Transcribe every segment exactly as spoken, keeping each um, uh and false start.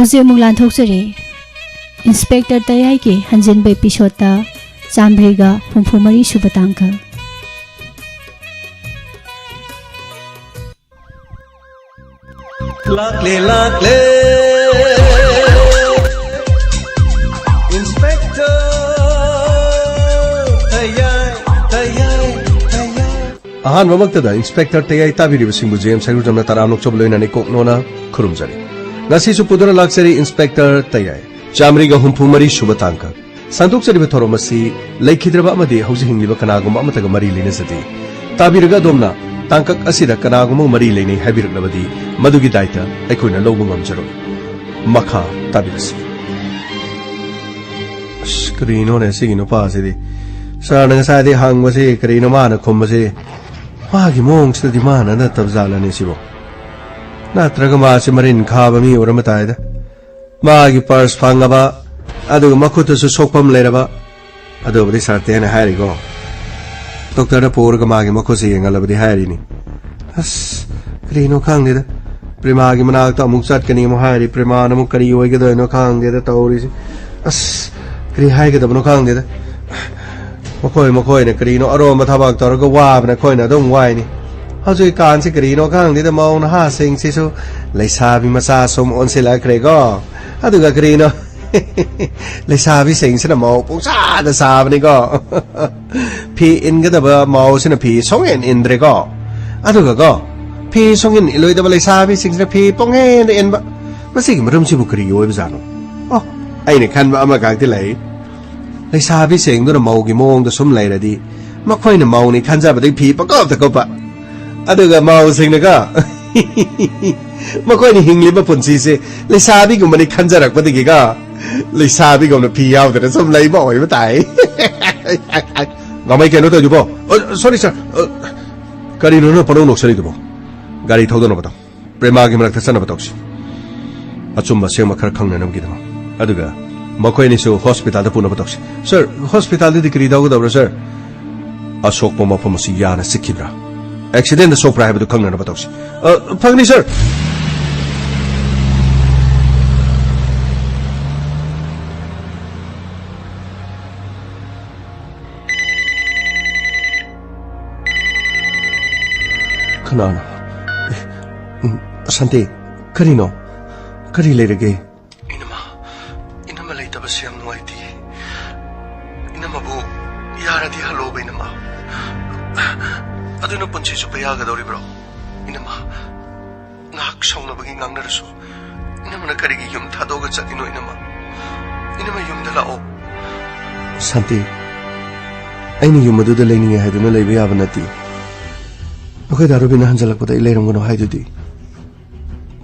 ꯍꯧꯖꯤꯛ ꯑꯃꯨꯛ ꯂꯥꯟꯊꯣꯛꯆꯔꯤ꯫ ꯏꯟꯁꯄꯦꯛꯇꯔ ꯇꯌꯥꯏꯒꯤ ꯍꯟꯖꯤꯟꯕ ꯏꯄꯤꯁꯣꯠꯇ ꯆꯥꯝꯃꯔꯤꯒ ꯍꯨꯝꯐꯨ ꯃꯔꯤ ꯁꯨꯕ ꯇꯥꯡꯀꯛ꯫ ꯂꯥꯛꯂꯦ ꯂꯥꯛꯂꯦ ꯏꯟꯁꯄꯦꯛꯇꯔ ꯇꯌꯥꯏ, ꯇꯌꯥꯏ, ꯇꯌꯥꯏ꯫ ꯑꯍꯥꯟꯕꯃꯛꯇꯗ ꯏꯟꯁꯄꯦꯛꯇꯔ ꯇꯌꯥꯏ ꯇꯥꯕꯤꯔꯤꯕꯁꯤꯡꯕꯨ ꯖꯦꯝꯁ ꯍꯩꯔꯨꯖꯝꯅ ꯇꯔꯥꯝꯅ ꯑꯣꯛꯆꯕ ꯂꯣꯏꯅꯅ ꯏꯀꯣꯛ ꯅꯣꯟꯅ ꯈꯨꯔꯨꯝꯖꯔꯤ꯫ ꯉꯁꯤꯁꯨ ꯄꯨꯗꯨꯅ ꯂꯥꯛꯆꯔꯤ ꯏꯟꯁꯄꯦꯛꯇꯔ ꯇꯌꯥꯏ꯫ ꯆꯥꯃꯔꯤꯒ ꯍꯨꯝꯐꯨ ꯃꯔꯤ ꯁꯨꯕ ꯇꯥꯡꯀꯛ꯫ ꯁꯟꯗꯣꯛꯆꯔꯤꯕ ꯊꯧꯔꯝ ꯑꯁꯤ ꯂꯩꯈꯤꯗ꯭ꯔꯕ ꯑꯃꯗꯤ ꯍꯧꯖꯤꯛ ꯍꯤꯡꯂꯤꯕ ꯀꯅꯥꯒꯨꯝꯕ ꯑꯃꯠꯇꯒ ꯃꯔꯤ ꯂꯩꯅꯖꯗꯦ꯫ ꯇꯥꯕꯤꯔꯒ ꯑꯗꯣꯝꯅ ꯇꯥꯡꯀꯛ ꯑꯁꯤꯗ ꯀꯅꯥꯒꯨꯝꯕ ꯃꯔꯤ ꯂꯩꯅꯩ ꯍꯥꯏꯕꯤꯔꯛꯂꯕꯗꯤ ꯃꯗꯨꯒꯤ ꯗꯥꯏꯇ ꯑꯩꯈꯣꯏꯅ ꯂꯧꯕ ꯉꯝꯖꯔꯣꯏ꯫ ꯃꯈꯥ ꯇꯥꯕꯤꯔꯁꯤ꯫ ꯑꯁ, ꯀꯔꯤꯅꯣꯅꯦ ꯁꯤꯒꯤ ꯅꯨꯄꯥꯁꯤꯗꯤ? ꯁꯥꯔꯅ ꯉꯁꯥꯏꯗꯩ ꯍꯪꯕꯁꯤ ꯀꯔꯤꯅꯣ ꯃꯥꯅ ꯈꯨꯝꯕꯁꯤ? ꯃꯥꯒꯤ ꯃꯑꯣꯡꯁꯤꯗꯗꯤ ꯃꯥꯅ ꯅꯠꯇꯕ ꯖꯥꯠꯂꯅꯦ ꯁꯤꯕꯣ? ꯅꯠꯇ꯭ꯔꯒ ꯃꯥꯁꯤ ꯃꯔꯤꯟ ꯈꯥꯕ ꯃꯤ ꯑꯣꯏꯔꯝꯕ ꯇꯥꯏꯗ꯫ ꯃꯥꯒꯤ ꯄꯔꯁ ꯐꯪꯉꯕ, ꯑꯗꯨꯒ ꯃꯈꯨꯠꯇꯁꯨ ꯁꯣꯛꯐꯝ ꯂꯩꯔꯕ꯫ ꯑꯗꯨꯕꯨꯗꯤ ꯁꯥꯔ ꯇꯦꯟꯅ ꯍꯥꯏꯔꯤꯀꯣ꯫ ꯗꯣꯛꯇꯔꯗ ꯄꯨꯔꯒ ꯃꯥꯒꯤ ꯃꯈꯨꯠꯁꯤ ꯌꯦꯡꯍꯜꯂꯕꯗꯤ ꯍꯥꯏꯔꯤꯅꯤ꯫ ꯑꯁ, ꯀꯔꯤꯅꯣ ꯈꯪꯗꯦꯗ꯫ ꯄ꯭ꯔꯦꯃꯥꯒꯤ ꯃꯅꯥꯛꯇ ꯑꯃꯨꯛ ꯆꯠꯀꯅꯤ ꯑꯃꯨꯛ ꯍꯥꯏꯔꯤ, ꯄ꯭ꯔꯦꯃꯥꯅ ꯑꯃꯨꯛ ꯀꯔꯤ ꯑꯣꯏꯒꯗꯣꯏꯅꯣ ꯈꯪꯗꯦꯗ ꯇꯧꯔꯤꯁꯤ꯫ ꯑꯁ, ꯀꯔꯤ ꯍꯥꯏꯒꯗꯕꯅꯣ ꯈꯪꯗꯦꯗ꯫ ꯃꯈꯣꯏ ꯃꯈꯣꯏꯅ ꯀꯔꯤꯅꯣ ꯑꯔꯣꯟꯕ ꯊꯕꯛ ꯇꯧꯔꯒ ꯋꯥꯕꯅ ꯑꯩꯈꯣꯏꯅ ꯑꯗꯨꯝ ꯋꯥꯏꯅꯤ꯫ ꯍꯧꯖꯤꯛꯀꯥꯟꯁꯤ ꯀꯔꯤꯅꯣ ꯈꯪꯗꯦꯗ, ꯃꯧ ꯅꯍꯥꯁꯤꯡꯁꯤꯁꯨ ꯂꯩꯁꯥꯕꯤ ꯃꯆꯥ ꯁꯨꯝ ꯑꯣꯟꯁꯤꯜꯂꯛꯈ꯭ꯔꯦꯀꯣ꯫ ꯑꯗꯨꯒ ꯀꯔꯤꯅꯣ, ꯂꯩꯁꯥꯕꯤꯁꯤꯡꯁꯤꯅ ꯃꯧ ꯄꯨꯡꯁꯥꯗ ꯁꯥꯕꯅꯤꯀꯣ꯫ ꯐꯤ ꯏꯟꯒꯗꯕ ꯃꯧꯁꯤꯅ ꯐꯤ ꯁꯨꯡꯏꯟ ꯏꯟꯗ꯭ꯔꯦꯀꯣ꯫ ꯑꯗꯨꯒꯀꯣ, ꯐꯤ ꯁꯨꯡꯏꯟ ꯏꯜꯂꯣꯏꯗꯕ ꯂꯩꯁꯥꯕꯤꯁꯤꯡꯁꯤꯅ ꯐꯤ ꯄꯨꯡꯏꯟꯗ ꯏꯟꯕ꯫ ꯃꯁꯤꯒꯤ ꯃꯔꯝꯁꯤꯕꯨ ꯀꯔꯤ ꯑꯣꯏꯕꯖꯥꯠꯅꯣ? ꯑꯣ, ꯑꯩꯅ ꯈꯟꯕ ꯑꯃꯈꯛꯇꯤ ꯂꯩ꯫ ꯂꯩꯁꯥꯕꯤꯁꯤꯡꯗꯨꯅ ꯃꯧꯒꯤ ꯃꯑꯣꯡꯗ ꯁꯨꯝ ꯂꯩꯔꯗꯤ, ꯃꯈꯣꯏꯅ ꯃꯧꯅꯤ ꯈꯟꯖꯕꯗꯒꯤ ꯐꯤ ꯄꯪꯀꯨꯞꯇ ꯀꯨꯞꯄ꯫ ꯑꯗꯨꯒ ꯃꯧꯁꯤꯡꯅꯀꯣ, ꯃꯈꯣꯏꯅ ꯍꯤꯡꯂꯤꯕ ꯄꯨꯟꯁꯤꯁꯦ ꯂꯩꯁꯥꯕꯤꯒꯨꯝꯕꯅꯤ ꯈꯟꯖꯔꯛꯄꯗꯒꯤꯀꯣ, ꯂꯩꯁꯥꯕꯤꯒꯨꯝꯅ ꯐꯤ ꯌꯥꯎꯗꯅ ꯁꯨꯝ ꯂꯩꯕ ꯑꯣꯏꯕ ꯇꯥꯏ꯫ ꯉꯥꯃꯩ, ꯀꯩꯅꯣ ꯇꯧꯔꯤꯗꯨꯕꯣ? ꯑ, sorry sir꯫ ꯑ, ꯀꯔꯤꯅꯣ ꯅꯪ ꯄꯪꯅꯣꯛ ꯅꯣꯛꯁꯜꯂꯤꯗꯨꯕꯣ? ꯒꯥꯔꯤ ꯊꯧꯗꯅꯕ ꯇꯧ꯫ ꯄ꯭ꯔꯦꯃꯥꯒꯤ ꯃꯔꯛꯇ ꯆꯠꯅꯕ ꯇꯧꯁꯤ꯫ ꯑꯆꯨꯝꯕ ꯑꯁꯦꯡꯕ ꯈꯔ ꯈꯪꯅꯅꯕꯒꯤꯗꯃꯛ꯫ ꯑꯗꯨꯒ ꯃꯈꯣꯏ ꯑꯅꯤꯁꯨ ꯍꯣꯁꯄꯤꯇꯥꯜꯗ ꯄꯨꯅꯕ ꯇꯧꯁꯤ꯫ ꯁꯔ, ꯍꯣꯁꯄꯤꯇꯥꯜꯗꯗꯤ ꯀꯔꯤ ꯇꯧꯒꯗꯕ꯭ꯔꯥ, ꯁꯔ? ꯑꯁꯣꯛꯄ ꯃꯐꯝ ꯑꯁꯤ ꯌꯥꯅ ꯆꯤꯛꯈꯤꯕ꯭ꯔꯥ? ꯑꯦꯛꯁꯤꯗꯦꯟꯗ ꯁꯣꯛꯄ꯭ꯔꯥ ꯍꯥꯏꯕꯗꯨ ꯈꯪꯅꯅꯕ ꯇꯧꯁꯤ꯫ ꯑ, ꯐꯒꯅꯤ, ꯁꯔ꯫ ꯀꯅꯥꯅꯣ? ꯑꯦ, ꯎꯝ, ꯁꯥꯟꯇꯤ, ꯀꯔꯤꯅꯣ? ꯀꯔꯤ ꯂꯩꯔꯒꯦ? ꯏꯅꯝꯃ, ꯏꯅꯝꯃ ꯂꯩꯇꯕꯁꯦ ꯌꯥꯝ ꯅꯨꯡꯉꯥꯏꯇꯦ꯫ ꯏꯅꯝꯃꯕꯨ ꯌꯥꯔꯗꯤ ꯍꯜꯂꯛꯑꯣꯕ, ꯏꯅꯝꯃ꯫ ꯑꯗꯨꯅ ꯄꯨꯟꯁꯤ ꯆꯨꯞꯄ ꯌꯥꯒꯗꯧꯔꯤꯕ꯭ꯔꯣ? ꯏꯅꯝꯃ, ꯉꯥꯏꯍꯥꯛ ꯁꯥꯎꯅꯕꯒꯤ ꯉꯥꯡꯅꯔꯁꯨ, ꯏꯅꯝꯃꯅ ꯀꯔꯤꯒꯤ ꯌꯨꯝ ꯊꯥꯗꯣꯛꯑꯒ ꯆꯠꯂꯤꯅꯣ, ꯏꯅꯝꯃ? ꯏꯅꯝꯃ, ꯌꯨꯝꯗ ꯂꯥꯛꯑꯣ꯫ ꯁꯥꯟꯇꯤ, ꯑꯩꯅ ꯌꯨꯝ ꯑꯗꯨꯗ ꯂꯩꯅꯤꯡꯉꯦ ꯍꯥꯏꯗꯨꯅ ꯂꯩꯕ ꯌꯥꯕ ꯅꯠꯇꯦ꯫ ꯑꯩꯈꯣꯏ ꯗꯥ ꯔꯣꯕꯤꯟꯅ ꯍꯟꯖꯜꯂꯛꯄꯗ ꯑꯩ ꯂꯩꯔꯝꯒꯅꯨ ꯍꯥꯏꯗꯨꯗꯤ꯫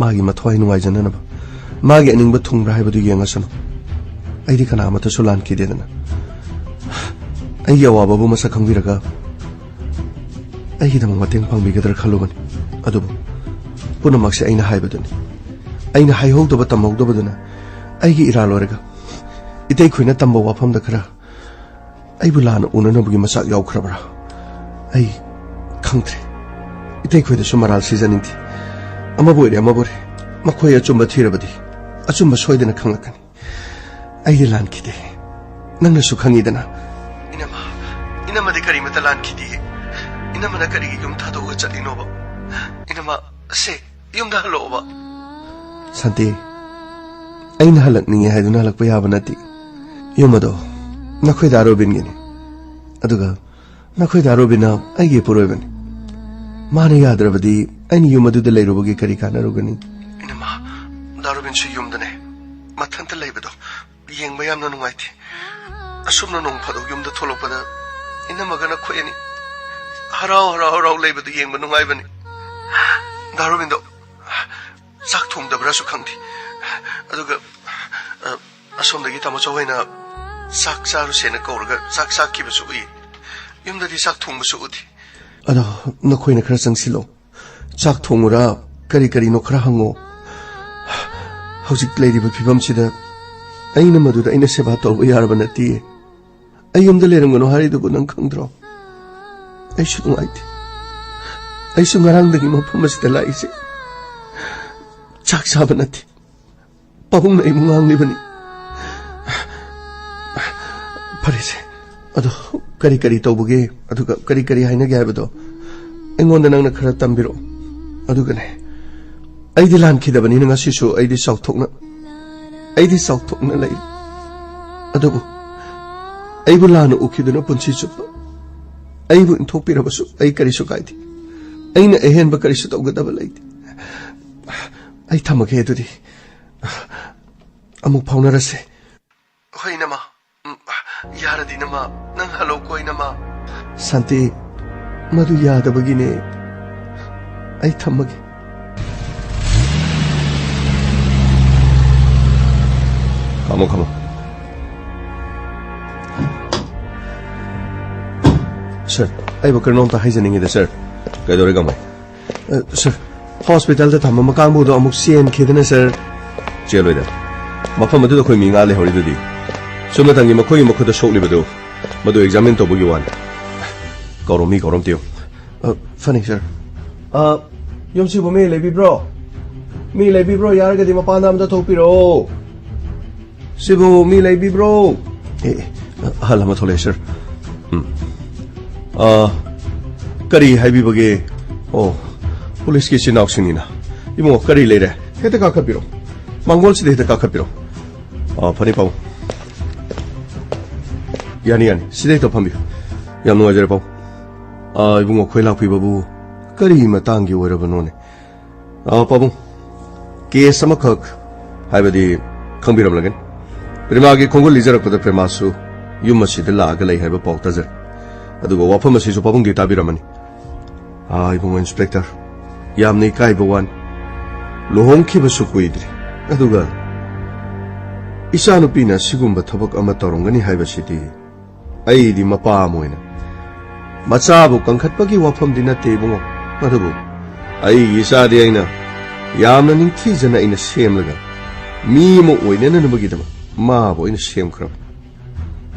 ꯃꯥꯒꯤ ꯃꯊ꯭ꯋꯥꯏ ꯅꯨꯡꯉꯥꯏꯖꯅꯅꯕ, ꯃꯥꯒꯤ ꯑꯅꯤꯡꯕ ꯊꯨꯡꯕ꯭ꯔꯥ ꯍꯥꯏꯕꯗꯨ ꯌꯦꯡꯉꯁꯅꯨ꯫ ꯑꯩꯗꯤ ꯀꯅꯥ ꯑꯃꯠꯇꯁꯨ ꯂꯥꯟꯈꯤꯗꯦꯗꯅ꯫ ꯑꯩꯒꯤ ꯑꯋꯥꯕꯕꯨ ꯃꯁꯛ ꯈꯪꯕꯤꯔꯒ ꯑꯩꯒꯤꯗꯃꯛ ꯃꯇꯦꯡ ꯄꯥꯡꯕꯤꯒꯗ꯭ꯔꯥ ꯈꯜꯂꯨꯕꯅꯤ꯫ ꯑꯗꯨꯕꯨ ꯄꯨꯝꯅꯃꯛꯁꯦ ꯑꯩꯅ ꯍꯥꯏꯕꯗꯨꯅꯤ꯫ ꯑꯩꯅ ꯍꯥꯏꯍꯧꯗꯕ, ꯇꯝꯍꯧꯗꯕꯗꯨꯅ ꯑꯩꯒꯤ ꯏꯔꯥꯜ ꯑꯣꯏꯔꯒ, ꯏꯇꯩ ꯈꯣꯏꯅ ꯇꯝꯕ ꯋꯥꯐꯝꯗ ꯈꯔ ꯑꯩꯕꯨ ꯂꯥꯟꯅ ꯎꯅꯅꯕꯒꯤ ꯃꯆꯥꯛ ꯌꯥꯎꯈ꯭ꯔꯕ꯭ꯔꯥ? ꯑꯩ ꯈꯪꯗ꯭ꯔꯦ꯫ ꯏꯇꯩ ꯈꯣꯏꯗꯁꯨ ꯃꯔꯥꯜ ꯁꯤꯖꯅꯤꯡꯗꯦ꯫ ꯑꯃꯕꯨ ꯑꯣꯏꯔꯦ, ꯑꯃꯕꯨ ꯑꯣꯏꯔꯦ, ꯃꯈꯣꯏ ꯑꯆꯨꯝꯕ ꯊꯤꯔꯕꯗꯤ ꯑꯆꯨꯝꯕ ꯁꯣꯏꯗꯅ ꯈꯪꯂꯛꯀꯅꯤ꯫ ꯑꯩꯗꯤ ꯂꯥꯟꯈꯤꯗꯦ꯫ ꯅꯪꯅꯁꯨ ꯈꯪꯉꯤꯗꯅ꯫ ꯏꯅꯝꯃ, ꯏꯅꯝꯃꯗꯤ ꯀꯔꯤꯃꯠꯇ ꯂꯥꯟꯈꯤꯗꯦ꯫ ꯏꯅꯝꯃꯅ ꯀꯔꯤꯒꯤ ꯌꯨꯝ ꯊꯥꯗꯣꯛꯑꯒ ꯆꯠꯂꯤꯅꯣꯕ? ꯏꯅꯝꯃ, ꯁꯦ, ꯌꯨꯝꯗ ꯍꯜꯂꯛꯑꯣꯕ꯫ ꯁꯥꯟꯇꯤ, ꯑꯩꯅ ꯍꯜꯂꯛꯅꯤꯡꯉꯦ ꯍꯥꯏꯗꯨꯅ ꯍꯜꯂꯛꯄ ꯌꯥꯕ ꯅꯠꯇꯦ꯫ ꯌꯨꯝ ꯑꯗꯣ ꯅꯈꯣꯏ ꯗꯥ ꯔꯣꯕꯤꯟꯒꯤꯅꯤ꯫ ꯑꯗꯨꯒ ꯅꯈꯣꯏ ꯗꯥ ꯔꯣꯕꯤꯟꯅ ꯑꯩꯒꯤ ꯏꯄꯨꯔꯣꯏꯕꯅꯤ꯫ ꯃꯥꯅ ꯌꯥꯗ꯭ꯔꯕꯗꯤ ꯑꯩꯅ ꯌꯨꯝ ꯑꯗꯨꯗ ꯂꯩꯔꯨꯕꯒꯤ ꯀꯔꯤ ꯀꯥꯟꯅꯔꯨꯒꯅꯤ? ꯏꯅꯝꯃ, ꯗꯥ ꯔꯣꯕꯤꯟꯁꯨ ꯌꯨꯝꯗꯅꯦ꯫ ꯃꯊꯟꯇ ꯂꯩꯕꯗꯣ ꯌꯦꯡꯕ ꯌꯥꯝꯅ ꯅꯨꯡꯉꯥꯏꯇꯦ꯫ ꯑꯁꯨꯝꯅ ꯅꯣꯡ ꯐꯥꯗꯣꯛ ꯌꯨꯝꯗ ꯊꯣꯛꯂꯛꯄꯗ ꯏꯅꯝꯃꯒ ꯅꯈꯣꯏ ꯑꯅꯤ ꯍꯔꯥꯎ ꯍꯔꯥꯎ ꯍꯔꯥꯎ ꯂꯩꯕꯗꯨ ꯌꯦꯡꯕ ꯅꯨꯡꯉꯥꯏꯕꯅꯤ꯫ ꯗꯥ ꯔꯣꯕꯤꯟꯗꯣ ꯆꯥꯛ ꯊꯣꯡꯗꯕ꯭ꯔꯥꯁꯨ ꯈꯪꯗꯦ꯫ ꯑꯗꯨꯒ, ꯑ, ꯑꯁꯣꯝꯗꯒꯤ ꯇꯥꯃꯣ ꯆꯧ ꯍꯣꯏꯅ ꯆꯥꯛ ꯆꯥꯔꯨꯁꯦꯅ ꯀꯧꯔꯒ ꯆꯥꯛ ꯆꯥꯈꯤꯕꯁꯨ ꯎꯏ꯫ ꯌꯨꯝꯗꯗꯤ ꯆꯥꯛ ꯊꯣꯡꯕꯁꯨ ꯎꯗꯦ꯫ ꯑꯗꯣ ꯅꯈꯣꯏꯅ ꯈꯔ ꯆꯪꯁꯤꯜꯂꯣ꯫ ꯆꯥꯛ ꯊꯣꯡꯉꯨꯔꯥ, ꯀꯔꯤ ꯀꯔꯤꯅꯣ ꯈꯔ ꯍꯪꯉꯣ꯫ ꯍꯧꯖꯤꯛ ꯂꯩꯔꯤꯕ ꯐꯤꯕꯝꯁꯤꯗ ꯑꯩꯅ ꯃꯗꯨꯗ ꯑꯩꯅ ꯁꯦꯕꯥ ꯇꯧꯕ ꯌꯥꯔꯕ ꯅꯠꯇꯦ꯫ ꯑꯩ ꯌꯨꯝꯗ ꯂꯩꯔꯝꯒꯅꯨ ꯍꯥꯏꯔꯤꯗꯨꯕꯨ ꯅꯪ ꯈꯪꯗ꯭ꯔꯣ? ꯑꯩꯁꯨ ꯅꯨꯡꯉꯥꯏꯇꯦ꯫ ꯑꯩꯁꯨ ꯉꯔꯥꯡꯗꯒꯤ ꯃꯐꯝ ꯑꯁꯤꯗ ꯂꯥꯛꯏꯁꯦ ꯆꯥꯛ ꯆꯥꯕ ꯅꯠꯇꯦ, ꯄꯥꯕꯨꯡꯅ ꯑꯩꯕꯨ ꯉꯥꯡꯂꯤꯕꯅꯤ꯫ ꯐꯔꯦꯁꯦ, ꯑꯗꯣ ꯀꯔꯤ ꯀꯔꯤ ꯇꯧꯕꯒꯦ, ꯑꯗꯨꯒ ꯀꯔꯤ ꯀꯔꯤ ꯍꯥꯏꯅꯒꯦ ꯍꯥꯏꯕꯗꯣ ꯑꯩꯉꯣꯟꯗ ꯅꯪꯅ ꯈꯔ ꯇꯝꯕꯤꯔꯛꯑꯣ꯫ ꯑꯗꯨꯒꯅꯦ, ꯑꯩꯗꯤ ꯂꯥꯟꯈꯤꯗꯕꯅꯤꯅ ꯉꯁꯤꯁꯨ ꯑꯩꯗꯤ ꯆꯥꯎꯊꯣꯛꯅ, ꯑꯩꯗꯤ ꯆꯥꯎꯊꯣꯛꯅ ꯂꯩ꯫ ꯑꯗꯨꯕꯨ ꯑꯩꯕꯨ ꯂꯥꯟꯅ ꯎꯈꯤꯗꯨꯅ ꯄꯨꯟꯁꯤ ꯆꯨꯞꯄ ꯑꯩꯕꯨ ꯏꯟꯊꯣꯛꯄꯤꯔꯕꯁꯨ ꯑꯩ ꯀꯔꯤꯁꯨ ꯀꯥꯏꯗꯦ꯫ ꯑꯩꯅ ꯑꯍꯦꯟꯕ ꯀꯔꯤꯁꯨ ꯇꯧꯒꯗꯕ ꯂꯩꯇꯦ꯫ ꯑꯩ ꯊꯝꯃꯒꯦ ꯑꯗꯨꯗꯤ꯫ ꯑꯃꯨꯛ ꯐꯥꯎꯅꯔꯁꯦ꯫ ꯍꯣꯏ, ꯏꯅꯝꯃ꯫ ꯎꯝ, ꯌꯥꯔꯗꯤ, ꯏꯅꯝꯃ, ꯅꯪ ꯍꯜꯂꯣꯀꯣ, ꯏꯅꯝꯃ꯫ ꯁꯥꯟꯇꯤ, ꯃꯗꯨ ꯌꯥꯗꯕꯒꯤꯅꯦ꯫ ꯑꯩ ꯊꯝꯃꯒꯦ꯫ ꯈꯥꯝꯃꯣ, ꯈꯥꯝꯃꯣ꯫ ꯁꯥꯔ, ꯑꯩꯕꯨ ꯀꯩꯅꯣꯝꯇ ꯍꯥꯏꯖꯅꯤꯡꯉꯤꯗ, ꯁꯥꯔ꯫ ꯀꯩꯗꯧꯔꯦ, ꯀꯃꯥꯏ? ꯑ, ꯁꯥꯔ, ꯍꯣꯁꯄꯤꯇꯥꯜꯗ ꯊꯝꯕ ꯃꯀꯥꯡꯕꯨꯗꯣ ꯑꯃꯨꯛ ꯆꯦꯟꯈꯤꯗꯅ, ꯁꯥꯔ꯫ ꯆꯦꯜꯂꯣꯏꯗ꯫ ꯃꯐꯝ ꯑꯗꯨꯗ ꯑꯩꯈꯣꯏ ꯃꯤ ꯉꯥ ꯂꯩꯍꯧꯔꯤꯗꯨꯗꯤ꯫ ꯁꯨꯞꯅꯇꯪꯒꯤ ꯃꯈꯣꯏꯒꯤ ꯃꯈꯨꯠꯇ ꯁꯣꯛꯂꯤꯕꯗꯨ, ꯃꯗꯨ ꯑꯦꯛꯖꯥꯃꯤꯟ ꯇꯧꯕꯒꯤ ꯋꯥꯅꯤ꯫ ꯀꯧꯔꯣ, ꯃꯤ ꯀꯧꯔꯣ ꯑꯝꯇ ꯌꯦꯡꯉꯨ꯫ ꯑ, ꯐꯅꯤ, ꯁꯥꯔ꯫ ꯑ, ꯌꯨꯝꯁꯤꯕꯨ ꯃꯤ ꯂꯩꯕꯤꯕ꯭ꯔꯣ? ꯃꯤ ꯂꯩꯕꯤꯕ꯭ꯔꯣ? ꯌꯥꯔꯒꯗꯤ ꯃꯄꯥꯟꯗ ꯑꯝꯇ ꯊꯣꯛꯄꯤꯔꯛꯑꯣ꯫ ꯁꯤꯕꯨ ꯃꯤ ꯂꯩꯕꯤꯕ꯭ꯔꯣ? ꯑꯦ, ꯑꯦ, ꯑꯍꯜ ꯑꯃ ꯊꯣꯛꯂꯛꯑꯦ, ꯁꯥꯔ꯫ ꯎꯝ꯫ ꯑ, ꯀꯔꯤ ꯍꯥꯏꯕꯤꯕꯒꯦ? ꯑꯣ, ꯄꯨꯂꯤꯁꯀꯤ ꯏꯆꯤꯟ ꯏꯅꯥꯎꯁꯤꯡꯅꯤꯅ꯫ ꯏꯕꯨꯡꯉꯣ, ꯀꯔꯤ ꯂꯩꯔꯦ? ꯍꯦꯛꯇ ꯀꯥꯈꯠꯄꯤꯔꯣ꯫ ꯃꯥꯡꯒꯣꯜꯁꯤꯗ ꯍꯦꯛꯇ ꯀꯥꯈꯠꯄꯤꯔꯣ꯫ ꯑ, ꯐꯅꯤ, ꯄꯥꯕꯨꯡ꯫ ꯌꯥꯅꯤ, ꯌꯥꯅꯤ꯫ ꯁꯤꯗ ꯍꯦꯛꯇ ꯐꯝꯕꯤꯌꯨ꯫ ꯌꯥꯝ ꯅꯨꯡꯉꯥꯏꯖꯔꯦ, ꯄꯥꯕꯨꯡ꯫ ꯑ, ꯏꯕꯨꯡꯉꯣ, ꯑꯩꯈꯣꯏ ꯂꯥꯛꯄꯤꯕꯕꯨ ꯀꯔꯤ ꯃꯇꯥꯡꯒꯤ ꯑꯣꯏꯔꯕꯅꯣꯅꯦ? ꯑ, ꯄꯥꯕꯨꯡ, ꯀꯦꯁ ꯑꯃꯈꯛ, ꯍꯥꯏꯕꯗꯤ, ꯈꯪꯕꯤꯔꯝꯂꯒꯅꯤ꯫ ꯄ꯭ꯔꯦꯃꯥꯒꯤ ꯈꯣꯡꯒꯨꯜ ꯂꯤꯖꯔꯛꯄꯗ ꯄ꯭ꯔꯦꯃꯥꯁꯨ ꯌꯨꯝ ꯑꯁꯤꯗ ꯂꯥꯛꯑꯒ ꯂꯩ ꯍꯥꯏꯕ ꯄꯥꯎ ꯇꯥꯖꯔꯦ꯫ ꯑꯗꯨꯒ ꯋꯥꯐꯝ ꯑꯁꯤꯁꯨ ꯄꯥꯕꯨꯡꯗꯤ ꯇꯥꯕꯤꯔꯝꯃꯅꯤ꯫ ꯑ, ꯏꯕꯨꯡꯉꯣ ꯏꯟꯁꯄꯦꯛꯇꯔ, ꯌꯥꯝꯅ ꯏꯀꯥꯏꯕ ꯋꯥꯅꯤ꯫ ꯂꯨꯍꯣꯡꯈꯤꯕꯁꯨ ꯀꯨꯏꯗ꯭ꯔꯤ꯫ ꯑꯗꯨꯒ ꯏꯆꯥꯅꯨꯄꯤꯅ ꯑꯁꯤꯒꯨꯝꯕ ꯊꯕꯛ ꯑꯃ ꯇꯧꯔꯝꯒꯅꯤ ꯍꯥꯏꯕꯁꯤꯗꯤ ꯑꯩꯗꯤ ꯃꯄꯥ ꯑꯃ ꯑꯣꯏꯅ ꯃꯆꯥꯕꯨ ꯀꯟꯈꯠꯄꯒꯤ ꯋꯥꯐꯝꯗꯤ ꯅꯠꯇꯦ, ꯏꯕꯨꯡꯉꯣ꯫ ꯑꯗꯨꯕꯨ ꯑꯩꯒꯤ ꯏꯆꯥꯗꯤ ꯑꯩꯅ ꯌꯥꯝꯅ ꯅꯤꯡꯊꯤꯖꯅ ꯑꯩꯅ ꯁꯦꯝꯂꯒ ꯃꯤ ꯑꯃ ꯑꯣꯏꯅꯅꯕꯒꯤꯗꯃꯛ ꯃꯥꯕꯨ ꯑꯩꯅ ꯁꯦꯝꯈ꯭ꯔꯕꯅꯤ꯫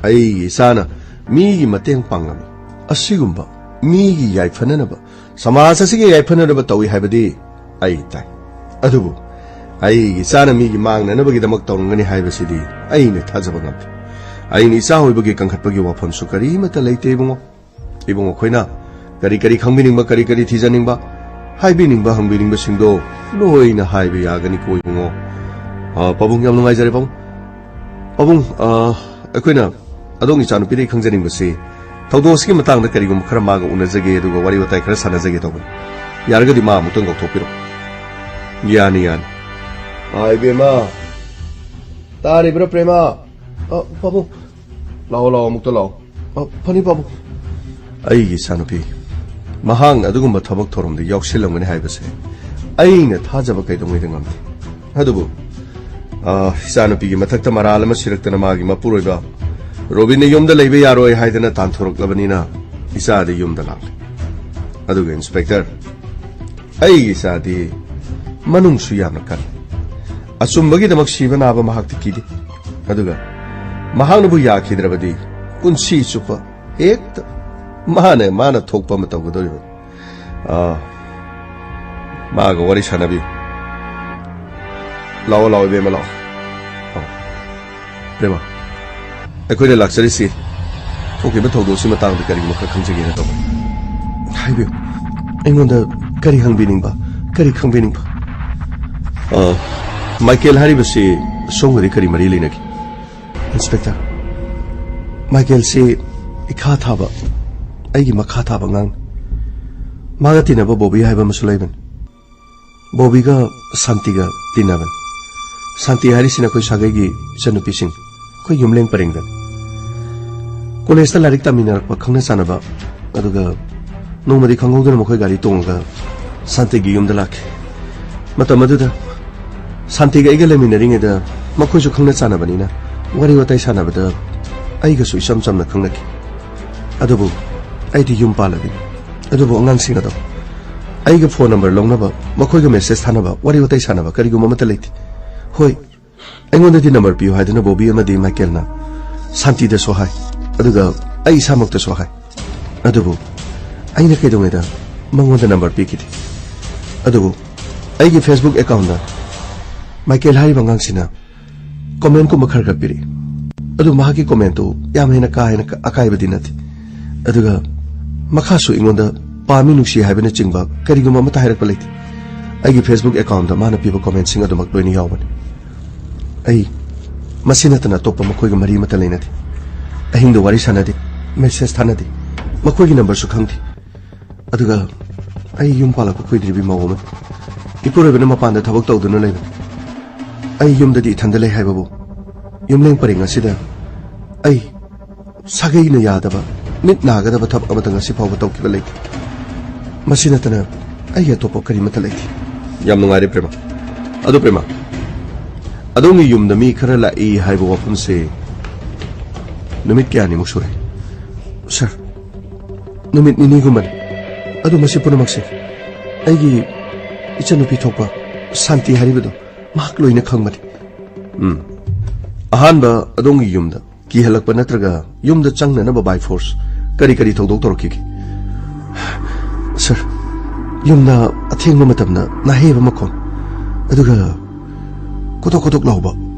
ꯑꯩꯒꯤ ꯏꯆꯥꯅ ꯃꯤꯒꯤ ꯃꯇꯦꯡ ꯄꯥꯡꯂꯝꯃꯤ꯫ ꯑꯁꯤꯒꯨꯝꯕ ꯃꯤꯒꯤ ꯌꯥꯏꯐꯅꯅꯕ, ꯁꯃꯥꯖ ꯑꯁꯤꯒꯤ ꯌꯥꯏꯐꯅꯅꯕ ꯇꯧꯏ ꯍꯥꯏꯕꯗꯤ ꯑꯩ ꯇꯥꯏ꯫ ꯑꯗꯨꯕꯨ ꯑꯩꯒꯤ ꯏꯆꯥꯅ ꯃꯤꯒꯤ ꯃꯥꯡꯅꯅꯕꯒꯤꯗꯃꯛ ꯇꯧꯔꯝꯒꯅꯤ ꯍꯥꯏꯕꯁꯤꯗꯤ ꯑꯩꯅ ꯊꯥꯖꯕ ꯉꯝꯗꯦ꯫ ꯑꯩꯅ ꯏꯆꯥ ꯑꯣꯏꯕꯒꯤ ꯀꯟꯈꯠꯄꯒꯤ ꯋꯥꯐꯝꯁꯨ ꯀꯔꯤꯃꯠꯇ ꯂꯩꯇꯦ, ꯏꯕꯨꯡꯉꯣ꯫ ꯏꯕꯨꯡꯉꯣ, ꯑꯩꯈꯣꯏꯅ ꯀꯔꯤ ꯀꯔꯤ ꯈꯪꯕꯤꯅꯤꯡꯕ, ꯀꯔꯤ ꯀꯔꯤ ꯊꯤꯖꯅꯤꯡꯕ, ꯍꯥꯏꯕꯤꯅꯤꯡꯕ, ꯍꯪꯕꯤꯅꯤꯡꯕꯁꯤꯡꯗꯣ ꯂꯣꯏꯅ ꯍꯥꯏꯕ ꯌꯥꯒꯅꯤꯀꯣ, ꯏꯕꯨꯡꯉꯣ꯫ ꯑ, ꯄꯥꯕꯨꯡ, ꯌꯥꯝ ꯅꯨꯡꯉꯥꯏꯖꯔꯦ, ꯄꯥꯕꯨꯡ꯫ ꯄꯥꯕꯨꯡ, ꯑ, ꯑꯩꯈꯣꯏꯅ ꯑꯗꯣꯝꯒꯤ ꯏꯆꯥꯅꯨꯄꯤꯗꯒꯤ ꯈꯪꯖꯅꯤꯡꯕꯁꯤ, ꯊꯧꯗꯣꯛ ꯑꯁꯤꯒꯤ ꯃꯇꯥꯡꯗ ꯀꯔꯤꯒꯨꯝꯕ ꯈꯔ ꯃꯥꯒ ꯎꯅꯖꯒꯦ, ꯑꯗꯨꯒ ꯋꯥꯔꯤ ꯋꯥꯇꯥꯏ ꯈꯔ ꯁꯥꯟꯅꯖꯒꯦ ꯇꯧꯕꯅꯤ꯫ ꯌꯥꯔꯒꯗꯤ ꯃꯥ ꯑꯃꯨꯛꯇꯪ ꯀꯧꯊꯣꯛꯄꯤꯔꯛꯑꯣ꯫ ꯌꯥꯅꯤ, ꯌꯥꯅꯤ꯫ ꯑ, ꯏꯕꯦꯝꯃ꯫ ꯇꯥꯔꯤꯕ꯭ꯔꯥ, ꯄ꯭ꯔꯦꯃ? ꯑ, ꯄꯥꯕꯨꯡ꯫ ꯂꯥꯛꯑꯣ, ꯂꯥꯛꯑꯣ, ꯑꯃꯨꯛꯇ ꯂꯥꯛꯑꯣ꯫ ꯑ, ꯐꯅꯤ, ꯄꯥꯕꯨꯡ꯫ ꯑꯩꯒꯤ ꯏꯆꯥꯅꯨꯄꯤ, ꯃꯍꯥꯛꯅ ꯑꯗꯨꯒꯨꯝꯕ ꯊꯕꯛ ꯊꯧꯔꯝꯗ ꯌꯥꯎꯁꯤꯜꯂꯝꯒꯅꯤ ꯍꯥꯏꯕꯁꯦ ꯑꯩꯅ ꯊꯥꯖꯕ ꯀꯩꯗꯧꯉꯩꯗ ꯉꯝꯗꯦ꯫ ꯑꯗꯨꯕꯨ, ꯑ, ꯏꯆꯥꯅꯨꯄꯤꯒꯤ ꯃꯊꯛꯇ ꯃꯔꯥꯜ ꯑꯃ ꯁꯤꯔꯛꯇꯅ ꯃꯥꯒꯤ ꯃꯄꯨꯔꯣꯏꯕ ꯔꯣꯕꯤꯟꯅ ꯌꯨꯝꯗ ꯂꯩꯕ ꯌꯥꯔꯣꯏ ꯍꯥꯏꯗꯅ ꯇꯥꯟꯊꯣꯔꯛꯂꯕꯅꯤꯅ ꯏꯆꯥꯗꯤ ꯌꯨꯝꯗ ꯂꯥꯛꯂꯦ꯫ ꯑꯗꯨꯒ ꯏꯟꯁꯄꯦꯛꯇꯔ, ꯑꯩꯒꯤ ꯏꯆꯥꯗꯤ ꯃꯅꯨꯡꯁꯨ ꯌꯥꯝꯅ ꯀꯜꯂꯤ꯫ ꯑꯆꯨꯝꯕꯒꯤꯗꯃꯛ ꯁꯤꯕ ꯅꯥꯕ ꯃꯍꯥꯛꯇꯤ ꯀꯤꯗꯦ꯫ ꯑꯗꯨꯒ ꯃꯍꯥꯛꯅꯕꯨ ꯌꯥꯈꯤꯗ꯭ꯔꯕꯗꯤ ꯄꯨꯟꯁꯤ ꯆꯨꯞꯄ ꯍꯦꯛꯇ ꯃꯥꯅ, ꯃꯥꯅ ꯊꯣꯛꯄ ꯑꯃ ꯇꯧꯒꯗꯧꯔꯤꯕꯅꯤ꯫ ꯑꯥ, ꯃꯥꯒ ꯋꯥꯔꯤ ꯁꯥꯟꯅꯕꯤꯌꯨ꯫ ꯂꯥꯛꯑꯣ, ꯂꯥꯛꯑꯣ, ꯏꯕꯦꯝꯃ, ꯂꯥꯛꯑꯣ꯫ ꯂꯥꯛꯑꯣ꯫ ꯄ꯭ꯔꯦꯃ, ꯑꯩꯈꯣꯏꯅ ꯂꯥꯛꯆꯔꯤꯁꯤ ꯊꯣꯛꯈꯤꯕ ꯊꯧꯗꯣꯛꯁꯤ ꯃꯇꯥꯡꯗ ꯀꯔꯤꯒꯨꯝꯕ ꯈꯔ ꯈꯪꯖꯒꯦꯅ ꯇꯧꯕꯅꯤ꯫ ꯍꯥꯏꯕꯤꯌꯨ꯫ ꯑꯩꯉꯣꯟꯗ ꯀꯔꯤ ꯍꯪꯕꯤꯅꯤꯡꯕ, ꯀꯔꯤ ꯈꯪꯕꯤꯅꯤꯡꯕ? ꯑ, ꯃꯥꯏꯀꯦꯜ ꯍꯥꯏꯔꯤꯕꯁꯤ ꯁꯣꯝꯒꯗꯤ ꯀꯔꯤ ꯃꯔꯤ ꯂꯩꯅꯒꯦ? ꯏꯟꯁꯄꯦꯛꯇꯔ, ꯃꯥꯏꯀꯦꯜꯁꯤ ꯏꯈꯥ ꯊꯥꯕ, ꯑꯩꯒꯤ ꯃꯈꯥ ꯊꯥꯕ ꯑꯉꯥꯡꯅꯤ꯫ ꯃꯥꯒ ꯇꯤꯟꯅꯕ ꯕꯣꯕꯤ ꯍꯥꯏꯕ ꯑꯃꯁꯨ ꯂꯩꯕꯅꯤ꯫ ꯕꯣꯕꯤꯒ ꯁꯥꯟꯇꯤꯒ ꯇꯤꯟꯅꯕꯅꯤ꯫ ꯁꯥꯟꯇꯤ ꯍꯥꯏꯔꯤꯁꯤꯅ ꯑꯩꯈꯣꯏ ꯁꯥꯒꯩꯒꯤ ꯏꯆꯟꯅꯨꯄꯤꯁꯤꯡ, ꯑꯩꯈꯣꯏ ꯌꯨꯝꯂꯦꯡ ꯄꯔꯦꯡꯗ꯫ ꯀꯣꯂꯦꯖꯇ ꯂꯥꯏꯔꯤꯛ ꯇꯝꯃꯤꯟꯅꯔꯛꯄ ꯈꯪꯅ ꯆꯥꯟꯅꯕ, ꯑꯗꯨꯒ ꯅꯣꯡꯃꯗꯤ ꯈꯪꯍꯧꯗꯅ ꯃꯈꯣꯏ ꯒꯥꯔꯤ ꯇꯣꯡꯉꯒ ꯁꯥꯟꯇꯤꯒꯤ ꯌꯨꯝꯗ ꯂꯥꯛꯈꯤ꯫ ꯃꯇꯝ ꯑꯗꯨꯗ ꯁꯥꯟꯇꯤꯒ ꯑꯩꯒ ꯂꯩꯃꯤꯟꯅꯔꯤꯉꯩꯗ ꯃꯈꯣꯏꯁꯨ ꯈꯪꯅ ꯆꯥꯟꯅꯕꯅꯤꯅ ꯋꯥꯔꯤ ꯋꯥꯇꯥꯏ ꯁꯥꯟꯅꯕꯗ ꯑꯩꯒꯁꯨ ꯏꯆꯝ ꯆꯝꯅ ꯈꯪꯅꯈꯤ꯫ ꯑꯗꯨꯕꯨ ꯑꯩꯗꯤ ꯌꯨꯝ ꯄꯥꯜꯂꯕꯤꯅꯤ꯫ ꯑꯗꯨꯕꯨ ꯑꯉꯥꯡꯁꯤꯡ ꯑꯗꯣ ꯑꯩꯒ ꯐꯣꯟ ꯅꯝꯕꯔ ꯂꯧꯅꯕ, ꯃꯈꯣꯏꯒ ꯃꯦꯁꯦꯖ ꯊꯥꯅꯕ, ꯋꯥꯔꯤ ꯋꯥꯇꯥꯏ ꯁꯥꯟꯅꯕ ꯀꯔꯤꯒꯨꯝꯕ ꯑꯃꯠꯇ ꯂꯩꯇꯦ꯫ ꯍꯣꯏ, ꯑꯩꯉꯣꯟꯗꯗꯤ ꯅꯝꯕꯔ ꯄꯤꯌꯨ ꯍꯥꯏꯗꯨꯅ ꯕꯣꯕꯤ ꯑꯃꯗꯤ ꯃꯥꯏꯀꯦꯜꯅ ꯁꯥꯟꯇꯤꯗꯁꯨ ꯍꯥꯏ, ꯑꯗꯨꯒ ꯑꯩ ꯏꯁꯥꯃꯛꯇꯁꯨ ꯍꯥꯏ꯫ ꯑꯗꯨꯕꯨ ꯑꯩꯅ ꯀꯩꯗꯧꯉꯩꯗ ꯃꯉꯣꯟꯗ ꯅꯝꯕꯔ ꯄꯤꯈꯤꯗꯦ꯫ ꯑꯗꯨꯕꯨ ꯑꯩꯒꯤ ꯐꯦꯁꯕꯨꯛ ꯑꯦꯀꯥꯎꯟꯗ ꯃꯥꯏꯀꯦꯜ ꯍꯥꯏꯔꯤꯕ ꯑꯉꯥꯡꯁꯤꯅ ꯀꯣꯃꯦꯟꯠꯀꯨꯝꯕ ꯈꯔ ꯈꯔ ꯄꯤꯔꯛꯏ꯫ ꯑꯗꯨ ꯃꯍꯥꯛꯀꯤ ꯀꯣꯃꯦꯟꯠꯇꯨ ꯌꯥꯝ ꯍꯦꯟꯅ ꯀꯥ ꯍꯦꯟꯅ ꯑꯀꯥꯏꯕꯗꯤ ꯅꯠꯇꯦ꯫ ꯑꯗꯨꯒ ꯃꯈꯥꯁꯨ ꯑꯩꯉꯣꯟꯗ ꯄꯥꯝꯃꯤ, ꯅꯨꯡꯁꯤ ꯍꯥꯏꯕꯅꯆꯤꯡꯕ ꯀꯔꯤꯒꯨꯝꯕ ꯑꯃꯠꯇ ꯍꯥꯏꯔꯛꯄ ꯂꯩꯇꯦ꯫ ꯑꯩꯒꯤ Facebook account ꯃꯥꯅ ꯄꯤꯕ commentꯁꯤꯡ ꯑꯗꯨꯃꯛ ꯂꯣꯏꯅ ꯌꯥꯎꯕꯅꯤ꯫ ꯑꯩ ꯃꯁꯤ ꯅꯠꯇꯅ ꯑꯇꯣꯞꯄ ꯃꯈꯣꯏꯒ ꯃꯔꯤ ꯑꯃꯠꯇ ꯂꯩꯅꯗꯦ꯫ ꯑꯍꯤꯡꯗ ꯋꯥꯔꯤ ꯁꯥꯟꯅꯗꯦ, message ꯊꯥꯅꯗꯦ, ꯃꯈꯣꯏꯒꯤ numberꯁꯨ ꯈꯪꯗꯦ꯫ ꯑꯗꯨꯒ ꯑꯩ ꯌꯨꯝ ꯄꯥꯜꯂꯛꯄ ꯀꯨꯏꯗ꯭ꯔꯤꯕꯤ ꯃꯧ ꯑꯃꯅꯤ꯫ ꯏꯄꯨꯔꯣꯏꯕꯅ ꯃꯄꯥꯟꯗ ꯊꯕꯛ ꯇꯧꯗꯨꯅ ꯂꯩꯕꯅꯤ꯫ ꯑꯩ ꯌꯨꯝꯗꯗꯤ ꯏꯊꯟꯗ ꯂꯩ ꯍꯥꯏꯕꯕꯨ, ꯌꯨꯝꯂꯦꯡ ꯄꯔꯦꯡ ꯑꯁꯤꯗ ꯑꯩ ꯁꯥꯒꯩꯅ ꯌꯥꯗꯕ, ꯃꯤꯠ ꯅꯥꯒꯗꯕ ꯊꯕꯛ ꯑꯃꯠꯇ ꯉꯁꯤ ꯐꯥꯎꯕ ꯇꯧꯈꯤꯕ ꯂꯩꯇꯦ꯫ ꯃꯁꯤ ꯅꯠꯇꯅ ꯑꯩꯒꯤ ꯑꯇꯣꯞꯄ ꯀꯔꯤꯃꯠꯇ ꯂꯩꯇꯦ꯫ ꯌꯥꯝ ꯅꯨꯡꯉꯥꯏꯔꯦ, ꯄ꯭ꯔꯦꯃ꯫ ꯑꯗꯣ, ꯄ꯭ꯔꯦꯃ, ꯑꯗꯣꯝꯒꯤ ꯌꯨꯝꯗ ꯃꯤ ꯈꯔ ꯂꯥꯛꯏ ꯍꯥꯏꯕ ꯋꯥꯐꯝꯁꯦ ꯅꯨꯃꯤꯠ ꯀꯌꯥꯅꯤꯃꯨꯛ ꯁꯨꯔꯦ? ꯁꯥꯔ, ꯅꯨꯃꯤꯠ ꯅꯤꯅꯤꯒꯨꯝꯕꯅꯤ꯫ ꯑꯗꯨ ꯃꯁꯤ ꯄꯨꯝꯅꯃꯛꯁꯦ ꯑꯩꯒꯤ ꯏꯆꯟꯅꯨꯄꯤ ꯊꯣꯛꯄ ꯁꯥꯟꯇꯤ ꯍꯥꯏꯔꯤꯕꯗꯣ, ꯃꯍꯥꯛ ꯂꯣꯏꯅ ꯈꯪꯕꯅꯤ꯫ ꯎꯝ꯫ ꯑꯍꯥꯟꯕ ꯑꯗꯣꯝꯒꯤ ꯌꯨꯝꯗ ꯀꯤꯍꯜꯂꯛꯄ ꯅꯠꯇ꯭ꯔꯒ ꯌꯨꯝꯗ ꯆꯪꯅꯅꯕ by force ꯀꯔꯤ ꯀꯔꯤ ꯊꯧꯗꯣꯛ ꯇꯧꯔꯛꯈꯤꯒꯦ? ꯁꯥꯔ, ꯌꯨꯝꯗ ꯑꯊꯦꯡꯕ ꯃꯇꯝꯗ ꯅꯥꯍꯩꯕ ꯃꯈꯣꯟ, ꯑꯗꯨꯒ ꯀꯣꯇꯣꯛ ꯀꯣꯇꯣꯛ ꯂꯥꯎꯕ,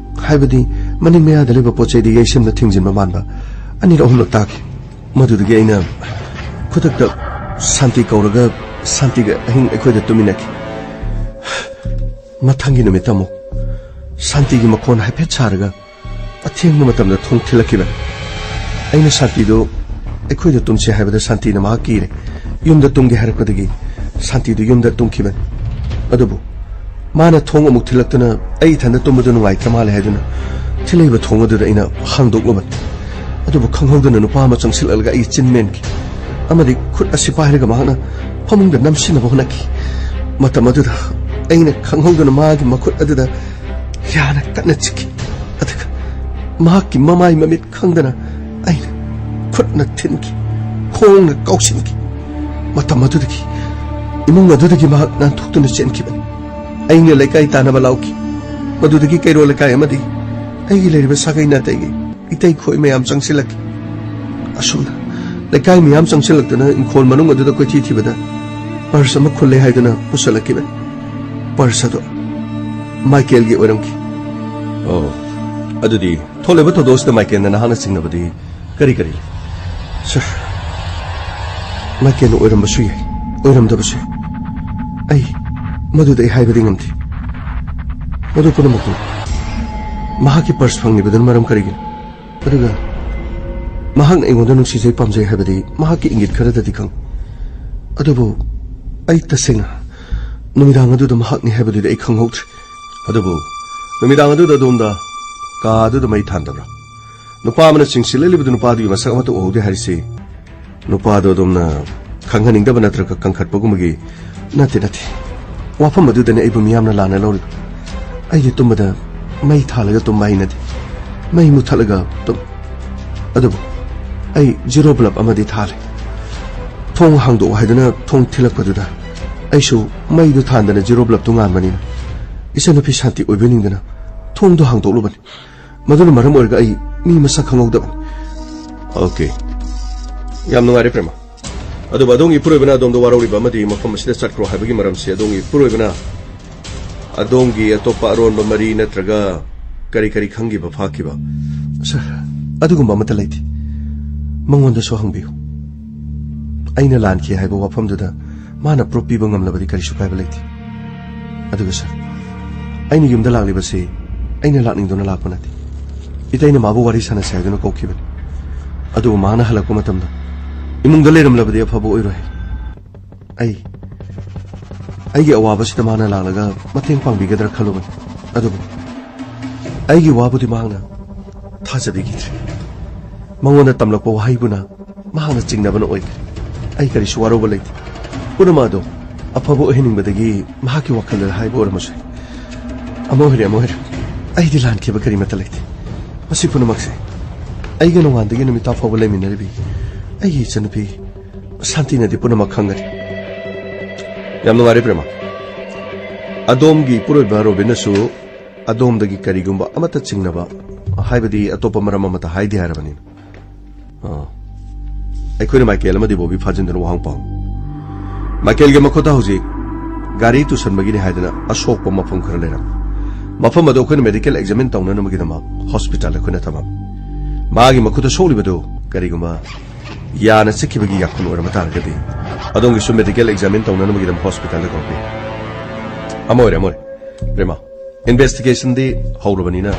ꯍꯥꯏꯕꯗꯤ ꯃꯅꯤꯡ ꯃꯌꯥꯗ ꯂꯩꯕ ꯄꯣꯠ ꯆꯩꯗ ꯌꯩꯁꯤꯟꯕ ꯊꯤꯡꯖꯤꯟꯕ ꯃꯥꯟꯕ ꯑꯅꯤꯔꯛ ꯑꯍꯨꯝꯂꯛ ꯇꯥꯈꯤ꯫ ꯃꯗꯨꯗꯒꯤ ꯑꯩꯅ ꯈꯨꯗꯛꯇ ꯁꯥꯟꯇꯤ ꯀꯧꯔꯒ ꯁꯥꯟꯇꯤꯒ ꯑꯍꯤꯡ ꯑꯩꯈꯣꯏꯗ ꯇꯨꯃꯤꯟꯅꯈꯤ꯫ ꯃꯊꯪꯒꯤ ꯅꯨꯃꯤꯠꯇ ꯑꯃꯨꯛ ꯁꯥꯟꯇꯤꯒꯤ ꯃꯈꯣꯟ ꯍꯥꯏꯐꯦꯠ ꯁꯥꯔꯒ ꯑꯊꯦꯡꯕ ꯃꯇꯝꯗ ꯊꯣꯡ ꯊꯤꯜꯂꯛꯈꯤꯕꯅꯤ꯫ ꯑꯩꯅ ꯁꯥꯟꯇꯤꯗꯨ ꯑꯩꯈꯣꯏꯗ ꯇꯨꯝꯁꯤ ꯍꯥꯏꯕꯗ ꯁꯥꯟꯇꯤꯅ ꯃꯍꯥꯛ ꯀꯤꯔꯦ꯫ ꯌꯨꯝꯗ ꯇꯨꯝꯒꯦ ꯍꯥꯏꯔꯛꯄꯗꯒꯤ ꯁꯥꯟꯇꯤꯗꯨ ꯌꯨꯝꯗ ꯇꯨꯝꯈꯤꯕꯅꯤ꯫ ꯑꯗꯨꯕꯨ ꯃꯥꯅ ꯊꯣꯡ ꯑꯃꯨꯛ ꯊꯤꯜꯂꯛꯇꯨꯅ ꯑꯩ ꯏꯊꯟꯗ ꯇꯨꯝꯕꯗꯨ ꯅꯨꯡꯉꯥꯏꯇ꯭ꯔ ꯃꯥꯜꯂꯦ ꯍꯥꯏꯗꯨꯅ ꯊꯤꯜꯂꯛꯏꯕ ꯊꯣꯡ ꯑꯗꯨꯗ ꯑꯩꯅ ꯍꯥꯡꯗꯣꯛꯂꯨꯕꯅꯤ꯫ ꯑꯗꯨꯕꯨ ꯈꯪꯍꯧꯗꯅ ꯅꯨꯄꯥ ꯑꯃ ꯆꯪꯁꯤꯜꯂꯛꯂꯒ ꯑꯩꯒꯤ ꯆꯤꯟ ꯃꯦꯟꯈꯤ ꯑꯃꯗꯤ ꯈꯨꯠ ꯑꯁꯤ ꯄꯥꯏꯔꯒ ꯃꯍꯥꯛꯅ ꯐꯃꯨꯡꯗ ꯅꯝꯁꯤꯟꯅꯕ ꯍꯣꯠꯅꯈꯤ꯫ ꯃꯇꯝ ꯑꯗꯨꯗ ꯑꯩꯅ ꯈꯪꯍꯧꯗꯅ ꯃꯥꯒꯤ ꯃꯈꯨꯠ ꯑꯗꯨꯗ ꯌꯥꯅ ꯀꯟꯅ ꯆꯤꯛꯈꯤ꯫ ꯑꯗꯨꯒ ꯃꯍꯥꯛꯀꯤ ꯃꯃꯥꯏ ꯃꯃꯤꯠ ꯈꯪꯗꯅ ꯑꯩꯅ ꯈꯨꯠꯅ ꯊꯤꯟꯈꯤ, ꯈꯣꯡꯅ ꯀꯥꯎꯁꯤꯟꯈꯤ꯫ ꯃꯇꯝ ꯑꯗꯨꯗꯒꯤ ꯏꯃꯨꯡ ꯑꯗꯨꯗꯒꯤ ꯃꯍꯥꯛ ꯅꯥꯟꯊꯣꯛꯇꯨꯅ ꯆꯦꯟꯈꯤꯕꯅꯤ꯫ ꯑꯩꯅ ꯂꯩꯀꯥꯏ ꯇꯥꯟꯅꯕ ꯂꯥꯎꯈꯤ꯫ ꯃꯗꯨꯗꯒꯤ ꯀꯩꯔꯣꯜ ꯂꯩꯀꯥꯏ ꯑꯃꯗꯤ ꯑꯩꯒꯤ ꯂꯩꯔꯤꯕ ꯁꯥꯒꯩ ꯅꯥꯇꯩꯒꯤ ꯏꯇꯩ ꯈꯣꯏ ꯃꯌꯥꯝ ꯆꯪꯁꯤꯜꯂꯛꯈꯤ꯫ ꯑꯁꯨꯝꯅ ꯂꯩꯀꯥꯏ ꯃꯌꯥꯝ ꯆꯪꯁꯤꯜꯂꯛꯇꯨꯅ ꯏꯪꯈꯣꯜ ꯃꯅꯨꯡ ꯑꯗꯨꯗ ꯀꯣꯏꯊꯤ ꯊꯤꯕꯗ ꯄꯔꯁ ꯑꯃ ꯈꯨꯜꯂꯦ ꯍꯥꯏꯗꯨꯅ ꯄꯨꯁꯜꯂꯛꯈꯤꯕꯅꯤ꯫ ꯄꯔꯁ ꯑꯗꯨ ꯃꯥꯏꯀꯦꯜꯒꯤ ꯑꯣꯏꯔꯝꯈꯤ꯫ ꯑꯣ, ꯑꯗꯨꯗꯤ ꯊꯣꯛꯂꯤꯕ ꯊꯧꯗꯣꯛ ꯑꯁꯤꯗ ꯃꯥꯏꯀꯦꯜꯅ ꯅꯍꯥꯛꯅ ꯆꯤꯡꯅꯕꯗꯤ ꯀꯔꯤ ꯀꯔꯤ ꯂꯩ? ꯁꯥꯔ, ꯃꯥꯏꯀꯦꯜꯅ ꯑꯣꯏꯔꯝꯕꯁꯨ ꯌꯥꯏ, ꯑꯣꯏꯔꯝꯗꯕꯁꯨ ꯌꯥꯏ꯫ ꯑꯩ ꯃꯗꯨꯗ ꯑꯩ ꯍꯥꯏꯕꯗꯤ ꯉꯝꯗꯦ꯫ ꯃꯗꯨ ꯄꯨꯝꯅꯃꯛꯇꯨ ꯃꯍꯥꯛꯀꯤ ꯄꯔꯁ ꯐꯪꯂꯤꯕꯗꯨꯅ ꯃꯔꯝ ꯀꯔꯤꯒꯤꯅꯣ? ꯑꯗꯨꯒ ꯃꯍꯥꯛꯅ ꯑꯩꯉꯣꯟꯗ ꯅꯨꯡꯁꯤꯖꯩ, ꯄꯥꯝꯖꯩ ꯍꯥꯏꯕꯗꯤ ꯃꯍꯥꯛꯀꯤ ꯏꯪꯒꯤꯠ ꯈꯔꯗꯗꯤ ꯈꯪꯏ꯫ ꯑꯗꯨꯕꯨ ꯑꯩ ꯇꯁꯦꯡꯅ ꯅꯨꯃꯤꯗꯥꯡ ꯑꯗꯨꯗ ꯃꯍꯥꯛꯅꯤ ꯍꯥꯏꯕꯗꯨꯗꯤ ꯑꯩ ꯈꯪꯍꯧꯗ꯭ꯔꯦ꯫ ꯑꯗꯨꯕꯨ ꯅꯨꯃꯤꯗꯥꯡ ꯑꯗꯨꯗ ꯑꯗꯣꯝꯗ ꯀꯥ ꯑꯗꯨꯗ ꯃꯩ ꯊꯥꯟꯗꯕ꯭ꯔꯥ? ꯅꯨꯄꯥ ꯑꯃꯅ ꯆꯤꯡꯁꯤꯜꯂꯛꯂꯤꯕꯗꯨ ꯅꯨꯄꯥꯗꯨꯒꯤ ꯃꯁꯛ ꯑꯃꯠꯇ ꯎꯍꯧꯗꯦ ꯍꯥꯏꯔꯤꯁꯤ꯫ ꯅꯨꯄꯥꯗꯣ ꯑꯗꯣꯝꯅ ꯈꯪꯍꯟꯅꯤꯡꯗꯕ ꯅꯠꯇ꯭ꯔꯒ ꯀꯟꯈꯠꯄꯒꯨꯝꯕꯒꯤ? ꯅꯠꯇꯦ, ꯅꯠꯇꯦ꯫ ꯋꯥꯐꯝ ꯑꯗꯨꯗꯅꯤ ꯑꯩꯕꯨ ꯃꯤꯌꯥꯝꯅ ꯂꯥꯟꯅ ꯂꯧꯔꯤꯕ꯫ ꯑꯩꯗꯤ ꯇꯨꯝꯕꯗ ꯃꯩ ꯊꯥꯜꯂꯒ ꯇꯨꯝꯕ ꯍꯩꯅꯗꯦ꯫ ꯃꯩ ꯃꯨꯠꯊꯠꯂꯒ ꯇꯨꯝ-, ꯑꯗꯨꯕꯨ ꯑꯩ ꯖꯤꯔꯣ ꯕꯜꯕ ꯑꯃꯗꯤ ꯊꯥꯜꯂꯦ꯫ ꯊꯣꯡ ꯍꯥꯡꯗꯣꯛꯎ ꯍꯥꯏꯗꯨꯅ ꯊꯣꯡ ꯊꯤꯜꯂꯛꯄꯗꯨꯗ ꯑꯩꯁꯨ ꯃꯩꯗꯨ ꯊꯥꯟꯗꯅ ꯖꯤꯔꯣ ꯕꯜꯕꯇꯨ ꯉꯥꯟꯕꯅꯤꯅ ꯏꯆꯟꯅꯨꯄꯤ ꯁꯥꯟꯇꯤ ꯑꯣꯏꯕꯤꯅꯤꯡꯗꯅ ꯊꯣꯡꯗꯨ ꯍꯥꯡꯗꯣꯛꯂꯨꯕꯅꯤ꯫ ꯃꯗꯨꯅ ꯃꯔꯝ ꯑꯣꯏꯔꯒ ꯑꯩ ꯃꯤ ꯃꯁꯛ ꯈꯪꯍꯧꯗꯕꯅꯤ꯫ ꯑꯣꯀꯦ꯫ ꯌꯥꯝ ꯅꯨꯡꯉꯥꯏꯔꯦ, ꯄ꯭ꯔꯦꯃ꯫ ꯑꯗꯨꯕꯨ ꯑꯗꯣꯝꯒꯤ ꯏꯄꯨꯔꯣꯏꯕꯅ ꯑꯗꯣꯝꯗ ꯋꯥꯔꯧꯔꯤꯕ ꯑꯃꯗꯤ ꯃꯐꯝ ꯑꯁꯤꯗ ꯆꯠꯈ꯭ꯔꯣ ꯍꯥꯏꯕꯒꯤ ꯃꯔꯝꯁꯤ ꯑꯗꯣꯝꯒꯤ ꯏꯄꯨꯔꯣꯏꯕꯅ ꯑꯗꯣꯝꯒꯤ ꯑꯇꯣꯞꯄ ꯑꯔꯣꯟꯕ ꯃꯔꯤ ꯅꯠꯇ꯭ꯔꯒ ꯀꯔꯤ ꯀꯔꯤ ꯈꯪꯈꯤꯕ ꯐꯥꯈꯤꯕ? ꯁꯥꯔ, ꯑꯗꯨꯒꯨꯝꯕ ꯑꯃꯠꯇ ꯂꯩꯇꯦ꯫ ꯃꯉꯣꯟꯗꯁꯨ ꯍꯪꯕꯤꯌꯨ꯫ ꯑꯩꯅ ꯂꯥꯟꯈꯤ ꯍꯥꯏꯕ ꯋꯥꯐꯝꯗꯨꯗ ꯃꯥꯅ ꯄ꯭ꯔꯨꯐ ꯄꯤꯕ ꯉꯝꯂꯕꯗꯤ ꯀꯔꯤꯁꯨ ꯀꯥꯏꯕ ꯂꯩꯇꯦ꯫ ꯑꯗꯨꯒ ꯁꯥꯔ, ꯑꯩꯅ ꯌꯨꯝꯗ ꯂꯥꯛꯂꯤꯕꯁꯤ ꯑꯩꯅ ꯂꯥꯛꯅꯤꯡꯗꯨꯅ ꯂꯥꯛꯄ ꯅꯠꯇꯦ꯫ ꯏꯇꯩꯅ ꯃꯥꯕꯨ ꯋꯥꯔꯤ ꯁꯥꯟꯅꯁꯤ ꯍꯥꯏꯗꯨꯅ ꯀꯧꯈꯤꯕꯅꯤ꯫ ꯑꯗꯨꯕꯨ ꯃꯥꯅ ꯍꯜꯂꯛꯄ ꯃꯇꯝꯗ ꯏꯃꯨꯡꯗ ꯂꯩꯔꯝꯂꯕꯗꯤ ꯑꯐꯕ ꯑꯣꯏꯔꯣꯏ꯫ ꯑꯩ, ꯑꯩꯒꯤ ꯑꯋꯥꯕꯁꯤꯗ ꯃꯥꯅ ꯂꯥꯛꯂꯒ ꯃꯇꯦꯡ ꯄꯥꯡꯕꯤꯒꯗ꯭ꯔꯥ ꯈꯜꯂꯨꯕꯅꯤ꯫ ꯑꯗꯨꯕꯨ ꯑꯩꯒꯤ ꯋꯥꯕꯨꯗꯤ ꯃꯍꯥꯛꯅ ꯊꯥꯖꯕꯤꯈꯤꯗ꯭ꯔꯦ꯫ ꯃꯉꯣꯟꯗ ꯇꯝꯂꯛꯄ ꯋꯥꯍꯩꯕꯨꯅ ꯃꯍꯥꯛꯅ ꯆꯤꯡꯅꯕꯅ ꯑꯣꯏꯈ꯭ꯔꯦ꯫ ꯑꯩ ꯀꯔꯤꯁꯨ ꯋꯥꯔꯧꯕ ꯂꯩꯇꯦ꯫ ꯄꯨꯝꯅꯃꯛ ꯑꯗꯣ ꯑꯐꯕ ꯑꯣꯏꯍꯟꯅꯤꯡꯕꯗꯒꯤ ꯃꯍꯥꯛꯀꯤ ꯋꯥꯈꯜꯗ ꯍꯥꯏꯕ ꯑꯣꯏꯔꯝꯃꯁꯨ ꯌꯥꯏ꯫ ꯑꯃ ꯑꯣꯏꯔꯦ, ꯑꯃ ꯑꯣꯏꯔꯦ꯫ ꯑꯩꯗꯤ ꯂꯥꯟꯈꯤꯕ ꯀꯔꯤꯃꯠꯇ ꯂꯩꯇꯦ꯫ ꯃꯁꯤ ꯄꯨꯝꯅꯃꯛꯁꯦ ꯑꯩꯒ ꯅꯣꯡꯉꯥꯟꯗꯒꯤ ꯅꯨꯃꯤꯠ ꯇꯥ ꯐꯥꯎꯕ ꯂꯩꯃꯤꯟꯅꯔꯤꯕꯤ ꯑꯩꯒꯤ ꯏꯆꯟꯅꯨꯄꯤ ꯁꯥꯟꯇꯤꯅꯗꯤ ꯄꯨꯝꯅꯃꯛ ꯈꯪꯒꯅꯤ꯫ ꯌꯥꯝ ꯅꯨꯡꯉꯥꯏꯔꯦ, ꯄ꯭ꯔꯦꯃ꯫ ꯑꯗꯣꯝꯒꯤ ꯏꯄꯨꯔꯣꯏꯕ ꯔꯣꯕꯤꯟꯅꯁꯨ ꯑꯗꯣꯝꯗꯒꯤ ꯀꯔꯤꯒꯨꯝꯕ ꯑꯃꯠꯇ ꯆꯤꯡꯅꯕ, ꯍꯥꯏꯕꯗꯤ ꯑꯇꯣꯞꯄ ꯃꯔꯝ ꯑꯃꯠꯇ ꯍꯥꯏꯗꯦ ꯍꯥꯏꯔꯕꯅꯤꯅ꯫ ꯑꯥ꯫ ꯑꯩꯈꯣꯏꯅ ꯃꯥꯏꯀꯦꯜ ꯑꯃꯗꯤ ꯕꯣꯕꯤ ꯐꯥꯖꯤꯟꯗꯨꯅ ꯋꯥꯍꯪ ꯄꯥꯎ꯫ ꯃꯥꯏꯀꯦꯜꯒꯤ ꯃꯈꯨꯠꯇ ꯍꯧꯖꯤꯛ ꯒꯥꯔꯤ ꯇꯨꯁꯟꯕꯒꯤꯅꯤ ꯍꯥꯏꯗꯅ ꯑꯁꯣꯛꯄ ꯃꯐꯝ ꯈꯔ ꯂꯩꯔꯝꯃꯤ꯫ ꯃꯐꯝ ꯑꯗꯨ ꯑꯩꯈꯣꯏꯅ ꯃꯦꯗꯤꯀꯦꯜ ꯑꯦꯛꯖꯥꯃꯤꯟ ꯇꯧꯅꯅꯕꯒꯤꯗꯃꯛ ꯍꯣꯁꯄꯤꯇꯥꯜ ꯑꯩꯈꯣꯏꯅ ꯊꯝꯃꯝꯃꯤ꯫ ꯃꯥꯒꯤ ꯃꯈꯨꯠꯇ ꯁꯣꯛꯂꯤꯕꯗꯨ ꯀꯔꯤꯒꯨꯝꯕ ꯌꯥꯅ ꯆꯤꯛꯈꯤꯕꯒꯤ ꯌꯥꯈꯨꯜ ꯑꯣꯏꯔꯝꯕ ꯇꯥꯔꯒꯗꯤ ꯑꯗꯣꯝꯒꯤꯁꯨ ꯃꯦꯗꯤꯀꯦꯜ ꯑꯦꯛꯖꯥꯃꯤꯟ ꯇꯧꯅꯅꯕꯒꯤꯗꯃꯛ ꯍꯣꯁꯄꯤꯇꯥꯜꯗ ꯀꯧꯔꯛꯄ ꯌꯥꯏ꯫ ꯑꯃ ꯑꯣꯏꯔꯦ, ꯑꯃ ꯑꯣꯏꯔꯦ꯫ ꯄ꯭ꯔꯦꯃꯥ, ꯏꯟꯚꯦꯁꯇꯤꯒꯦꯁꯟꯗꯤ ꯍꯧꯔꯕꯅꯤꯅ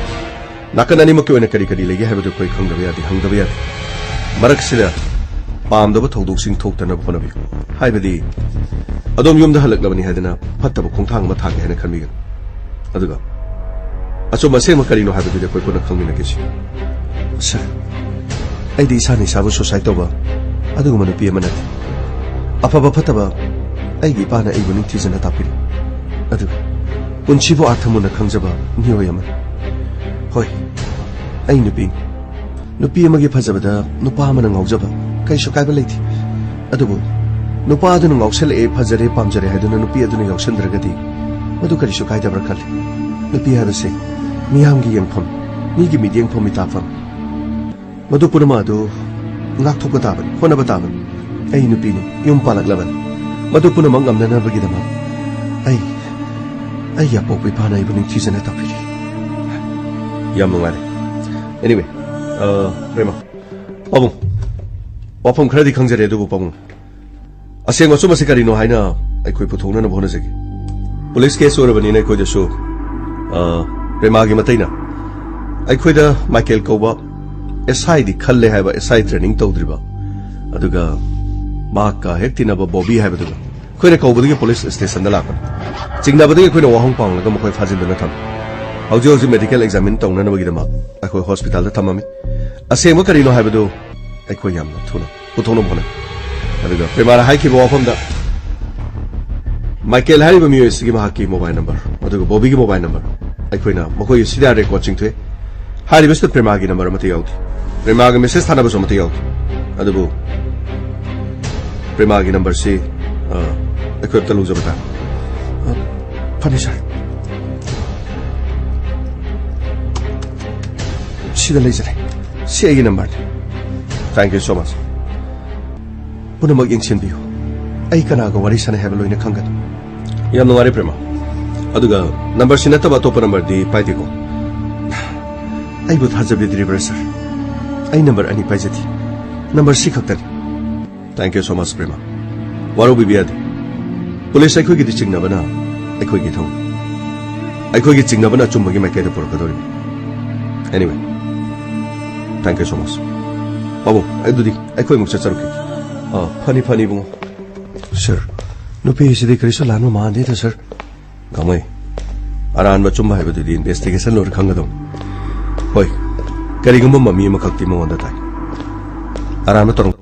ꯅꯥꯀꯟ ꯑꯅꯤꯃꯛꯀꯤ ꯑꯣꯏꯅ ꯀꯔꯤ ꯀꯔꯤ ꯂꯩꯒꯦ ꯍꯥꯏꯕꯗꯨ ꯑꯩꯈꯣꯏ ꯈꯪꯗꯕ ꯌꯥꯗꯦ, ꯍꯪꯗꯕ ꯌꯥꯗꯦ꯫ ꯃꯔꯛꯁꯤꯗ ꯄꯥꯝꯗꯕ ꯊꯧꯗꯣꯛꯁꯤꯡ ꯊꯣꯛꯇꯅꯕ ꯍꯣꯠꯅꯕꯤꯌꯨ꯫ ꯍꯥꯏꯕꯗꯤ ꯑꯗꯣꯝ ꯌꯨꯝꯗ ꯍꯜꯂꯛꯂꯕꯅꯤ ꯍꯥꯏꯗꯅ ꯐꯠꯇꯕ ꯈꯣꯡꯊꯥꯡ ꯑꯃ ꯊꯥꯡꯒꯦ ꯍꯥꯏꯅ ꯈꯟꯕꯤꯒꯅꯨ꯫ ꯑꯗꯨꯒ ꯑꯆꯨꯝꯕ ꯑꯁꯦꯡꯕ ꯀꯔꯤꯅꯣ ꯍꯥꯏꯕꯗꯨꯗꯤ ꯑꯩꯈꯣꯏ ꯄꯨꯟꯅ ꯈꯪꯃꯤꯟꯅꯈꯤꯁꯤ꯫ ꯁꯥꯔ, ꯑꯩꯗꯤ ꯏꯁꯥꯅ ꯏꯁꯥꯕꯨ ꯁꯨꯁꯥꯏꯠ ꯇꯧꯕ ꯑꯗꯨꯒꯨꯝꯕ ꯅꯨꯄꯤ ꯑꯃ ꯅꯠꯇꯦ꯫ ꯑꯐꯕ ꯐꯠꯇꯕ ꯑꯩꯒꯤ ꯏꯄꯥꯅ ꯑꯩꯕꯨ ꯅꯤꯡꯊꯤꯖꯅ ꯇꯥꯛꯄꯤꯔꯤ꯫ ꯑꯗꯨꯒ ꯄꯨꯟꯁꯤꯕꯨ ꯑꯥꯔꯊ ꯃꯨꯟꯅ ꯈꯪꯖꯕ ꯃꯤꯑꯣꯏ ꯑꯃꯅꯤ꯫ ꯍꯣꯏ, ꯑꯩ ꯅꯨꯄꯤꯅꯤ꯫ ꯅꯨꯄꯤ ꯑꯃꯒꯤ ꯐꯖꯕꯗ ꯅꯨꯄꯥ ꯑꯃꯅ ꯉꯥꯎꯖꯕ ꯀꯔꯤꯁꯨ ꯀꯥꯏꯕ ꯂꯩꯇꯦ꯫ ꯑꯗꯨꯕꯨ ꯅꯨꯄꯥ ꯑꯗꯨꯅ ꯉꯥꯎꯁꯜꯂꯛꯑꯦ, ꯐꯖꯔꯦ, ꯄꯥꯝꯖꯔꯦ ꯍꯥꯏꯗꯨꯅ ꯅꯨꯄꯤ ꯑꯗꯨꯅ ꯌꯥꯎꯁꯟꯗ꯭ꯔꯒꯗꯤ ꯃꯗꯨ ꯀꯔꯤꯁꯨ ꯀꯥꯏꯗꯕ꯭ꯔꯥ ꯈꯜꯂꯤ꯫ ꯅꯨꯄꯤ ꯍꯥꯏꯕꯁꯤ ꯃꯤꯌꯥꯝꯒꯤ ꯌꯦꯡꯐꯝ, ꯃꯤꯒꯤ ꯃꯤꯠꯌꯦꯡꯐꯝ, ꯃꯤꯇꯥꯛꯐꯝ, ꯃꯗꯨ ꯄꯨꯝꯅꯃꯛ ꯑꯗꯨ ꯉꯥꯛꯊꯣꯛꯄ ꯇꯥꯕꯅꯤ, ꯍꯣꯠꯅꯕ ꯇꯥꯕꯅꯤ꯫ ꯑꯩ ꯅꯨꯄꯤꯅꯤ, ꯌꯨꯝ ꯄꯥꯜꯂꯛꯂꯕꯅꯤ꯫ ꯃꯗꯨ ꯄꯨꯝꯅꯃꯛ ꯉꯝꯅꯅꯕꯒꯤꯗꯃꯛ ꯑꯩ, ꯑꯩꯒꯤ ꯑꯄꯣꯛꯄ ꯏꯄꯥꯅ ꯑꯩꯕꯨ ꯅꯤꯡꯊꯤꯖꯅ ꯇꯥꯛꯄꯤꯔꯤ꯫ ꯌꯥꯝ ꯅꯨꯡꯉꯥꯏꯔꯦ꯫ Anyway, ꯑ, ꯄ꯭ꯔꯦꯃ, ꯄꯥꯕꯨꯡ, ꯋꯥꯐꯝ ꯈꯔꯗꯤ ꯈꯪꯖꯔꯦ, ꯑꯗꯨꯕꯨ ꯄꯥꯕꯨꯡ, ꯑꯁꯦꯡꯕ ꯑꯆꯨꯝꯕꯁꯤ ꯀꯔꯤꯅꯣ ꯍꯥꯏꯅ ꯑꯩꯈꯣꯏ ꯄꯨꯊꯣꯛꯅꯅꯕ ꯍꯣꯠꯅꯖꯒꯦ꯫ ꯄꯨꯂꯤꯁ ꯀꯦꯁ ꯑꯣꯏꯔꯕꯅꯤꯅ ꯑꯩꯈꯣꯏꯗꯁꯨ, ꯑ, ꯄ꯭ꯔꯦꯃꯥꯒꯤ ꯃꯇꯩꯅ ꯑꯩꯈꯣꯏꯗ ꯃꯥꯏꯀꯦꯜ ꯀꯧꯕ ꯑꯦꯁ ꯑꯥꯏꯗꯤ ꯈꯜꯂꯦ ꯍꯥꯏꯕ, ꯑꯦꯁ ꯑꯥꯏ ꯇ꯭ꯔꯦꯅꯤꯡ ꯇꯧꯗ꯭ꯔꯤꯕ, ꯑꯗꯨꯒ ꯃꯍꯥꯛꯀ ꯍꯦꯛ ꯇꯤꯟꯅꯕ ꯕꯣꯕꯤ ꯍꯥꯏꯕꯗꯨꯒ ꯑꯩꯈꯣꯏꯅ ꯀꯧꯕꯗꯒꯤ ꯄꯨꯂꯤꯁ ꯁ꯭ꯇꯦꯁꯟꯗ ꯂꯥꯛꯄꯅꯤ꯫ ꯆꯤꯡꯅꯕꯗꯒꯤ ꯑꯩꯈꯣꯏꯅ ꯋꯥꯍꯪ ꯄꯥꯎꯍꯪꯂꯒ ꯃꯈꯣꯏ ꯐꯥꯖꯤꯟꯗꯨꯅ ꯊꯝꯃꯤ꯫ ꯍꯧꯖꯤꯛ ꯍꯧꯖꯤꯛ ꯃꯦꯗꯤꯀꯦꯜ ꯑꯦꯛꯖꯥꯃꯤꯟ ꯇꯧꯅꯅꯕꯒꯤꯗꯃꯛ ꯑꯩꯈꯣꯏ ꯍꯣꯁꯄꯤꯇꯥꯜꯗ ꯊꯝꯃꯝꯃꯤ꯫ ꯑꯁꯦꯡꯕ ꯀꯔꯤꯅꯣ ꯍꯥꯏꯕꯗꯨ ꯑꯩꯈꯣꯏ ꯌꯥꯝꯅ ꯊꯨꯅ ꯄꯨꯊꯣꯛꯅꯕ ꯍꯣꯠꯅꯩ꯫ ꯑꯗꯨꯒ ꯄ꯭ꯔꯦꯃꯥꯅ ꯍꯥꯏꯈꯤꯕ ꯋꯥꯐꯝꯗ ꯃꯥꯏꯀꯦꯜ ꯍꯥꯏꯔꯤꯕ ꯃꯤꯑꯣꯏ ꯑꯁꯤꯒꯤ ꯃꯍꯥꯛꯀꯤ ꯃꯣꯕꯥꯏꯜ ꯅꯝꯕꯔ ꯑꯗꯨꯒ ꯕꯣꯕꯤꯒꯤ ꯃꯣꯕꯥꯏꯜ ꯅꯝꯕꯔ ꯑꯩꯈꯣꯏꯅ ꯃꯈꯣꯏꯒꯤ ꯁꯤ ꯗꯤ ꯑꯥꯔ ꯔꯦꯀꯣꯔꯗꯁꯤꯡ ꯊꯣꯛꯑꯦ꯫ ꯍꯥꯏꯔꯤꯕꯁꯤꯗ ꯄ꯭ꯔꯦꯃꯥꯒꯤ ꯅꯝꯕꯔ ꯑꯃꯠꯇ ꯌꯥꯎꯗꯦ꯫ ꯄ꯭ꯔꯦꯃꯥꯒ ꯃꯦꯁꯦꯖ ꯊꯥꯅꯕꯁꯨ ꯑꯃꯠꯇ ꯌꯥꯎꯗꯦ꯫ ꯑꯗꯨꯕꯨ ꯄ꯭ꯔꯦꯃꯥꯒꯤ ꯅꯝꯕꯔꯁꯤ, ꯑ, ꯑꯩꯈꯣꯏ ꯑꯝꯇ ꯂꯧꯖꯕ ꯇꯥꯔꯦ꯫ ꯑ, ꯐꯅꯤ, ꯁꯥꯔ꯫ ꯁꯤꯗ ꯂꯩꯖꯔꯦ꯫ ꯁꯤ ꯑꯩꯒꯤ ꯅꯝꯕꯔꯅꯤ꯫ Thank you so much꯫ ꯄꯨꯝꯅꯃꯛ ꯌꯦꯡꯁꯤꯟꯕꯤꯌꯨ꯫ ꯑꯩ ꯀꯅꯥꯒ ꯋꯥꯔꯤ ꯁꯥꯟꯅꯩ ꯍꯥꯏꯕ ꯂꯣꯏꯅ ꯈꯪꯒꯅꯤ꯫ ꯌꯥꯝ ꯅꯨꯡꯉꯥꯏꯔꯦ, ꯄ꯭ꯔꯦꯃ꯫ ꯑꯗꯨꯒ ꯅꯝꯕꯔꯁꯤ ꯅꯠꯇꯕ ꯑꯇꯣꯞꯄ ꯅꯝꯕꯔꯗꯤ ꯄꯥꯏꯗꯦꯀꯣ? ꯑꯩꯕꯨ ꯊꯥꯖꯕꯤꯗ꯭ꯔꯤꯕ꯭ꯔꯥ, ꯁꯥꯔ? ꯑꯩ ꯅꯝꯕꯔ ꯑꯅꯤ ꯄꯥꯏꯖꯗꯦ꯫ ꯅꯝꯕꯔ ꯁꯤ ꯈꯛꯇꯅꯤ꯫ Thank you so much, ꯄ꯭ꯔꯦꯃ꯫ ꯋꯥꯔꯧꯕꯤꯕ ꯌꯥꯗꯦ꯫ ꯄꯨꯂꯤꯁ ꯑꯩꯈꯣꯏꯒꯤꯗꯤ ꯆꯤꯡꯅꯕꯅ ꯑꯩꯈꯣꯏꯒꯤ ꯏꯊꯧꯅꯤ꯫ ꯑꯩꯈꯣꯏꯒꯤ ꯆꯤꯡꯅꯕꯅ ꯑꯆꯨꯝꯕꯒꯤ ꯃꯥꯏꯀꯩꯗ ꯄꯨꯔꯛꯀꯗꯧꯔꯤꯕꯅꯤ꯫ Anyway, thank you so much꯫ ꯄꯥꯕꯨꯡ, ꯑꯗꯨꯗꯤ ꯑꯩꯈꯣꯏ ꯑꯃꯨꯛ ꯆꯠꯆꯔꯨꯈꯤꯒꯦ꯫ ꯑꯥ, ꯐꯅꯤ, ꯐꯅꯤ, ꯏꯕꯨꯡꯉꯣ꯫ ꯁꯔ, ꯅꯨꯄꯤꯁꯤꯗꯤ ꯀꯔꯤꯁꯨ ꯂꯥꯟꯕ ꯃꯥꯟꯗꯦꯗ, ꯁꯔ꯫ ꯀꯃꯥꯏ? ꯑꯔꯥꯟꯕ ꯑꯆꯨꯝꯕ ꯍꯥꯏꯕꯗꯨꯗꯤ investigation ꯂꯣꯏꯔ ꯈꯪꯒꯗꯧꯅꯤ꯫ ꯍꯣꯏ, ꯀꯔꯤꯒꯨꯝꯕ ꯃꯃꯤ ꯑꯃꯈꯛꯇꯤ ꯃꯉꯣꯟꯗ ꯇꯥꯏ꯫ ꯑꯔꯥꯟꯕ ꯇꯧꯔꯝ-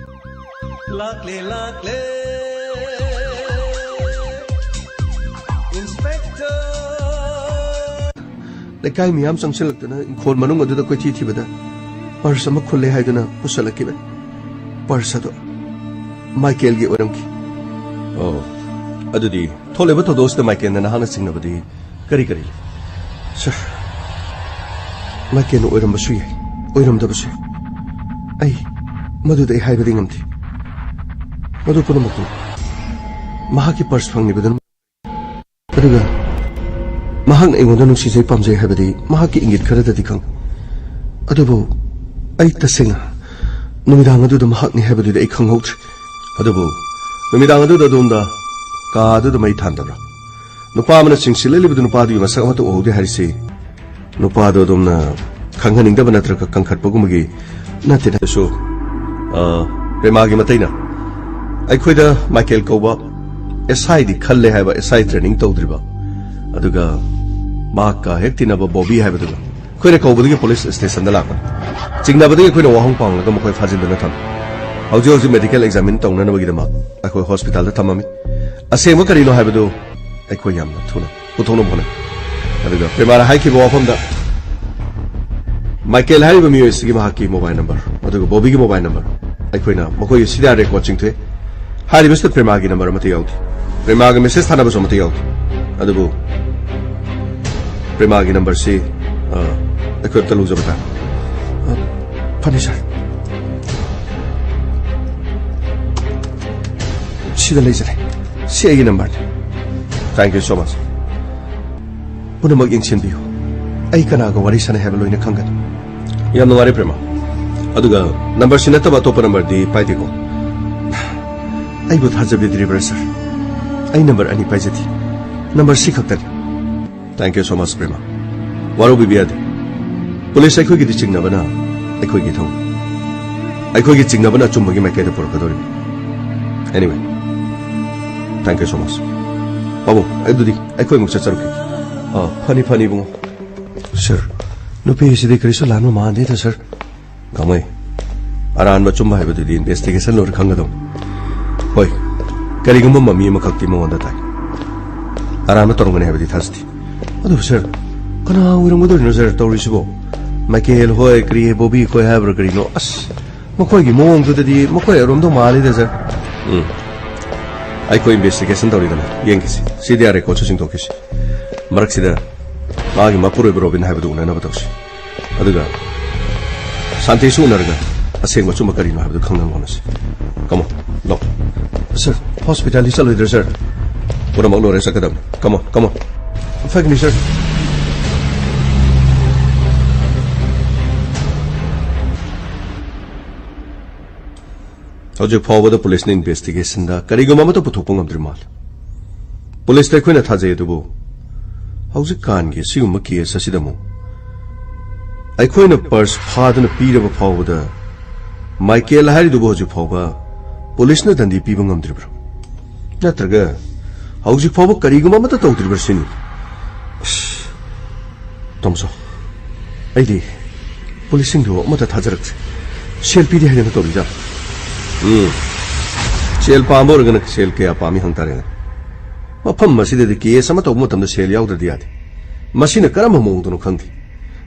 ꯂꯥꯛꯂꯦ, ꯂꯥꯛꯂꯦ, Inspector꯫ ꯂꯩꯀꯥꯏ ꯃꯤꯌꯥꯝ ꯆꯪꯁꯤꯜꯂꯛꯇꯅ ꯏꯪꯈꯣꯜ ꯃꯅꯨꯡ ꯑꯗꯨꯗ ꯀꯣꯏꯊꯤ ꯊꯤꯕꯗ ꯄꯔꯁ ꯑꯃ ꯈꯨꯜꯂꯦ ꯍꯥꯏꯗꯨꯅ ꯄꯨꯁꯜꯂꯛꯈꯤꯕꯅꯤ꯫ ꯄꯔꯁ ꯑꯗꯨ ꯃꯥꯏꯀꯦꯜꯒꯤ ꯑꯣꯏꯔꯝꯈꯤ꯫ ꯑꯣ, ꯑꯗꯨꯗꯤ ꯊꯣꯛꯂꯤꯕ ꯊꯧꯗꯣꯛ ꯑꯁꯤꯗ ꯃꯥꯏꯀꯦꯜꯅ ꯅꯍꯥꯛꯅ ꯆꯤꯡꯅꯕꯗꯤ ꯀꯔꯤ ꯀꯔꯤ ꯂꯩ? ꯁꯔ, ꯃꯥꯏꯀꯦꯜꯅ ꯑꯣꯏꯔꯝꯕꯁꯨ ꯌꯥꯏ, ꯑꯣꯏꯔꯝꯗꯕꯁꯨ ꯌꯥꯏ꯫ ꯑꯩ ꯃꯗꯨꯗ ꯑꯩ ꯍꯥꯏꯕꯗꯤ ꯉꯝꯗꯦ꯫ ꯃꯗꯨ ꯄꯨꯝꯅꯃꯛꯇꯨ ꯃꯍꯥꯛꯀꯤ ꯄꯔꯁ ꯐꯪꯂꯤꯕꯗꯨꯅ, ꯑꯗꯨꯒ ꯃꯍꯥꯛꯅ ꯑꯩꯉꯣꯟꯗ ꯅꯨꯡꯁꯤꯖꯩ, ꯄꯥꯝꯖꯩ ꯍꯥꯏꯕꯗꯤ ꯃꯍꯥꯛꯀꯤ ꯏꯪꯒꯤꯠ ꯈꯔꯗꯗꯤ ꯈꯪꯉꯤ꯫ ꯑꯗꯨꯕꯨ ꯑꯩ ꯇꯁꯦꯡꯅ ꯅꯨꯃꯤꯗꯥꯡ ꯑꯗꯨꯗ ꯃꯍꯥꯛꯅꯤ ꯍꯥꯏꯕꯗꯨꯗꯤ ꯑꯩ ꯈꯪꯍꯧꯗ꯭ꯔꯦ꯫ ꯑꯗꯨꯕꯨ ꯅꯨꯃꯤꯗꯥꯡ ꯑꯗꯨꯗ ꯑꯗꯣꯝꯗ ꯀꯥ ꯑꯗꯨꯗ ꯃꯩ ꯊꯥꯟꯗꯕ꯭ꯔꯥ? ꯅꯨꯄꯥ ꯑꯃꯅ ꯆꯤꯡꯁꯤꯜꯂꯛꯂꯤꯕꯗꯨ ꯅꯨꯄꯥꯗꯨꯒꯤ ꯃꯁꯛ ꯑꯃꯠꯇ ꯎꯍꯧꯗꯦ ꯍꯥꯏꯔꯤꯁꯤ ꯅꯨꯄꯥꯗꯣ ꯑꯗꯣꯝꯅ ꯈꯪꯍꯟꯅꯤꯡꯗꯕ ꯅꯠꯇ꯭ꯔꯒ ꯀꯟꯈꯠꯄꯒꯨꯝꯕꯒꯤ ꯅꯠꯇꯦ꯫ ꯑꯗꯨꯁꯨ, ꯑ, ꯄ꯭ꯔꯦꯃꯥꯒꯤ ꯃꯇꯩꯅ ꯑꯩꯈꯣꯏꯗ ꯃꯥꯏꯀꯦꯜ ꯀꯧꯕ ꯑꯦꯁ ꯑꯥꯏꯗꯤ ꯈꯜꯂꯦ ꯍꯥꯏꯕ, ꯑꯦꯁ ꯑꯥꯏ ꯇ꯭ꯔꯦꯅꯤꯡ ꯇꯧꯗ꯭ꯔꯤꯕ, ꯑꯗꯨꯒ ꯃꯍꯥꯛꯀ ꯍꯦꯛ ꯇꯤꯟꯅꯕ ꯕꯣꯕꯤ ꯍꯥꯏꯕꯗꯨꯒ ꯑꯩꯈꯣꯏꯅ ꯀꯧꯕꯗꯒꯤ ꯄꯨꯂꯤꯁ ꯁ꯭ꯇꯦꯁꯟꯗ ꯂꯥꯛꯄꯅꯤ꯫ ꯆꯤꯡꯅꯕꯗꯒꯤ ꯑꯩꯈꯣꯏꯅ ꯋꯥꯍꯪ ꯄꯥꯡꯂꯒ ꯃꯈꯣꯏ ꯐꯥꯖꯤꯟꯗꯨꯅ ꯊꯝꯃꯤ꯫ ꯍꯧꯖꯤꯛ ꯍꯧꯖꯤꯛ ꯃꯦꯗꯤꯀꯦꯜ ꯑꯦꯛꯖꯥꯃꯤꯟ ꯇꯧꯅꯅꯕꯒꯤꯗꯃꯛ ꯑꯩꯈꯣꯏ ꯍꯣꯁꯄꯤꯇꯥꯜꯗ ꯊꯝꯃꯝꯃꯤ꯫ ꯑꯁꯦꯡꯕ ꯀꯔꯤꯅꯣ ꯍꯥꯏꯕꯗꯨ ꯑꯩꯈꯣꯏ ꯌꯥꯝꯅ ꯊꯨꯅ ꯄꯨꯊꯣꯛꯅꯕ ꯍꯣꯠꯅꯩ꯫ ꯑꯗꯨꯒ ꯄ꯭ꯔꯦꯃꯥꯅ ꯍꯥꯏꯈꯤꯕ ꯋꯥꯐꯝꯗ ꯃꯥꯏꯀꯦꯜ ꯍꯥꯏꯔꯤꯕ ꯃꯤꯑꯣꯏ ꯑꯁꯤꯒꯤ ꯃꯍꯥꯛꯀꯤ ꯃꯣꯕꯥꯏꯜ ꯅꯝꯕꯔ ꯑꯗꯨꯒ ꯕꯣꯕꯤꯒꯤ ꯃꯣꯕꯥꯏꯜ ꯅꯝꯕꯔ ꯑꯩꯈꯣꯏꯅ ꯃꯈꯣꯏꯒꯤ ꯁꯤ ꯗꯤ ꯑꯥꯔ ꯔꯦꯀꯣꯔꯗꯁꯤꯡ ꯊꯣꯛꯑꯦ꯫ ꯍꯥꯏꯔꯤꯕꯁꯤꯗ ꯄ꯭ꯔꯦꯃꯥꯒꯤ ꯅꯝꯕꯔ ꯑꯃꯠꯇ ꯌꯥꯎꯗꯦ꯫ ꯄ꯭ꯔꯦꯃꯥꯒ ꯃꯦꯁꯦꯖ ꯊꯥꯅꯕꯁꯨ ꯑꯃꯠꯇ ꯌꯥꯎꯗꯦ꯫ ꯑꯗꯨꯕꯨ ꯄ꯭ꯔꯦꯃꯥꯒꯤ ꯅꯝꯕꯔꯁꯤ, ꯑ, ꯑꯩꯈꯣꯏ ꯑꯝꯇ ꯂꯧꯖꯕ ꯇꯥꯔꯦ꯫ ꯑ, ꯐꯅꯤ, ꯁꯥꯔ꯫ ꯁꯤꯗ ꯂꯩꯖꯔꯦ꯫ ꯁꯤ ꯑꯩꯒꯤ ꯅꯝꯕꯔꯅꯤ꯫ Thank you so much. ꯄꯨꯝꯅꯃꯛ ꯌꯦꯡꯁꯤꯟꯕꯤꯌꯨ꯫ ꯑꯩ ꯀꯅꯥꯒ ꯋꯥꯔꯤ ꯁꯥꯟꯅꯩ ꯍꯥꯏꯕ ꯂꯣꯏꯅ ꯈꯪꯒꯅꯤ꯫ ꯌꯥꯝ ꯅꯨꯡꯉꯥꯏꯔꯦ, ꯄ꯭ꯔꯦꯃꯥ꯫ ꯑꯗꯨꯒ ꯅꯝꯕꯔꯁꯤ ꯅꯠꯇꯕ ꯑꯇꯣꯞꯄ ꯅꯝꯕꯔꯗꯤ ꯄꯥꯏꯗꯦꯀꯣ? ꯑꯩꯕꯨ ꯊꯥꯖꯕꯤꯗ꯭ꯔꯤꯕ꯭ꯔꯥ, ꯁꯥꯔ? ꯑꯩ ꯅꯝꯕꯔ ꯑꯅꯤ ꯄꯥꯏꯖꯗꯦ꯫ ꯅꯝꯕꯔ ꯁꯤ ꯈꯛꯇꯅꯤ꯫ Thank you so much, ꯄ꯭ꯔꯦꯃꯥ꯫ ꯋꯥꯔꯧꯕꯤꯕ ꯌꯥꯗꯦ꯫ ꯄꯨꯂꯤꯁ ꯑꯩꯈꯣꯏꯒꯤꯗꯤ ꯆꯤꯡꯅꯕꯅ ꯑꯩꯈꯣꯏꯒꯤ ꯏꯊꯧꯅꯤ꯫ ꯑꯩꯈꯣꯏꯒꯤ ꯆꯤꯡꯅꯕꯅ ꯑꯆꯨꯝꯕꯒꯤ ꯃꯥꯏꯀꯩꯗ ꯄꯨꯔꯛꯀꯗꯧꯔꯤꯕꯅꯤ꯫ Anyway, thank you so much꯫ ꯄꯥꯕꯨꯡ, ꯑꯗꯨꯗꯤ ꯑꯩꯈꯣꯏ ꯑꯃꯨꯛ ꯆꯠꯆꯔꯨꯈꯤꯒꯦ꯫ ꯑꯥ, ꯐꯅꯤ, ꯐꯅꯤ, ꯏꯕꯨꯡꯉꯣ꯫ ꯁꯥꯔ, ꯅꯨꯄꯤꯁꯤꯗꯤ ꯀꯔꯤꯁꯨ ꯂꯥꯟꯕ ꯃꯥꯟꯗꯦꯗ, ꯁꯥꯔ꯫ ꯀꯃꯥꯏ? ꯑꯔꯥꯟꯕ ꯑꯆꯨꯝꯕ ꯍꯥꯏꯕꯗꯨꯗꯤ ꯏꯟꯚꯦꯁꯇꯤꯒꯦꯁꯟ ꯂꯣꯏꯔ ꯈꯪꯒꯗꯧꯅꯤ꯫ ꯍꯣꯏ, ꯀꯔꯤꯒꯨꯝꯕ ꯃꯃꯤ ꯑꯃꯈꯛꯇꯤ ꯃꯉꯣꯟꯗ ꯇꯥꯏ꯫ ꯑꯔꯥꯟꯕ ꯇꯧꯔꯝꯒꯅꯤ ꯍꯥꯏꯕꯗꯤ ꯊꯥꯖꯗꯦ꯫ ꯑꯗꯨꯕꯨ ꯁꯥꯔ, ꯀꯅꯥ ꯑꯣꯏꯔꯝꯒꯗꯧꯔꯤꯅꯣ ꯁꯥꯔ ꯇꯧꯔꯤꯁꯤꯕꯣ? ꯃꯥꯏꯀꯦꯜ ꯍꯣꯏ, ꯀꯔꯤ ꯕꯣꯕꯤ ꯈꯣꯏ ꯍꯥꯏꯕ꯭ꯔꯥ ꯀꯔꯤꯅꯣ? ꯑꯁ, ꯃꯈꯣꯏꯒꯤ ꯃꯑꯣꯡꯗꯨꯗꯗꯤ ꯃꯈꯣꯏ ꯑꯣꯏꯔꯝꯗꯧ ꯃꯥꯜꯂꯤꯗ ꯁꯥꯔ꯫ ꯎꯝ, ꯑꯩꯈꯣꯏ ꯏꯟꯚꯦꯁꯇꯤꯒꯦꯁꯟ ꯇꯧꯔꯤꯗꯅ ꯌꯦꯡꯈꯤꯁꯤ꯫ ꯁꯤ ꯗꯤ ꯑꯥꯔ ꯔꯦꯀꯣꯔꯠꯁꯨ ꯆꯤꯡꯊꯣꯛꯈꯤꯁꯤ꯫ ꯃꯔꯛꯁꯤꯗ ꯃꯥꯒꯤ ꯃꯄꯨꯔꯣꯏꯕ ꯔꯣꯕꯤꯟ ꯍꯥꯏꯕꯗꯨ ꯎꯅꯅꯕ ꯇꯧꯁꯤ꯫ ꯑꯗꯨꯒ ꯁꯥꯟꯇꯤꯁꯨ ꯎꯅꯔꯒ ꯑꯁꯦꯡꯕ ꯑꯆꯨꯝꯕ ꯀꯔꯤꯅꯣ ꯍꯥꯏꯕꯗꯨ ꯈꯪꯅꯕ ꯍꯣꯠꯅꯁꯤ꯫ ꯀꯃꯣ, ꯂꯣ꯫ ꯁꯥꯔ, ꯍꯣꯁꯄꯤꯇꯥꯜꯗꯤ ꯆꯠꯂꯣꯏꯗ꯭ꯔꯥ ꯁꯥꯔ? ꯄꯨꯝꯅꯃꯛ ꯂꯣꯏꯔꯦ, ꯆꯠꯀꯗꯕꯅꯤ꯫ ꯀꯃꯣ, ꯀꯃꯣ꯫ ꯐꯒꯅꯤ ꯁꯥꯔ꯫ ꯍꯧꯖꯤꯛ ꯐꯥꯎꯕꯗ ꯄꯨꯂꯤꯁꯅ ꯏꯟꯚꯦꯁꯇꯤꯒꯦꯁꯟꯗ ꯀꯔꯤꯒꯨꯝꯕ ꯑꯃꯠꯇ ꯄꯨꯊꯣꯛꯄ ꯉꯝꯗ꯭ꯔꯤ ꯃꯥꯜꯂꯤ꯫ ꯄꯨꯂꯤꯁꯇ ꯑꯩꯈꯣꯏꯅ ꯊꯥꯖꯩ, ꯑꯗꯨꯕꯨ ꯍꯧꯖꯤꯛꯀꯥꯟꯒꯤ ꯑꯁꯤꯒꯨꯝꯕ ꯀꯦꯁ ꯑꯁꯤꯗ ꯑꯃꯨꯛ ꯑꯩꯈꯣꯏꯅ ꯄꯔꯁ ꯐꯥꯗꯨꯅ ꯄꯤꯔꯕ ꯐꯥꯎꯕꯗ ꯃꯥꯏꯀꯦꯜ ꯍꯥꯏꯔꯤꯗꯨꯕꯨ ꯍꯧꯖꯤꯛ ꯐꯥꯎꯕ ꯄꯨꯂꯤꯁꯅ ꯗꯟꯗꯤ ꯄꯤꯕ ꯉꯝꯗ꯭ꯔꯤꯕ꯭ꯔꯥ? ꯅꯠꯇ꯭ꯔꯒ ꯍꯧꯖꯤꯛ ꯐꯥꯎꯕ ꯀꯔꯤꯒꯨꯝꯕ ꯑꯃꯠꯇ ꯇꯧꯗ꯭ꯔꯤꯕ꯭ꯔꯥ ꯁꯤꯅꯤ꯫ ꯑꯁ, ꯇꯣꯝꯆꯧ, ꯑꯩꯗꯤ ꯄꯨꯂꯤꯁꯁꯤꯡꯗꯨ ꯑꯃꯠꯇ ꯊꯥꯖꯔꯛꯇ꯭ꯔꯦ꯫ ꯁꯦꯜ ꯄꯤꯗꯦ ꯍꯥꯏꯗꯅ ꯇꯧꯔꯤꯖꯥꯠꯂꯣ? ꯎꯝ꯫ ꯁꯦꯜ ꯄꯥꯝꯕ ꯑꯣꯏꯔꯒꯅ ꯁꯦꯜ ꯀꯌꯥ ꯄꯥꯝꯃꯤ ꯍꯪ ꯇꯥꯔꯦꯅꯦ꯫ ꯃꯐꯝ ꯑꯁꯤꯗꯗꯤ ꯀꯦꯁ ꯑꯃ ꯇꯧꯕ ꯃꯇꯝꯗ ꯁꯦꯜ ꯌꯥꯎꯗ꯭ꯔꯗꯤ ꯌꯥꯗꯦ꯫ ꯃꯁꯤꯅ ꯀꯔꯝꯕ ꯃꯑꯣꯡꯗꯅꯣ ꯈꯪꯗꯦ꯫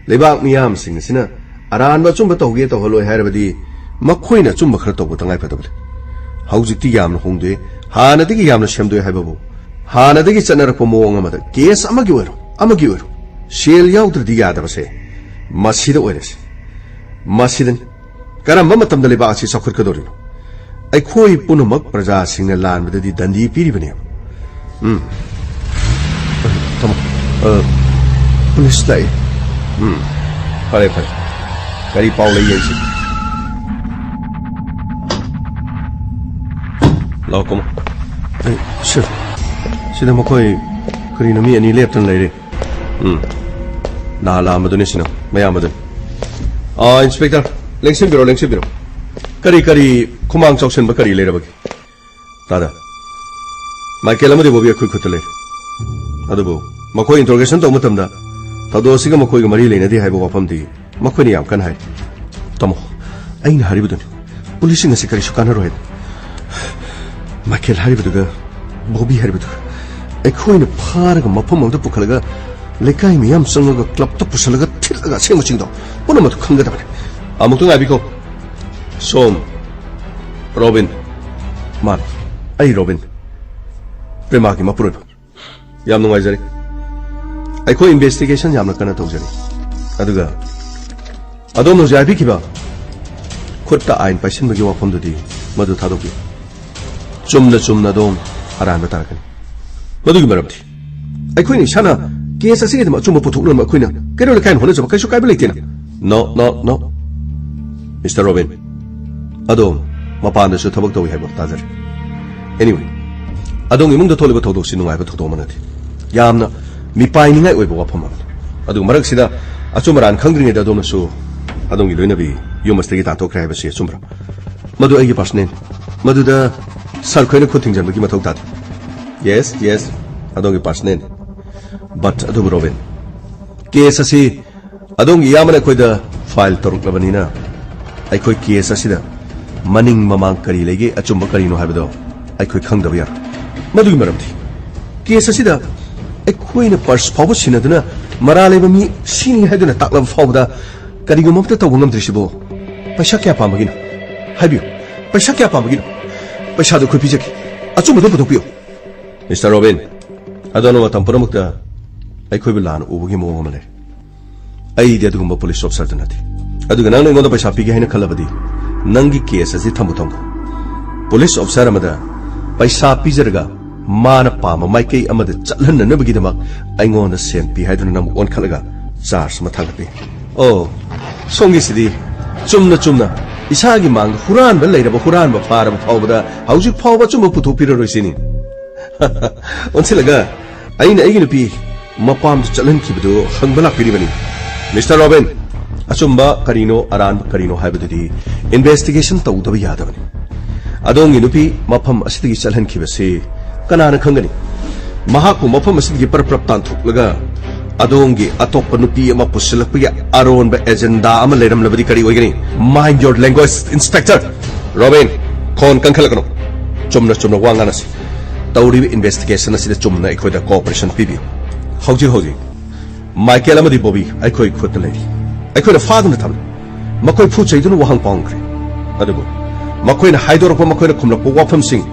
ꯂꯩꯕꯥꯛ ꯃꯤꯌꯥꯝꯁꯤꯡ ꯑꯁꯤꯅ ꯑꯔꯥꯟꯕ ꯑꯆꯨꯝꯕ ꯇꯧꯒꯦ ꯇꯧꯍꯜꯂꯣꯏ ꯍꯥꯏꯔꯕꯗꯤ ꯃꯈꯣꯏꯅ ꯑꯆꯨꯝꯕ ꯈꯔ ꯇꯧꯕ ꯇꯉꯥꯏ ꯐꯗꯕꯅꯤ꯫ ꯍꯧꯖꯤꯛꯇꯤ ꯌꯥꯝꯅ ꯍꯣꯡꯗꯣꯛꯑꯦ꯫ ꯍꯥꯟꯅꯗꯒꯤ ꯌꯥꯝꯅ ꯁꯦꯝꯗꯣꯛꯑꯦ ꯍꯥꯏꯕꯕꯨ, ꯍꯥꯟꯅꯗꯒꯤ ꯆꯠꯅꯔꯛꯄ ꯃꯑꯣꯡ ꯑꯃꯗ ꯀꯦꯁ ꯑꯃꯒꯤ ꯑꯣꯏꯔꯣ, ꯑꯃꯒꯤ ꯑꯣꯏꯔꯣ, ꯁꯦꯜ ꯌꯥꯎꯗ꯭ꯔꯗꯤ ꯌꯥꯗꯕꯁꯦ ꯃꯁꯤꯗ ꯑꯣꯏꯔꯁꯤ꯫ ꯃꯁꯤꯗꯅꯤ꯫ ꯀꯔꯝꯕ ꯃꯇꯝꯗ ꯂꯩꯕꯥꯛ ꯑꯁꯤ ꯆꯥꯎꯈꯠꯀꯗꯧꯔꯤꯅꯣ? ꯑꯩꯈꯣꯏ ꯄꯨꯝꯅꯃꯛ ꯄ꯭ꯔꯖꯥꯁꯤꯡꯅ ꯂꯥꯟꯕꯗꯗꯤ ꯗꯟꯗꯤ ꯄꯤꯔꯤꯕꯅꯦꯕ꯫ ꯎꯝ꯫ ꯊꯝꯃꯣ꯫ ꯑ, ꯄꯨꯂꯤꯁ ꯂꯥꯛꯑꯦ꯫ ꯎꯝ꯫ ꯐꯔꯦ, ꯐꯔꯦ꯫ ꯀꯔꯤ ꯄꯥꯎ ꯂꯩ ꯌꯦꯡꯁꯤ꯫ ꯂꯥꯛꯑꯣ, ꯀꯨꯝꯃꯣ꯫ ꯑꯩ, ꯁꯤꯔ, ꯁꯤꯗ ꯃꯈꯣꯏ ꯀꯔꯤꯅꯣ ꯃꯤ ꯑꯅꯤ ꯂꯦꯞꯇꯅ ꯂꯩꯔꯦ꯫ ꯎꯝ꯫ ꯅꯍꯥꯟ ꯂꯥꯛꯑꯝꯕꯗꯨꯅꯤ ꯁꯤꯅ, ꯃꯌꯥꯝꯕꯗꯨꯅꯤ꯫ ꯑꯥ, ꯏꯟꯁꯄꯦꯛꯇꯔ, ꯂꯦꯡꯁꯤꯟꯕꯤꯔꯣ, ꯂꯦꯡꯁꯤꯟꯕꯤꯔꯣ꯫ ꯀꯔꯤ, ꯀꯔꯤ ꯈꯨꯃꯥꯡ ꯆꯥꯎꯁꯤꯟꯕ ꯀꯔꯤ ꯂꯩꯔꯕꯒꯦ? ꯇꯥꯗ꯫ ꯃꯥꯏꯀꯦꯜ ꯑꯃꯗꯤ ꯕꯣꯕꯤ ꯑꯩꯈꯣꯏ ꯈꯨꯠꯇ ꯂꯩꯔꯦ꯫ ꯑꯗꯨꯕꯨ ꯃꯈꯣꯏ ꯏꯟꯇꯔꯣꯒꯦꯁꯟ ꯇꯧꯕ ꯃꯇꯝꯗ ꯊꯧꯗꯣꯛ ꯑꯁꯤꯒ ꯃꯈꯣꯏꯒ ꯃꯔꯤ ꯂꯩꯅꯗꯦ ꯍꯥꯏꯕ ꯋꯥꯐꯝꯗꯤ ꯃꯈꯣꯏꯅ ꯌꯥꯝ ꯀꯟꯅ ꯍꯥꯏ꯫ ꯇꯥꯃꯣ, ꯑꯩꯅ ꯍꯥꯏꯔꯤꯕꯗꯨꯅꯤ, ꯄꯨꯂꯤꯁꯁꯤꯡ ꯑꯁꯤ ꯀꯔꯤꯁꯨ ꯀꯥꯟꯅꯔꯣꯏ ꯍꯥꯏꯅ꯫ ꯃꯥꯏꯀꯦꯜ ꯍꯥꯏꯔꯤꯕꯗꯨꯒ ꯕꯣꯕꯤ ꯍꯥꯏꯔꯤꯕꯗꯨꯒ ꯑꯩꯈꯣꯏꯅ ꯐꯥꯔꯒ ꯃꯐꯝ ꯑꯃꯗ ꯄꯨꯈꯠꯂꯒ ꯂꯩꯀꯥꯏ ꯃꯤꯌꯥꯝ ꯆꯪꯉꯒ ꯀ꯭ꯂꯕꯇ ꯄꯨꯁꯜꯂꯒ ꯊꯤꯠꯂꯒ ꯑꯁꯦꯡꯕꯁꯤꯡꯗꯣ ꯄꯨꯝꯅꯃꯛꯇꯨ ꯈꯪꯒꯗꯕꯅꯤ꯫ ꯑꯃꯨꯛꯇ ꯉꯥꯏꯕꯤꯈꯣ꯫ ꯁꯣꯝ, ꯔꯣꯕꯤꯟ꯫ ꯃꯥꯅꯤ, ꯑꯩ ꯔꯣꯕꯤꯟ, ꯄ꯭ꯔꯦꯃꯥꯒꯤ ꯃꯄꯨꯔꯣꯏꯕ꯫ ꯌꯥꯝ ꯅꯨꯡꯉꯥꯏꯖꯔꯦ꯫ ꯑꯩꯈꯣꯏ ꯏꯟꯚꯦꯁꯇꯤꯒꯦꯁꯟ ꯌꯥꯝꯅ ꯀꯟꯅ ꯇꯧꯖꯔꯤ꯫ ꯑꯗꯨꯒ ꯑꯗꯣꯝꯅ ꯍꯧꯖꯤꯛ ꯍꯥꯏꯕꯤꯈꯤꯕ ꯈꯨꯠꯇ ꯑꯥꯏꯟ ꯄꯥꯏꯁꯤꯟꯕꯒꯤ ꯋꯥꯐꯝꯗꯨꯗꯤ ꯃꯗꯨ ꯊꯥꯗꯣꯛꯄꯤꯌꯨ꯫ ꯆꯨꯝꯅ ꯆꯨꯝꯅ ꯑꯗꯣꯝ ꯑꯔꯥꯟꯕ ꯇꯥꯔꯛꯀꯅꯤ꯫ ꯃꯗꯨꯒꯤ ꯃꯔꯝꯗꯤ ꯑꯩꯈꯣꯏꯅ ꯏꯁꯥꯅ ꯀꯦꯁ ꯑꯁꯤꯒꯤꯗꯃꯛ ꯑꯆꯨꯝꯕ ꯄꯨꯊꯣꯛꯅꯕ ꯑꯩꯈꯣꯏꯅ ꯀꯩꯔꯣꯜ ꯂꯩꯀꯥꯏꯅ ꯍꯣꯠꯅꯖꯕ ꯀꯩꯁꯨ ꯀꯥꯏꯕ ꯂꯩꯇꯦꯅ꯫ No, no, no꯫ Mister robin, ꯑꯗꯣꯝ ꯃꯄꯥꯟꯗꯁꯨ ꯊꯕꯛ ꯇꯧꯏ ꯍꯥꯏꯕ ꯇꯥꯖꯔꯦ꯫ Anyway, ꯑꯗꯣꯝꯒꯤ ꯏꯃꯨꯡꯗ ꯊꯣꯛꯂꯤꯕ ꯊꯧꯗꯣꯛꯁꯤ ꯅꯨꯡꯉꯥꯏꯕ ꯊꯧꯗꯣꯛ ꯑꯃ ꯅꯠꯇꯦ꯫ ꯌꯥꯝꯅ ꯃꯤꯄꯥꯏꯅꯤꯡꯉꯥꯏ ꯑꯣꯏꯕ ꯋꯥꯐꯝ ꯑꯃꯅꯤ꯫ ꯑꯗꯨꯒ ꯃꯔꯛꯁꯤꯗ ꯑꯆꯨꯝ ꯑꯔꯥꯟ ꯈꯪꯗ꯭ꯔꯤꯉꯩꯗ ꯑꯗꯣꯝꯅꯁꯨ ꯑꯗꯣꯝꯒꯤ ꯂꯣꯏꯅꯕꯤ ꯌꯨꯝ ꯑꯁꯤꯗꯒꯤ ꯇꯥꯟꯊꯣꯛꯈ꯭ꯔꯦ ꯍꯥꯏꯕꯁꯤ ꯑꯆꯨꯝꯕ꯭ꯔꯥ? ꯃꯗꯨ ꯑꯩꯒꯤ ꯄꯥꯔꯁꯅꯦꯜ꯫ ꯃꯗꯨꯗ ꯁꯥꯔ ꯈꯣꯏꯅ ꯈꯨꯠ ꯊꯤꯡꯖꯤꯟꯕꯒꯤ ꯃꯊꯧ ꯇꯥꯗꯦ꯫ Yes, yes, ꯑꯗꯣꯝꯒꯤ ꯄꯥꯔꯁꯅꯦꯜ꯫ But ꯑꯗꯨꯕꯨ ꯔꯣꯕꯤꯟ, ꯀꯦꯁ ꯑꯁꯤ ꯑꯗꯣꯝꯒꯤ ꯏꯌꯥꯝꯕꯅ ꯑꯩꯈꯣꯏꯗ ꯐꯥꯏꯜ ꯇꯧꯔꯛꯂꯕꯅꯤꯅ, ꯑꯩꯈꯣꯏ ꯀꯦꯁ ꯑꯁꯤꯗ ꯃꯅꯤꯡ ꯃꯃꯥꯡ ꯀꯔꯤ ꯂꯩꯒꯦ, ꯑꯆꯨꯝꯕ ꯀꯔꯤꯅꯣ ꯍꯥꯏꯕꯗꯣ ꯑꯩꯈꯣꯏ ꯈꯪꯗꯕ ꯌꯥꯔꯣꯏ꯫ ꯃꯗꯨꯒꯤ ꯃꯔꯝꯗꯤ ꯀꯦꯁ ꯑꯁꯤꯗ ꯑꯩꯈꯣꯏꯅ ꯄꯔꯁ ꯐꯥꯎꯕ ꯁꯤꯟꯅꯗꯨꯅ ꯃꯔꯥꯜ ꯂꯩꯕ ꯃꯤ ꯁꯤꯅꯤ ꯍꯥꯏꯗꯨꯅ ꯇꯥꯛꯂꯕ ꯐꯥꯎꯕꯗ ꯀꯔꯤꯒꯨꯝꯕ ꯑꯃꯠꯇ ꯇꯧꯕ ꯉꯝꯗ꯭ꯔꯤꯁꯤꯕꯨ ꯄꯩꯁꯥ ꯀꯌꯥ ꯄꯥꯝꯕꯒꯤꯅꯣ? ꯍꯥꯏꯕꯤꯌꯨ, ꯄꯩꯁꯥ ꯀꯌꯥ ꯄꯥꯝꯕꯒꯤꯅꯣ? ꯄꯩꯁꯥꯗꯨ ꯑꯩꯈꯣꯏ ꯄꯤꯖꯒꯦ꯫ ꯑꯆꯨꯝꯕꯗꯨ ꯄꯨꯊꯣꯛꯄꯤꯌꯨ꯫ ꯃꯤꯁꯇꯔ ꯔꯣꯕꯤꯟ, ꯑꯗꯣꯝꯅ ꯃꯇꯝ ꯄꯨꯝꯅꯃꯛꯇ ꯑꯩꯈꯣꯏꯕꯨ ꯂꯥꯟꯅ ꯎꯕꯒꯤ ꯃꯑꯣꯡ ꯑꯃ ꯂꯩ꯫ ꯑꯩꯗꯤ ꯑꯗꯨꯒꯨꯝꯕ ꯄꯨꯂꯤꯁ ꯑꯣꯐꯤꯁꯥꯔꯗꯨ ꯅꯠꯇꯦ꯫ ꯑꯗꯨꯒ ꯅꯪꯅ ꯑꯩꯉꯣꯟꯗ ꯄꯩꯁꯥ ꯄꯤꯒꯦ ꯍꯥꯏꯅ ꯈꯜꯂꯕꯗꯤ ꯅꯪꯒꯤ ꯀꯦꯁ ꯑꯁꯤ ꯊꯝꯃꯨ ꯊꯝꯈꯣ꯫ ꯄꯨꯂꯤꯁ ꯑꯣꯐꯤꯁꯥꯔ ꯑꯃꯗ ꯄꯩꯁꯥ ꯄꯤꯖꯔꯒ ꯃꯥꯅ ꯄꯥꯝꯕ ꯃꯥꯏꯀꯩ ꯑꯃꯗ ꯆꯠꯍꯟꯅꯅꯕꯒꯤꯗꯃꯛ ꯑꯩꯉꯣꯟꯗ ꯁꯦꯟ ꯄꯤ ꯍꯥꯏꯗꯨꯅ ꯅꯪꯕꯨ ꯑꯣꯟꯈꯠꯂꯒ ꯆꯥꯔꯖ ꯑꯃ ꯊꯥꯡꯒꯠꯄꯤ꯫ ꯑꯣ, ꯁꯣꯝꯒꯤꯁꯤꯗꯤ ꯆꯨꯝꯅ ꯆꯨꯝꯅ ꯏꯁꯥꯒꯤ ꯃꯥꯡꯗ ꯍꯨꯔꯥꯟꯕ ꯂꯩꯔꯕ ꯍꯨꯔꯥꯟꯕ ꯐꯥꯔꯕ ꯐꯥꯎꯕꯗ ꯍꯧꯖꯤꯛ ꯐꯥꯎꯕ ꯑꯆꯨꯝꯕ ꯄꯨꯊꯣꯛꯄꯤꯔꯔꯣꯏ ꯁꯤꯅꯤ꯫ ꯑꯣꯟꯁꯤꯜꯂꯒ ꯑꯩꯅ ꯑꯩꯒꯤ ꯅꯨꯄꯤ ꯃꯄꯥꯝꯗ ꯆꯠꯍꯟꯈꯤꯕꯗꯨ ꯍꯪꯕ ꯂꯥꯛꯄꯤꯔꯤꯕꯅꯤ꯫ ꯃꯤꯁꯇꯔ ꯔꯣꯕꯤꯟ, ꯑꯆꯨꯝꯕ ꯀꯔꯤꯅꯣ, ꯑꯔꯥꯟꯕ ꯀꯔꯤꯅꯣ ꯍꯥꯏꯕꯗꯨꯗꯤ ꯏꯟꯚꯦꯁꯇꯤꯒꯦꯁꯟ ꯇꯧꯗꯕ ꯌꯥꯗꯕꯅꯤ꯫ ꯑꯗꯣꯝꯒꯤ ꯅꯨꯄꯤ ꯃꯐꯝ ꯑꯁꯤꯗꯒꯤ ꯆꯠꯍꯟꯈꯤꯕꯁꯤ ꯀꯅꯥꯅ ꯈꯪꯒꯅꯤ? ꯃꯍꯥꯛꯄꯨ ꯃꯐꯝ ꯑꯁꯤꯗꯒꯤ ꯄꯔꯞ ꯄꯔꯞ ꯇꯥꯟꯊꯣꯛꯂꯒ ꯑꯗꯣꯝꯒꯤ ꯑꯇꯣꯞꯄ ꯅꯨꯄꯤ ꯑꯃ ꯄꯨꯁꯤꯜꯂꯛꯄꯒꯤ ꯑꯔꯣꯟꯕ ꯑꯦꯖꯦꯟꯗꯥ ꯑꯃ ꯂꯩꯔꯝꯂꯕꯗꯤ ꯀꯔꯤ ꯑꯣꯏꯒꯅꯤ? Mind your language, Inspector! Robin, ꯈꯣꯟ ꯀꯟꯈꯠꯂꯛꯀꯅꯨ꯫ ꯆꯨꯝꯅ ꯆꯨꯝꯅ ꯋꯥ ꯉꯥꯡꯅꯁꯤ꯫ ꯇꯧꯔꯤꯕ ꯏꯟꯚꯦꯁꯇꯤꯒꯦꯁꯟ ꯑꯁꯤꯗ ꯆꯨꯝꯅ ꯑꯩꯈꯣꯏꯗ ꯀꯣꯑꯣꯄꯔꯦꯁꯟ ꯄꯤꯕꯤꯌꯨ꯫ ꯍꯧꯖꯤꯛ ꯍꯧꯖꯤꯛ ꯃꯥꯏꯀꯦꯜ ꯑꯃꯗꯤ ꯕꯣꯕꯤ ꯑꯩꯈꯣꯏ ꯈꯨꯠꯇ ꯂꯩꯔꯤ꯫ ꯑꯩꯈꯣꯏꯅ ꯐꯥꯗꯨꯅ ꯊꯝꯂꯤ꯫ ꯃꯈꯣꯏ ꯐꯨ ꯆꯩꯗꯨꯅ ꯋꯥꯍꯪ ꯄꯥꯎꯈ꯭ꯔꯦ꯫ ꯑꯗꯨꯕꯨ ꯃꯈꯣꯏꯅ ꯍꯥꯏꯗꯣꯔꯛꯄ, ꯃꯈꯣꯏꯅ ꯈꯨꯝꯂꯛꯄ ꯋꯥꯐꯝꯁꯤꯡ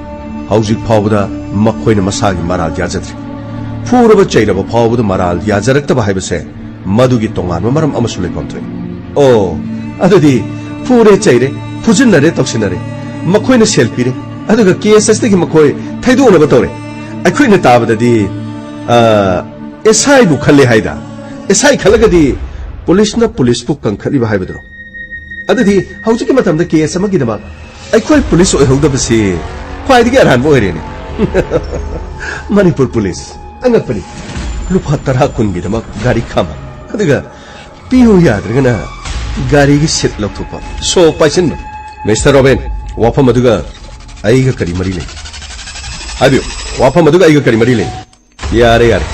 ꯍꯧꯖꯤꯛ ꯐꯥꯎꯕꯗ ꯃꯈꯣꯏꯅ ꯃꯁꯥꯒꯤ ꯃꯔꯥꯜ ꯌꯥꯖꯗ꯭ꯔꯤ꯫ ꯐꯨꯔꯕ ꯆꯩꯔꯕ ꯐꯥꯎꯕꯗ ꯃꯔꯥꯜ ꯌꯥꯖꯔꯛꯇꯕ ꯍꯥꯏꯕꯁꯦ ꯃꯗꯨꯒꯤ ꯇꯣꯉꯥꯟꯕ ꯃꯔꯝ ꯑꯃꯁꯨ ꯂꯩꯐꯝ ꯊꯣꯛꯏ꯫ ꯑꯣ, ꯑꯗꯨꯗꯤ ꯐꯨꯔꯦ ꯆꯩꯔꯦ, ꯐꯨꯖꯤꯟꯅꯔꯦ ꯇꯧꯁꯤꯟꯅꯔꯦ, ꯃꯈꯣꯏꯅ ꯁꯦꯜ ꯄꯤꯔꯦ, ꯑꯗꯨꯒ ꯀꯦꯁ ꯑꯁꯤꯗꯒꯤ ꯃꯈꯣꯏ ꯊꯩꯗꯣꯛꯅꯕ ꯇꯧꯔꯦ꯫ ꯑꯩꯈꯣꯏꯅ ꯇꯥꯕꯗꯗꯤ, ꯑ, ꯑꯦꯁ ꯑꯥꯏꯕꯨ ꯈꯜꯂꯦ ꯍꯥꯏꯗ꯫ ꯑꯦꯁ ꯑꯥꯏ ꯈꯜꯂꯒꯗꯤ ꯄꯨꯂꯤꯁꯅ ꯄꯨꯂꯤꯁꯄꯨ ꯀꯟꯈꯠꯂꯤꯕ ꯍꯥꯏꯕꯗꯨꯔꯣ? ꯑꯗꯨꯗꯤ ꯍꯧꯖꯤꯛꯀꯤ ꯃꯇꯝꯗ ꯀꯦꯁ ꯑꯃꯒꯤꯗꯃꯛ ꯑꯩꯈꯣꯏ ꯄꯨꯂꯤꯁ ꯑꯣꯏꯍꯧꯗꯕꯁꯤ ꯈ꯭ꯋꯥꯏꯗꯒꯤ ꯑꯔꯥꯟꯕ ꯑꯣꯏꯔꯦꯅꯦ꯫ ꯃꯅꯤꯄꯨꯔ ꯄꯨꯂꯤꯁ, ꯑꯉꯛꯄꯅꯤ꯫ ꯂꯨꯄꯥ ꯇꯔꯥ ꯀꯨꯟꯒꯤꯗꯃꯛ ꯒꯥꯔꯤ ꯈꯥꯝꯕ, ꯑꯗꯨꯒ ꯄꯤꯌꯨ ꯌꯥꯗ꯭ꯔꯒꯅ ꯒꯥꯔꯤꯒꯤ ꯁꯤꯠ ꯂꯧꯊꯣꯛꯄ, ꯁꯣ ꯄꯥꯏꯁꯤꯟꯕ꯫ ꯃꯤꯁꯇꯔ ꯔꯣꯕꯤꯟ, ꯋꯥꯐꯝ ꯑꯗꯨꯒ ꯑꯩꯒ ꯀꯔꯤ ꯃꯔꯤ ꯂꯩ? ꯍꯥꯏꯕꯤꯌꯨ, ꯋꯥꯐꯝ ꯑꯗꯨꯒ ꯑꯩꯒ ꯀꯔꯤ ꯃꯔꯤ ꯂꯩ? ꯌꯥꯔꯦ, ꯌꯥꯔꯦ꯫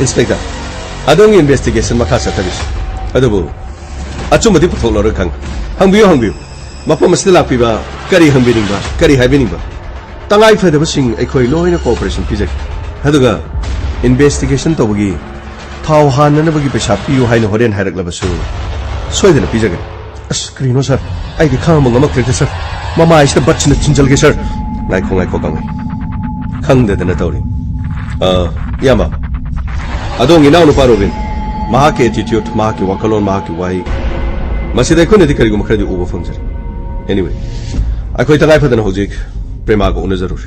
ꯏꯟꯁꯄꯦꯛꯇꯔ, ꯑꯗꯣꯝꯒꯤ ꯏꯟꯚꯦꯁꯇꯤꯒꯦꯁꯟ ꯃꯈꯥ ꯆꯠꯊꯕꯤꯁꯤ꯫ ꯑꯗꯨꯕꯨ ꯑꯆꯨꯝꯕꯗꯤ ꯄꯨꯊꯣꯛꯂꯔꯣꯏ ꯈꯪꯉꯤ꯫ ꯍꯪꯕꯤꯌꯨ, ꯍꯪꯕꯤꯌꯨ꯫ ꯃꯐꯝ ꯑꯁꯤꯗ ꯂꯥꯛꯄꯤꯕ ꯀꯔꯤ ꯍꯪꯕꯤꯅꯤꯡꯕ, ꯀꯔꯤ ꯍꯥꯏꯕꯤꯅꯤꯡꯕ? ꯇꯉꯥꯏ ꯐꯗꯕꯁꯤꯡ ꯑꯩꯈꯣꯏ ꯂꯣꯏꯅ ꯀꯣꯑꯣꯄꯔꯦꯁꯟ ꯄꯤꯖꯒꯦ꯫ ꯑꯗꯨꯒ ꯏꯟꯚꯦꯁꯇꯤꯒꯦꯁꯟ ꯇꯧꯕꯒꯤ ꯊꯥꯎ ꯍꯥꯟꯅꯅꯕꯒꯤ ꯄꯩꯁꯥ ꯄꯤꯌꯨ ꯍꯥꯏꯅ ꯍꯣꯔꯦꯟ ꯍꯥꯏꯔꯛꯂꯕꯁꯨ ꯁꯣꯏꯗꯅ ꯄꯤꯖꯒꯅꯤ꯫ ꯑꯁ, ꯀꯔꯤꯅꯣ ꯁꯥꯔ? ꯑꯩꯗꯤ ꯈꯥꯡꯕ ꯉꯝꯃꯛꯇ꯭ꯔꯦꯗ, ꯁꯥꯔ꯫ ꯃꯃꯥꯏꯁꯤꯗ ꯕꯠꯁꯤꯅ ꯊꯤꯟꯖꯜꯒꯦ, ꯁꯥꯔ꯫ ꯉꯥꯏꯈꯣ, ꯉꯥꯏꯈꯣ, ꯀꯥꯡꯉꯩ꯫ ꯈꯪꯗꯗꯅ ꯇꯧꯔꯤ꯫ ꯑ, ꯏꯌꯥꯝꯕ, ꯑꯗꯣꯝꯒꯤ ꯏꯅꯥꯎꯅꯨꯄꯥ ꯔꯣꯕꯤꯟ, ꯃꯍꯥꯛꯀꯤ ꯑꯦꯇꯤꯇ꯭ꯌꯨꯠ, ꯃꯍꯥꯛꯀꯤ ꯋꯥꯈꯜꯂꯣꯟ, ꯃꯍꯥꯛꯀꯤ ꯋꯥꯍꯩ, ꯃꯁꯤꯗ ꯑꯩꯈꯣꯏꯅꯗꯤ ꯀꯔꯤꯒꯨꯝꯕ ꯈꯔꯗꯤ ꯎꯕ ꯐꯪꯖꯔꯤ꯫ Anyway, ꯑꯩꯈꯣꯏ ꯇꯉꯥꯏ ꯐꯗꯅ ꯍꯧꯖꯤꯛ ꯄ꯭ꯔꯦꯃꯥꯒ ꯎꯅꯖꯔꯨꯔꯤ꯫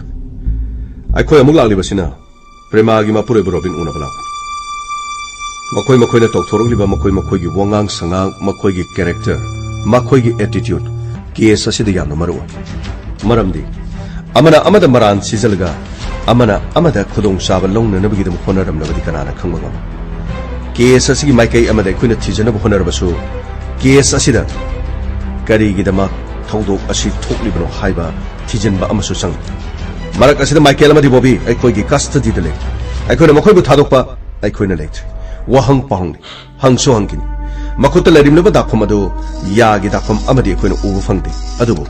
ꯑꯩꯈꯣꯏ ꯑꯃꯨꯛ ꯂꯥꯛꯂꯤꯕꯁꯤꯅ ꯄ꯭ꯔꯦꯃꯥꯒꯤ ꯃꯄꯨꯔꯣꯏꯕ ꯔꯣꯕꯤꯟ ꯎꯅꯕ ꯂꯥꯛꯄꯅꯤ꯫ ꯃꯈꯣꯏ ꯃꯈꯣꯏꯅ ꯇꯧꯊꯣꯔꯛꯂꯤꯕ ꯃꯈꯣꯏ ꯃꯈꯣꯏꯒꯤ ꯋꯥꯉꯥꯡ ꯁꯉꯥꯡ, ꯃꯈꯣꯏꯒꯤ ꯀꯦꯔꯦꯛꯇꯔ, ꯃꯈꯣꯏꯒꯤ ꯑꯦꯇꯤꯇ꯭ꯌꯨꯠ ꯀꯦꯁ ꯑꯁꯤꯗ ꯌꯥꯝꯅ ꯃꯔꯨ ꯑꯣꯏ꯫ ꯃꯔꯝꯗꯤ ꯑꯃꯅ ꯑꯃꯗ ꯃꯔꯥꯟ ꯁꯤꯖꯜꯂꯒ ꯑꯃꯅ ꯑꯃꯗ ꯈꯨꯗꯣꯡꯆꯥꯕ ꯂꯧꯅꯅꯕꯒꯤꯗꯃꯛ ꯍꯣꯠꯅꯔꯝꯂꯕꯗꯤ ꯀꯅꯥꯅ ꯈꯪꯕ ꯉꯝꯃꯤ? ꯀꯦꯁ ꯑꯁꯤꯒꯤ ꯃꯥꯏꯀꯩ ꯑꯃꯗ ꯑꯩꯈꯣꯏꯅ ꯊꯤꯖꯅꯕ ꯍꯣꯠꯅꯔꯕꯁꯨ, ꯀꯦꯁ ꯑꯁꯤꯗ ꯀꯔꯤꯒꯤꯗꯃꯛ ꯊꯧꯗꯣꯛ ꯑꯁꯤ ꯊꯣꯛꯂꯤꯕꯅꯣ ꯍꯥꯏꯕ ꯊꯤꯖꯤꯟꯕ ꯑꯃꯁꯨ ꯆꯪꯏ꯫ ꯃꯔꯛ ꯑꯁꯤꯗ ꯃꯥꯏꯀꯦꯜ ꯑꯃꯗꯤ ꯕꯣꯕꯤ ꯑꯩꯈꯣꯏꯒꯤ ꯀꯁꯇꯗꯤꯗ ꯂꯩ꯫ ꯑꯩꯈꯣꯏꯅ ꯃꯈꯣꯏꯕꯨ ꯊꯥꯗꯣꯛꯄ ꯑꯩꯈꯣꯏꯅ ꯂꯩꯇ꯭ꯔꯦ꯫ ꯋꯥꯍꯪ ꯄꯥꯎꯍꯪꯅꯤ꯫ ꯍꯪꯁꯨ ꯍꯪꯈꯤꯅꯤ꯫ ꯃꯈꯨꯠꯇ ꯂꯩꯔꯝꯂꯤꯕ ꯗꯥꯛꯐꯝ ꯑꯗꯨ ꯌꯥꯒꯤ ꯗꯥꯛꯐꯝ ꯑꯃꯗꯤ ꯑꯩꯈꯣꯏꯅ ꯎꯕ ꯐꯪꯗꯦ꯫ ꯑꯗꯨꯕꯨ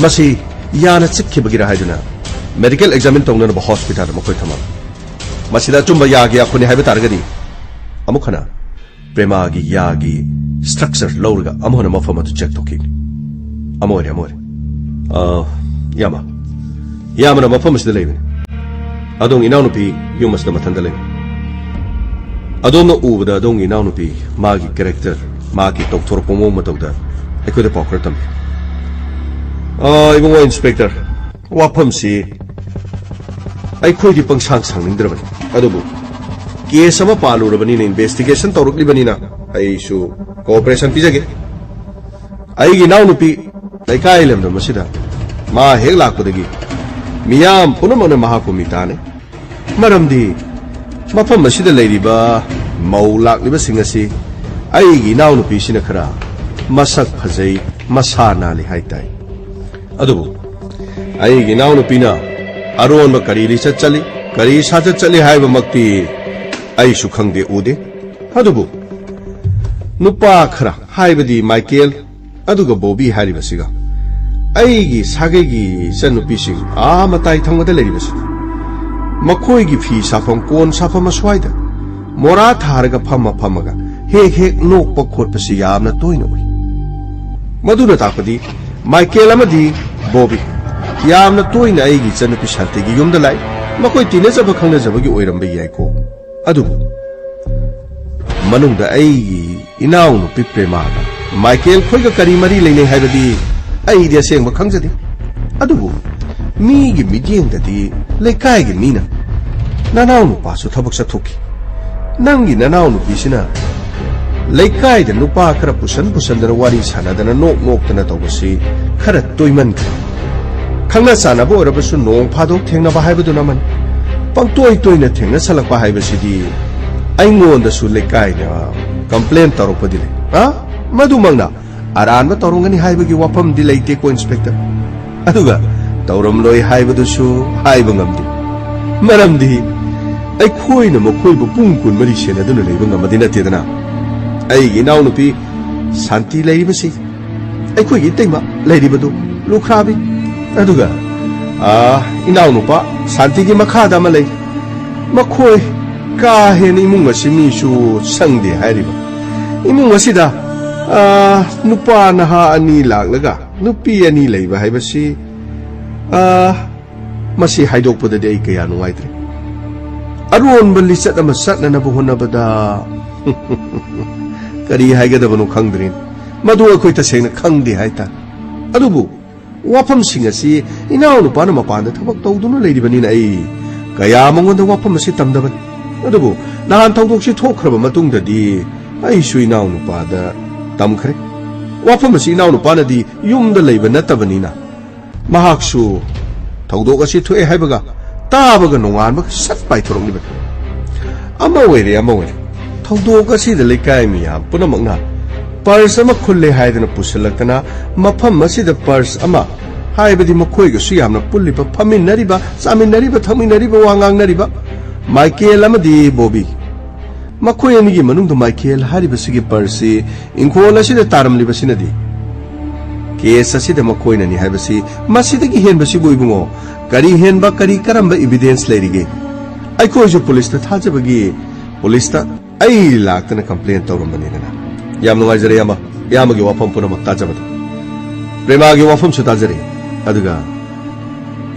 ꯃꯁꯤ ꯌꯥꯅ ꯆꯤꯛꯈꯤꯕꯒꯤꯔ ꯍꯥꯏꯗꯨꯅ ꯃꯦꯗꯤꯀꯦꯜ ꯑꯦꯛꯖꯥꯃꯤꯟ ꯇꯧꯅꯅꯕ ꯍꯣꯁꯄꯤꯇꯥꯜꯗ ꯃꯈꯣꯏ ꯊꯝꯃꯝꯃꯤ꯫ ꯃꯁꯤꯗ ꯑꯆꯨꯝꯕ ꯌꯥꯒꯤ ꯑꯥꯈꯨꯅꯤ ꯍꯥꯏꯕ ꯇꯥꯔꯒꯗꯤ ꯑꯃꯨꯛ ꯍꯟꯅ ꯄ꯭ꯔꯦꯃꯥꯒꯤ ꯌꯥꯒꯤ ꯁ꯭ꯇ꯭ꯔꯛꯆꯔ ꯂꯧꯔꯒ ꯑꯃꯨꯛ ꯍꯟꯅ ꯃꯐꯝ ꯑꯗꯨ ꯆꯦꯛ ꯇꯧꯈꯤꯕꯅꯤ꯫ ꯑꯃ ꯑꯣꯏꯔꯦ, ꯑꯃ ꯑꯣꯏꯔꯦ꯫ ꯑ, ꯌꯥꯝꯕ꯫ ꯌꯥꯝꯕꯅ ꯃꯐꯝ ꯑꯁꯤꯗ ꯂꯩꯕꯅꯤ꯫ ꯑꯗꯣꯝꯒꯤ ꯏꯅꯥꯎꯅꯨꯄꯤ ꯌꯨꯝ ꯑꯁꯤꯗ ꯃꯊꯟꯇ ꯂꯩꯕꯅꯤ꯫ ꯑꯗꯣꯝꯅ ꯎꯕꯗ ꯑꯗꯣꯝꯒꯤ ꯏꯅꯥꯎꯅꯨꯄꯤ, ꯃꯥꯒꯤ ꯀꯦꯔꯦꯛꯇꯔ, ꯃꯥꯒꯤ ꯇꯧꯊꯣꯔꯛꯄ ꯃꯑꯣꯡ ꯃꯇꯧꯗ ꯑꯩꯈꯣꯏꯗ ꯄꯥꯎ ꯈꯔ ꯇꯝꯕꯤꯌꯨ꯫ ꯑ, ꯏꯕꯨꯡꯉꯣ ꯏꯟꯁꯄꯦꯛꯇꯔ, ꯋꯥꯐꯝꯁꯤ ꯑꯩꯈꯣꯏꯗꯤ ꯄꯪꯁꯥꯡ ꯁꯥꯡꯅꯤꯡꯗ꯭ꯔꯕꯅꯤ, ꯑꯗꯨꯕꯨ ꯀꯦꯁ ꯑꯃ ꯄꯥꯜꯂꯨꯔꯕꯅꯤꯅ, ꯏꯟꯚꯦꯁꯇꯤꯒꯦꯁꯟ ꯇꯧꯔꯛꯂꯤꯕꯅꯤꯅ ꯑꯩꯁꯨ ꯀꯣꯑꯣꯄꯔꯦꯁꯟ ꯄꯤꯖꯒꯦ꯫ ꯑꯩꯒꯤ ꯏꯅꯥꯎꯅꯨꯄꯤ ꯂꯩꯀꯥꯏ ꯂꯝꯗꯝ ꯑꯁꯤꯗ ꯃꯥ ꯍꯦꯛ ꯂꯥꯛꯄꯗꯒꯤ ꯃꯤꯌꯥꯝ ꯄꯨꯝꯅꯃꯛꯅ ꯃꯍꯥꯛꯄꯨ ꯃꯤꯇꯥꯅꯩ꯫ ꯃꯔꯝꯗꯤ ꯃꯐꯝ ꯑꯁꯤꯗ ꯂꯩꯔꯤꯕ ꯃꯧ ꯂꯥꯛꯂꯤꯕꯁꯤꯡ ꯑꯁꯤ ꯑꯩꯒꯤ ꯏꯅꯥꯎꯅꯨꯄꯤꯁꯤꯅ ꯈꯔ ꯃꯁꯛ ꯐꯖꯩ, ꯃꯁꯥ ꯅꯥꯜꯂꯤ ꯍꯥꯏꯇꯥꯏ꯫ ꯑꯗꯨꯕꯨ ꯑꯩꯒꯤ ꯏꯅꯥꯎꯅꯨꯄꯤꯅ ꯑꯔꯣꯟꯕ ꯀꯔꯤ ꯂꯤꯆꯠ ꯆꯠꯂꯤ, ꯀꯔꯤ ꯁꯥꯖꯠ ꯆꯠꯂꯤ ꯍꯥꯏꯕꯃꯛꯇꯤ ꯑꯩꯁꯨ ꯈꯪꯗꯦ, ꯎꯗꯦ꯫ ꯑꯗꯨꯕꯨ ꯅꯨꯄꯥ ꯈꯔ, ꯍꯥꯏꯕꯗꯤ ꯃꯥꯏꯀꯦꯜ ꯑꯗꯨꯒ ꯕꯣꯕꯤ ꯍꯥꯏꯔꯤꯕꯁꯤꯒ ꯑꯩꯒꯤ ꯁꯥꯒꯩꯒꯤ ꯏꯆꯟꯅꯨꯄꯤꯁꯤꯡ ꯑꯥ ꯃꯇꯥꯏ ꯊꯪꯕꯗ ꯂꯩꯔꯤꯕꯁꯤ, ꯃꯈꯣꯏꯒꯤ ꯐꯤ ꯁꯥꯐꯝ, ꯀꯣꯟ ꯁꯥꯐꯝ ꯑꯁ꯭ꯋꯥꯏꯗ ꯃꯣꯔꯥ ꯊꯥꯔꯒ ꯐꯝꯃ ꯐꯝꯃꯒ ꯍꯦꯛ ꯍꯦꯛ ꯅꯣꯛꯄ ꯈꯣꯠꯄꯁꯤ ꯌꯥꯝꯅ ꯇꯣꯏꯅ ꯎꯏ꯫ ꯃꯗꯨꯅ ꯇꯥꯛꯄꯗꯤ ꯃꯥꯏꯀꯦꯜ ꯑꯃꯗꯤ ꯕꯣꯕꯤ ꯌꯥꯝꯅ ꯇꯣꯏꯅ ꯑꯩꯒꯤ ꯏꯆꯟꯅꯨꯄꯤ ꯁꯥꯟꯇꯤꯒꯤ ꯌꯨꯝꯗ ꯂꯥꯛꯏ꯫ ꯃꯈꯣꯏ ꯇꯤꯟꯅꯖꯕ ꯈꯪꯅꯖꯕꯒꯤ ꯑꯣꯏꯔꯝꯕ ꯌꯥꯏꯀꯣ꯫ ꯑꯗꯨꯕꯨ ꯃꯅꯨꯡꯗ ꯑꯩꯒꯤ ꯏꯅꯥꯎꯅꯨꯄꯤ ꯄ꯭ꯔꯦꯃꯥꯒ ꯃꯥꯏꯀꯦꯜ ꯈꯣꯏꯒ ꯀꯔꯤ ꯃꯔꯤ ꯂꯩꯅꯩ ꯍꯥꯏꯕꯗꯤ ꯑꯩꯗꯤ ꯑꯁꯦꯡꯕ ꯈꯪꯖꯗꯦ꯫ ꯑꯗꯨꯕꯨ ꯃꯤꯒꯤ ꯃꯤꯠꯌꯦꯡꯗꯗꯤ ꯂꯩꯀꯥꯏꯒꯤ ꯃꯤꯅ "ꯅꯅꯥꯎ ꯅꯨꯄꯥꯁꯨ ꯊꯕꯛ ꯆꯠꯊꯣꯛꯈꯤ, ꯅꯪꯒꯤ ꯅꯅꯥꯎ ꯅꯨꯄꯤꯁꯤꯅ ꯂꯩꯀꯥꯏꯗ ꯅꯨꯄꯥ ꯈꯔ ꯄꯨꯁꯟ ꯄꯨꯁꯟꯗꯅ ꯋꯥꯔꯤ ꯁꯥꯟꯅꯗꯅ ꯅꯣꯛ ꯅꯣꯛꯇꯅ ꯇꯧꯕꯁꯤ ꯈꯔ ꯇꯣꯏꯃꯟꯈ꯭ꯔꯦ꯫ ꯈꯪꯅ ꯆꯥꯟꯅꯕ ꯑꯣꯏꯔꯕꯁꯨ ꯅꯣꯡ ꯐꯥꯗꯣꯛ ꯊꯦꯡꯅꯕ ꯍꯥꯏꯕꯗꯨꯅ ꯑꯃꯅꯤ꯫ ꯄꯪꯇꯣꯏ ꯇꯣꯏꯅ ꯊꯦꯡꯅꯁꯜꯂꯛꯄ ꯍꯥꯏꯕꯁꯤꯗꯤ ꯑꯩꯉꯣꯟꯗꯁꯨ ꯂꯩꯀꯥꯏꯅ ꯀꯝꯄ꯭ꯂꯦꯟ ꯇꯧꯔꯛꯄꯗꯤ ꯂꯩ꯫ ꯑ? ꯃꯗꯨꯃꯛꯅ ꯑꯔꯥꯟꯕ ꯇꯧꯔꯝꯒꯅꯤ ꯍꯥꯏꯕꯒꯤ ꯋꯥꯐꯝꯗꯤ ꯂꯩꯇꯦꯀꯣ, ꯏꯟꯁꯄꯦꯛꯇꯔ꯫ ꯑꯗꯨꯒ ꯇꯧꯔꯝꯂꯣꯏ ꯍꯥꯏꯕꯗꯨꯁꯨ ꯍꯥꯏꯕ ꯉꯝꯗꯦ꯫ ꯃꯔꯝꯗꯤ ꯑꯩꯈꯣꯏꯅ ꯃꯈꯣꯏꯕꯨ ꯄꯨꯡ ꯀꯨꯟꯃꯔꯤ ꯁꯦꯟꯅꯗꯨꯅ ꯂꯩꯕ ꯉꯝꯕꯗꯤ ꯅꯠꯇꯦꯗꯅ꯫ ꯑꯩꯒꯤ ꯏꯅꯥꯎꯅꯨꯄꯤ ꯁꯥꯟꯇꯤ ꯂꯩꯔꯤꯕꯁꯤ, ꯑꯩꯈꯣꯏꯒꯤ ꯏꯇꯩꯃ ꯂꯩꯔꯤꯕꯗꯨ ꯂꯨꯈ꯭ꯔꯥꯕꯤ, ꯑꯗꯨꯒ, ꯑꯥ, ꯏꯅꯥꯎꯅꯨꯄꯥ ꯁꯥꯟꯇꯤꯒꯤ ꯃꯈꯥꯗ ꯑꯃ ꯂꯩ꯫ ꯃꯈꯣꯏ ꯀꯥ ꯍꯦꯟꯅ ꯏꯃꯨꯡ ꯑꯁꯤ ꯃꯤꯁꯨ ꯁꯪꯗꯦ ꯍꯥꯏꯔꯤꯕ꯫ ꯏꯃꯨꯡ ꯑꯁꯤꯗ, ꯑꯥ, ꯅꯨꯄꯥ ꯅꯍꯥ ꯑꯅꯤ ꯂꯥꯛꯂꯒ ꯅꯨꯄꯤ ꯑꯅꯤ ꯂꯩꯕ ꯍꯥꯏꯕꯁꯤ, ꯑꯥ, ꯃꯁꯤ ꯍꯥꯏꯗꯣꯛꯄꯗꯗꯤ ꯑꯩ ꯀꯌꯥ ꯅꯨꯡꯉꯥꯏꯇ꯭ꯔꯦ꯫ ꯑꯔꯣꯟꯕ ꯂꯤꯆꯠ ꯑꯃ ꯆꯠꯅꯅꯕ ꯍꯣꯠꯅꯕꯗ ꯀꯔꯤ ꯍꯥꯏꯒꯗꯕꯅꯣ ꯈꯪꯗ꯭ꯔꯦ꯫ ꯃꯗꯨ ꯑꯩꯈꯣꯏ ꯇꯁꯦꯡꯅ ꯈꯪꯗꯦ ꯍꯥꯏꯇꯥꯔꯦ꯫ ꯑꯗꯨꯕꯨ ꯋꯥꯐꯝꯁꯤꯡ ꯑꯁꯤ ꯏꯅꯥꯎꯅꯨꯄꯥꯅ ꯃꯄꯥꯟꯗ ꯊꯕꯛ ꯇꯧꯗꯨꯅ ꯂꯩꯔꯤꯕꯅꯤꯅ ꯑꯩ ꯀꯌꯥ ꯃꯉꯣꯟꯗ ꯋꯥꯐꯝ ꯑꯁꯤ ꯇꯝꯗꯕꯅꯤ꯫ ꯑꯗꯨꯕꯨ ꯅꯍꯥꯟ ꯊꯧꯗꯣꯛꯁꯤ ꯊꯣꯛꯈ꯭ꯔꯕ ꯃꯇꯨꯡꯗꯗꯤ ꯑꯩꯁꯨ ꯏꯅꯥꯎꯅꯨꯄꯥꯗ ꯇꯝꯈ꯭ꯔꯦ꯫ ꯋꯥꯐꯝ ꯑꯁꯤ ꯏꯅꯥꯎꯅꯨꯄꯥꯅꯗꯤ ꯌꯨꯝꯗ ꯂꯩꯕ ꯅꯠꯇꯕꯅꯤꯅ ꯃꯍꯥꯛꯁꯨ ꯊꯧꯗꯣꯛ ꯑꯁꯤ ꯊꯣꯛꯑꯦ ꯍꯥꯏꯕꯒ ꯇꯥꯕꯒ ꯅꯣꯡꯉꯥꯟꯕꯒ ꯁꯠ ꯄꯥꯏꯊꯣꯔꯛꯂꯤꯕꯅꯤ꯫ ꯑꯃ ꯑꯣꯏꯔꯦ, ꯑꯃ ꯑꯣꯏꯔꯦ, ꯊꯧꯗꯣꯛ ꯑꯁꯤꯗ ꯂꯩꯀꯥꯏ ꯃꯤꯌꯥꯝ ꯄꯨꯝꯅꯃꯛꯅ ꯄꯔꯁ ꯑꯃ ꯈꯨꯜꯂꯦ ꯍꯥꯏꯗꯨꯅ ꯄꯨꯁꯤꯜꯂꯛꯇꯅ, ꯃꯐꯝ ꯑꯁꯤꯗ ꯄꯔꯁ ꯑꯃ, ꯍꯥꯏꯕꯗꯤ ꯃꯈꯣꯏꯒꯁꯨ ꯌꯥꯝꯅ ꯄꯨꯜꯂꯤꯕ, ꯐꯝꯃꯤꯟꯅꯔꯤꯕ, ꯆꯥꯃꯤꯟꯅꯔꯤꯕ, ꯊꯛꯃꯤꯟꯅꯔꯤꯕ, ꯋꯥ ꯉꯥꯡꯅꯔꯤꯕ ꯃꯥꯏꯀꯦꯜ ꯑꯃꯗꯤ ꯕꯣꯕꯤ, ꯃꯈꯣꯏ ꯑꯅꯤꯒꯤ ꯃꯅꯨꯡꯗ ꯃꯥꯏꯀꯦꯜ ꯍꯥꯏꯔꯤꯕꯁꯤꯒꯤ ꯄꯔꯁꯁꯤ ꯏꯪꯈꯣꯜ ꯑꯁꯤꯗ ꯇꯥꯔꯝꯂꯤꯕꯁꯤꯅꯗꯤ ꯀꯦꯁ ꯑꯁꯤꯗ ꯃꯈꯣꯏꯅꯅꯤ ꯍꯥꯏꯕꯁꯤ ꯃꯁꯤꯗꯒꯤ ꯍꯦꯟꯕꯁꯤꯕꯨ, ꯏꯕꯨꯡꯉꯣ, ꯀꯔꯤ ꯍꯦꯟꯕ, ꯀꯔꯤ ꯀꯔꯝꯕ ꯏꯕꯤꯗꯦꯟꯁ ꯂꯩꯔꯤꯒꯦ? ꯑꯩꯈꯣꯏꯁꯨ ꯄꯨꯂꯤꯁꯇ ꯊꯥꯖꯕꯒꯤ ꯄꯨꯂꯤꯁꯇ ꯑꯩ ꯂꯥꯛꯇꯅ ꯀꯝꯄ꯭ꯂꯦꯟ ꯇꯧꯔꯝꯕꯅꯤꯗꯅ꯫ ꯌꯥꯝ ꯅꯨꯡꯉꯥꯏꯖꯔꯦ, ꯏꯌꯥꯝꯕ, ꯏꯌꯥꯝꯕꯒꯤ ꯋꯥꯐꯝ ꯄꯨꯝꯅꯃꯛ ꯇꯥꯖꯕꯗ꯫ ꯄ꯭ꯔꯦꯃꯥꯒꯤ ꯋꯥꯐꯝꯁꯨ ꯇꯥꯖꯔꯦ, ꯑꯗꯨꯒ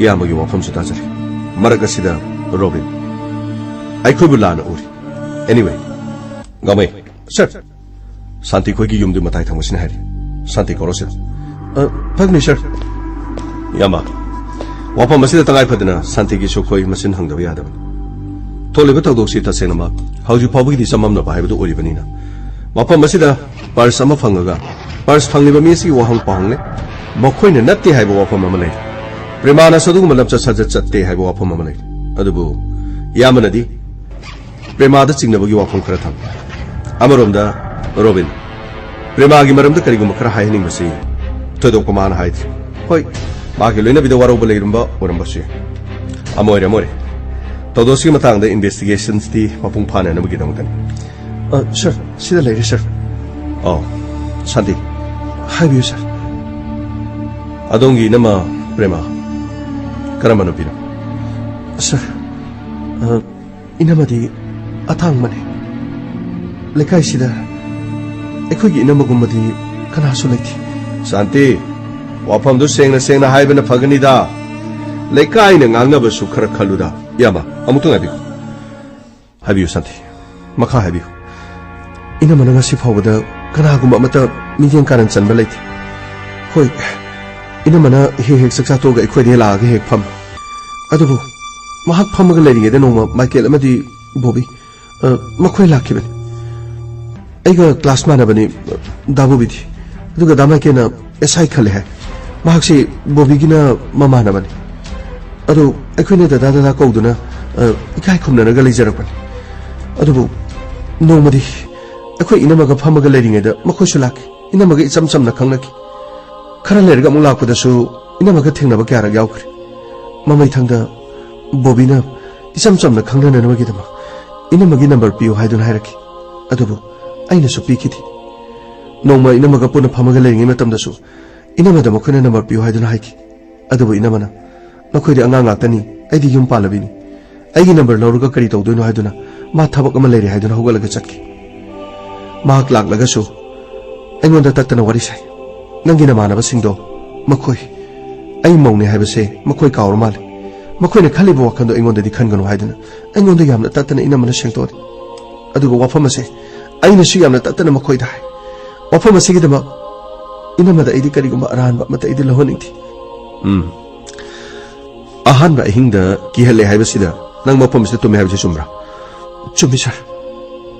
ꯏꯌꯥꯝꯕꯒꯤ ꯋꯥꯐꯝꯁꯨ ꯇꯥꯖꯔꯦ꯫ ꯃꯔꯛ ꯑꯁꯤꯗ ꯔꯣꯕꯤꯟ ꯑꯩꯈꯣꯏꯕꯨ ꯂꯥꯟꯅ ꯎꯔꯤ꯫ Anyway, ꯒꯥꯃꯩ, ꯁꯔ, ꯁꯥꯟꯇꯤ ꯈꯣꯏꯒꯤ ꯌꯨꯝꯗꯨ ꯃꯇꯥꯏ ꯊꯪꯕꯁꯤꯅ ꯍꯥꯏꯔꯤ꯫ ꯁꯥꯟꯇꯤ ꯀꯧꯔꯣ ꯁꯤꯗ꯫ ꯑ, ꯐꯒꯅꯤ, ꯁꯔ꯫ ꯏꯌꯥꯝꯕ, ꯋꯥꯐꯝ ꯑꯁꯤꯗ ꯇꯉꯥꯏ ꯐꯗꯅ ꯁꯥꯟꯇꯤꯒꯤꯁꯨ ꯑꯩꯈꯣꯏ ꯃꯁꯤꯟ ꯍꯪꯗꯕ ꯌꯥꯗꯕꯅꯤ꯫ ꯊꯣꯛꯂꯤꯕ ꯊꯧꯗꯣꯛꯁꯤ ꯇꯁꯦꯡꯅꯃꯛ ꯍꯧꯖꯤꯛ ꯐꯥꯎꯕꯒꯤꯗꯤ ꯆꯃꯝꯅꯕ ꯍꯥꯏꯕꯗꯨ ꯑꯣꯏꯔꯤꯕꯅꯤꯅ, ꯃꯐꯝ ꯑꯁꯤꯗ ꯄꯔꯁ ꯑꯃ ꯐꯪꯉꯒ ꯄꯔꯁ ꯐꯪꯂꯤꯕ ꯃꯤ ꯑꯁꯤꯒꯤ ꯋꯥꯍꯪ ꯄꯥꯎꯍꯪꯅꯦ꯫ ꯃꯈꯣꯏꯅ ꯅꯠꯇꯦ ꯍꯥꯏꯕ ꯋꯥꯐꯝ ꯑꯃ ꯂꯩꯔꯤ꯫ ꯄ꯭ꯔꯦꯃꯥꯅꯁꯨ ꯑꯗꯨꯒꯨꯝꯕ ꯂꯝꯆꯠ ꯁꯥꯖꯠ ꯆꯠꯇꯦ ꯍꯥꯏꯕ ꯋꯥꯐꯝ ꯑꯃ ꯂꯩꯔꯤ꯫ ꯑꯗꯨꯕꯨ ꯏꯌꯥꯝꯕꯅꯗꯤ ꯄ꯭ꯔꯦꯃꯥꯗ ꯆꯤꯡꯅꯕꯒꯤ ꯋꯥꯐꯝ ꯈꯔ ꯊꯝꯃꯤ꯫ ꯑꯃꯔꯣꯝꯗ, ꯔꯣꯕꯤꯟ, ꯄ꯭ꯔꯦꯃꯥꯒꯤ ꯃꯔꯝꯗ ꯀꯔꯤꯒꯨꯝꯕ ꯈꯔ ꯍꯥꯏꯍꯟꯅꯤꯡꯕꯁꯤ ꯊꯣꯏꯗꯣꯛꯄ ꯃꯥꯅ ꯍꯥꯏꯗ꯭ꯔꯤ꯫ ꯍꯣꯏ, ꯃꯥꯒꯤ ꯂꯣꯏꯅꯕꯤꯗ ꯋꯥꯔꯧꯕ ꯂꯩꯔꯝꯕ ꯑꯣꯏꯔꯝꯕꯁꯨ ꯌꯥꯏ꯫ ꯑꯃ ꯑꯣꯏꯔꯦ, ꯑꯃ ꯑꯣꯏꯔꯦ꯫ ꯊꯧꯗꯣꯛꯁꯤꯒꯤ ꯃꯇꯥꯡꯗ ꯏꯟꯚꯦꯁꯇꯤꯒꯦꯁꯟꯁꯇꯤ ꯃꯄꯨꯡ ꯐꯥꯅꯅꯕꯒꯤꯗꯃꯛꯇꯅꯤ꯫ ꯑ, ꯁꯥꯔ, ꯁꯤꯗ ꯂꯩꯔꯦ, ꯁꯥꯔ꯫ ꯑꯣ, ꯁꯥꯟꯇꯤ꯫ ꯍꯥꯏꯕꯤꯌꯨ, ꯁꯥꯔ꯫ ꯑꯗꯣꯝꯒꯤ ꯏꯅꯝꯃ ꯄ꯭ꯔꯦꯃ ꯀꯔꯝꯕ ꯅꯨꯄꯤꯅꯣ? ꯁꯥꯔ, ꯑ, ꯏꯅꯝꯃꯗꯤ ꯑꯇꯥꯡꯕꯅꯤ꯫ ꯂꯩꯀꯥꯏꯁꯤꯗ ꯑꯩꯈꯣꯏꯒꯤ ꯏꯅꯝꯃꯒꯨꯝꯕꯗꯤ ꯀꯅꯥꯁꯨ ꯂꯩꯇꯦ꯫ ꯁꯥꯟꯇꯤ, ꯋꯥꯐꯝꯗꯨ ꯁꯦꯡꯅ ꯁꯦꯡꯅ ꯍꯥꯏꯕꯅ ꯐꯒꯅꯤꯗ꯫ ꯂꯩꯀꯥꯏꯅ ꯉꯥꯡꯅꯕꯁꯨ ꯈꯔ ꯈꯜꯂꯨꯗ꯫ ꯏꯌꯥꯝꯕ, ꯑꯃꯨꯛꯇ ꯉꯥꯏꯕꯤꯌꯨ꯫ ꯍꯥꯏꯕꯤꯌꯨ ꯁꯥꯟꯇꯤ, ꯃꯈꯥ ꯍꯥꯏꯕꯤꯌꯨ꯫ ꯏꯅꯝꯃꯅ ꯉꯁꯤ ꯐꯥꯎꯕꯗ ꯀꯅꯥꯒꯨꯝꯕ ꯑꯃꯠꯇ ꯃꯤꯠꯌꯦꯡ ꯀꯥꯔꯟ ꯆꯟꯕ ꯂꯩꯇꯦ꯫ ꯍꯣꯏ, ꯏꯅꯝꯃꯅ ꯍꯦꯛ ꯍꯦꯛ ꯆꯥꯛꯆꯥ ꯇꯣꯛꯑꯒ ꯑꯩꯈꯣꯏꯗ ꯂꯥꯛꯑꯒ ꯍꯦꯛ ꯐꯝꯃꯤ꯫ ꯑꯗꯨꯕꯨ ꯃꯍꯥꯛ ꯐꯝꯃꯒ ꯂꯩꯔꯤꯉꯩꯗ ꯅꯣꯡꯃ ꯃꯥꯏꯀꯦꯜ ꯑꯃꯗꯤ ꯕꯣꯕꯤ, ꯑ, ꯃꯈꯣꯏ ꯂꯥꯛꯈꯤꯕꯅꯤ꯫ ꯑꯩꯒ ꯀ꯭ꯂꯥꯁ ꯃꯥꯟꯅꯕꯅꯤ, ꯗꯥ ꯕꯣꯕꯤꯗꯤ꯫ ꯑꯗꯨꯒ ꯗꯥ ꯃꯥꯏꯀꯦꯜꯅ ꯑꯦꯁ ꯑꯥꯏ ꯈꯜꯂꯦ ꯍꯥꯏ꯫ ꯃꯍꯥꯛꯁꯤ ꯕꯣꯕꯤꯒꯤꯅ ꯃꯃꯥꯟꯅꯕꯅꯤ꯫ ꯑꯗꯣ ꯑꯩꯈꯣꯏꯅ ꯗꯗꯥ ꯗꯗꯥ ꯀꯧꯗꯨꯅ, ꯑ, ꯏꯀꯥꯏ ꯈꯨꯝꯅꯔꯒ ꯂꯩꯖꯔꯛꯄꯅꯤ꯫ ꯑꯗꯨꯕꯨ ꯅꯣꯡꯃꯗꯤ ꯑꯩꯈꯣꯏ ꯏꯅꯝꯃꯒ ꯐꯝꯃꯒ ꯂꯩꯔꯤꯉꯩꯗ ꯃꯈꯣꯏꯁꯨ ꯂꯥꯛꯈꯤ꯫ ꯏꯅꯝꯃꯒ ꯏꯆꯝ ꯆꯝꯅ ꯈꯪꯅꯈꯤ꯫ ꯈꯔ ꯂꯩꯔꯒ ꯑꯃꯨꯛ ꯂꯥꯛꯄꯗꯁꯨ ꯏꯅꯝꯃꯒ ꯊꯦꯡꯅꯕ ꯀꯌꯥꯔꯛ ꯌꯥꯎꯈ꯭ꯔꯦ꯫ ꯃꯃꯩꯊꯪꯗ ꯕꯣꯕꯤꯅ ꯏꯆꯝ ꯆꯝꯅ ꯈꯪꯅꯅꯕꯒꯤꯗꯃꯛ ꯏꯅꯝꯃꯒꯤ ꯅꯝꯕꯔ ꯄꯤꯌꯨ ꯍꯥꯏꯗꯨꯅ ꯍꯥꯏꯔꯛꯈꯤ꯫ ꯑꯗꯨꯕꯨ ꯑꯩꯅꯁꯨ ꯄꯤꯈꯤꯗꯦ꯫ ꯅꯣꯡꯃ ꯏꯅꯝꯃꯒ ꯄꯨꯟꯅ ꯐꯝꯃꯒ ꯂꯩꯔꯤꯉꯩ ꯃꯇꯝꯗꯁꯨ ꯏꯅꯝꯃꯗ ꯃꯈꯣꯏꯅ ꯅꯝꯕꯔ ꯄꯤꯌꯨ ꯍꯥꯏꯗꯨꯅ ꯍꯥꯏꯈꯤ꯫ ꯑꯗꯨꯕꯨ ꯏꯅꯝꯃꯅ, "ꯅꯈꯣꯏꯗꯤ ꯑꯉꯥꯡ ꯉꯥꯛꯇꯅꯤ, ꯑꯩꯗꯤ ꯌꯨꯝ ꯄꯥꯜꯂꯕꯤꯅꯤ꯫ ꯑꯩꯒꯤ ꯅꯝꯕꯔ ꯂꯧꯔꯒ ꯀꯔꯤ ꯇꯧꯗꯣꯏꯅꯣ?" ꯍꯥꯏꯗꯨꯅ ꯃꯥ ꯊꯕꯛ ꯑꯃ ꯂꯩꯔꯦ ꯍꯥꯏꯗꯨꯅ ꯍꯧꯒꯠꯂꯒ ꯆꯠꯈꯤ꯫ ꯃꯍꯥꯛ ꯂꯥꯛꯂꯒꯁꯨ ꯑꯩꯉꯣꯟꯗ ꯇꯠꯇꯅ ꯋꯥꯔꯤ ꯁꯥꯏ꯫ "ꯅꯪꯒꯤ ꯅꯃꯥꯟꯅꯕꯁꯤꯡꯗꯣ, ꯃꯈꯣꯏ ꯑꯩ ꯃꯧꯅꯦ ꯍꯥꯏꯕꯁꯦ ꯃꯈꯣꯏ ꯀꯥꯎꯔ ꯃꯥꯜꯂꯦ꯫ ꯃꯈꯣꯏꯅ ꯈꯜꯂꯤꯕ ꯋꯥꯈꯜꯗꯣ ꯑꯩꯉꯣꯟꯗꯗꯤ ꯈꯟꯒꯅꯨ" ꯍꯥꯏꯗꯨꯅ ꯑꯩꯉꯣꯟꯗ ꯌꯥꯝꯅ ꯇꯠꯇꯅ ꯏꯅꯝꯃꯅ ꯁꯦꯡꯗꯣꯛꯑꯦ꯫ ꯑꯗꯨꯒ ꯋꯥꯐꯝ ꯑꯁꯦ ꯑꯩꯅꯁꯨ ꯌꯥꯝꯅ ꯇꯠꯇꯅ ꯃꯈꯣꯏꯗ ꯍꯥꯏ꯫ ꯋꯥꯐꯝ ꯑꯁꯤꯒꯤꯗꯃꯛ ꯏꯅꯝꯃꯗ ꯑꯩꯗꯤ ꯀꯔꯤꯒꯨꯝꯕ ꯑꯔꯥꯟꯕ ꯑꯃꯠꯇ ꯑꯩꯗꯤ ꯂꯧꯍꯟꯅꯤꯡꯗꯦ꯫ ꯎꯝ꯫ ꯑꯍꯥꯟꯕ ꯑꯍꯤꯡꯗ ꯀꯤꯍꯜꯂꯦ ꯍꯥꯏꯕꯁꯤꯗ ꯅꯪ ꯃꯐꯝꯁꯤꯗ ꯇꯨꯝꯃꯦ ꯍꯥꯏꯕꯁꯤ ꯆꯨꯝꯕ꯭ꯔꯥ? ꯆꯨꯝꯃꯤ, ꯁꯥꯔ꯫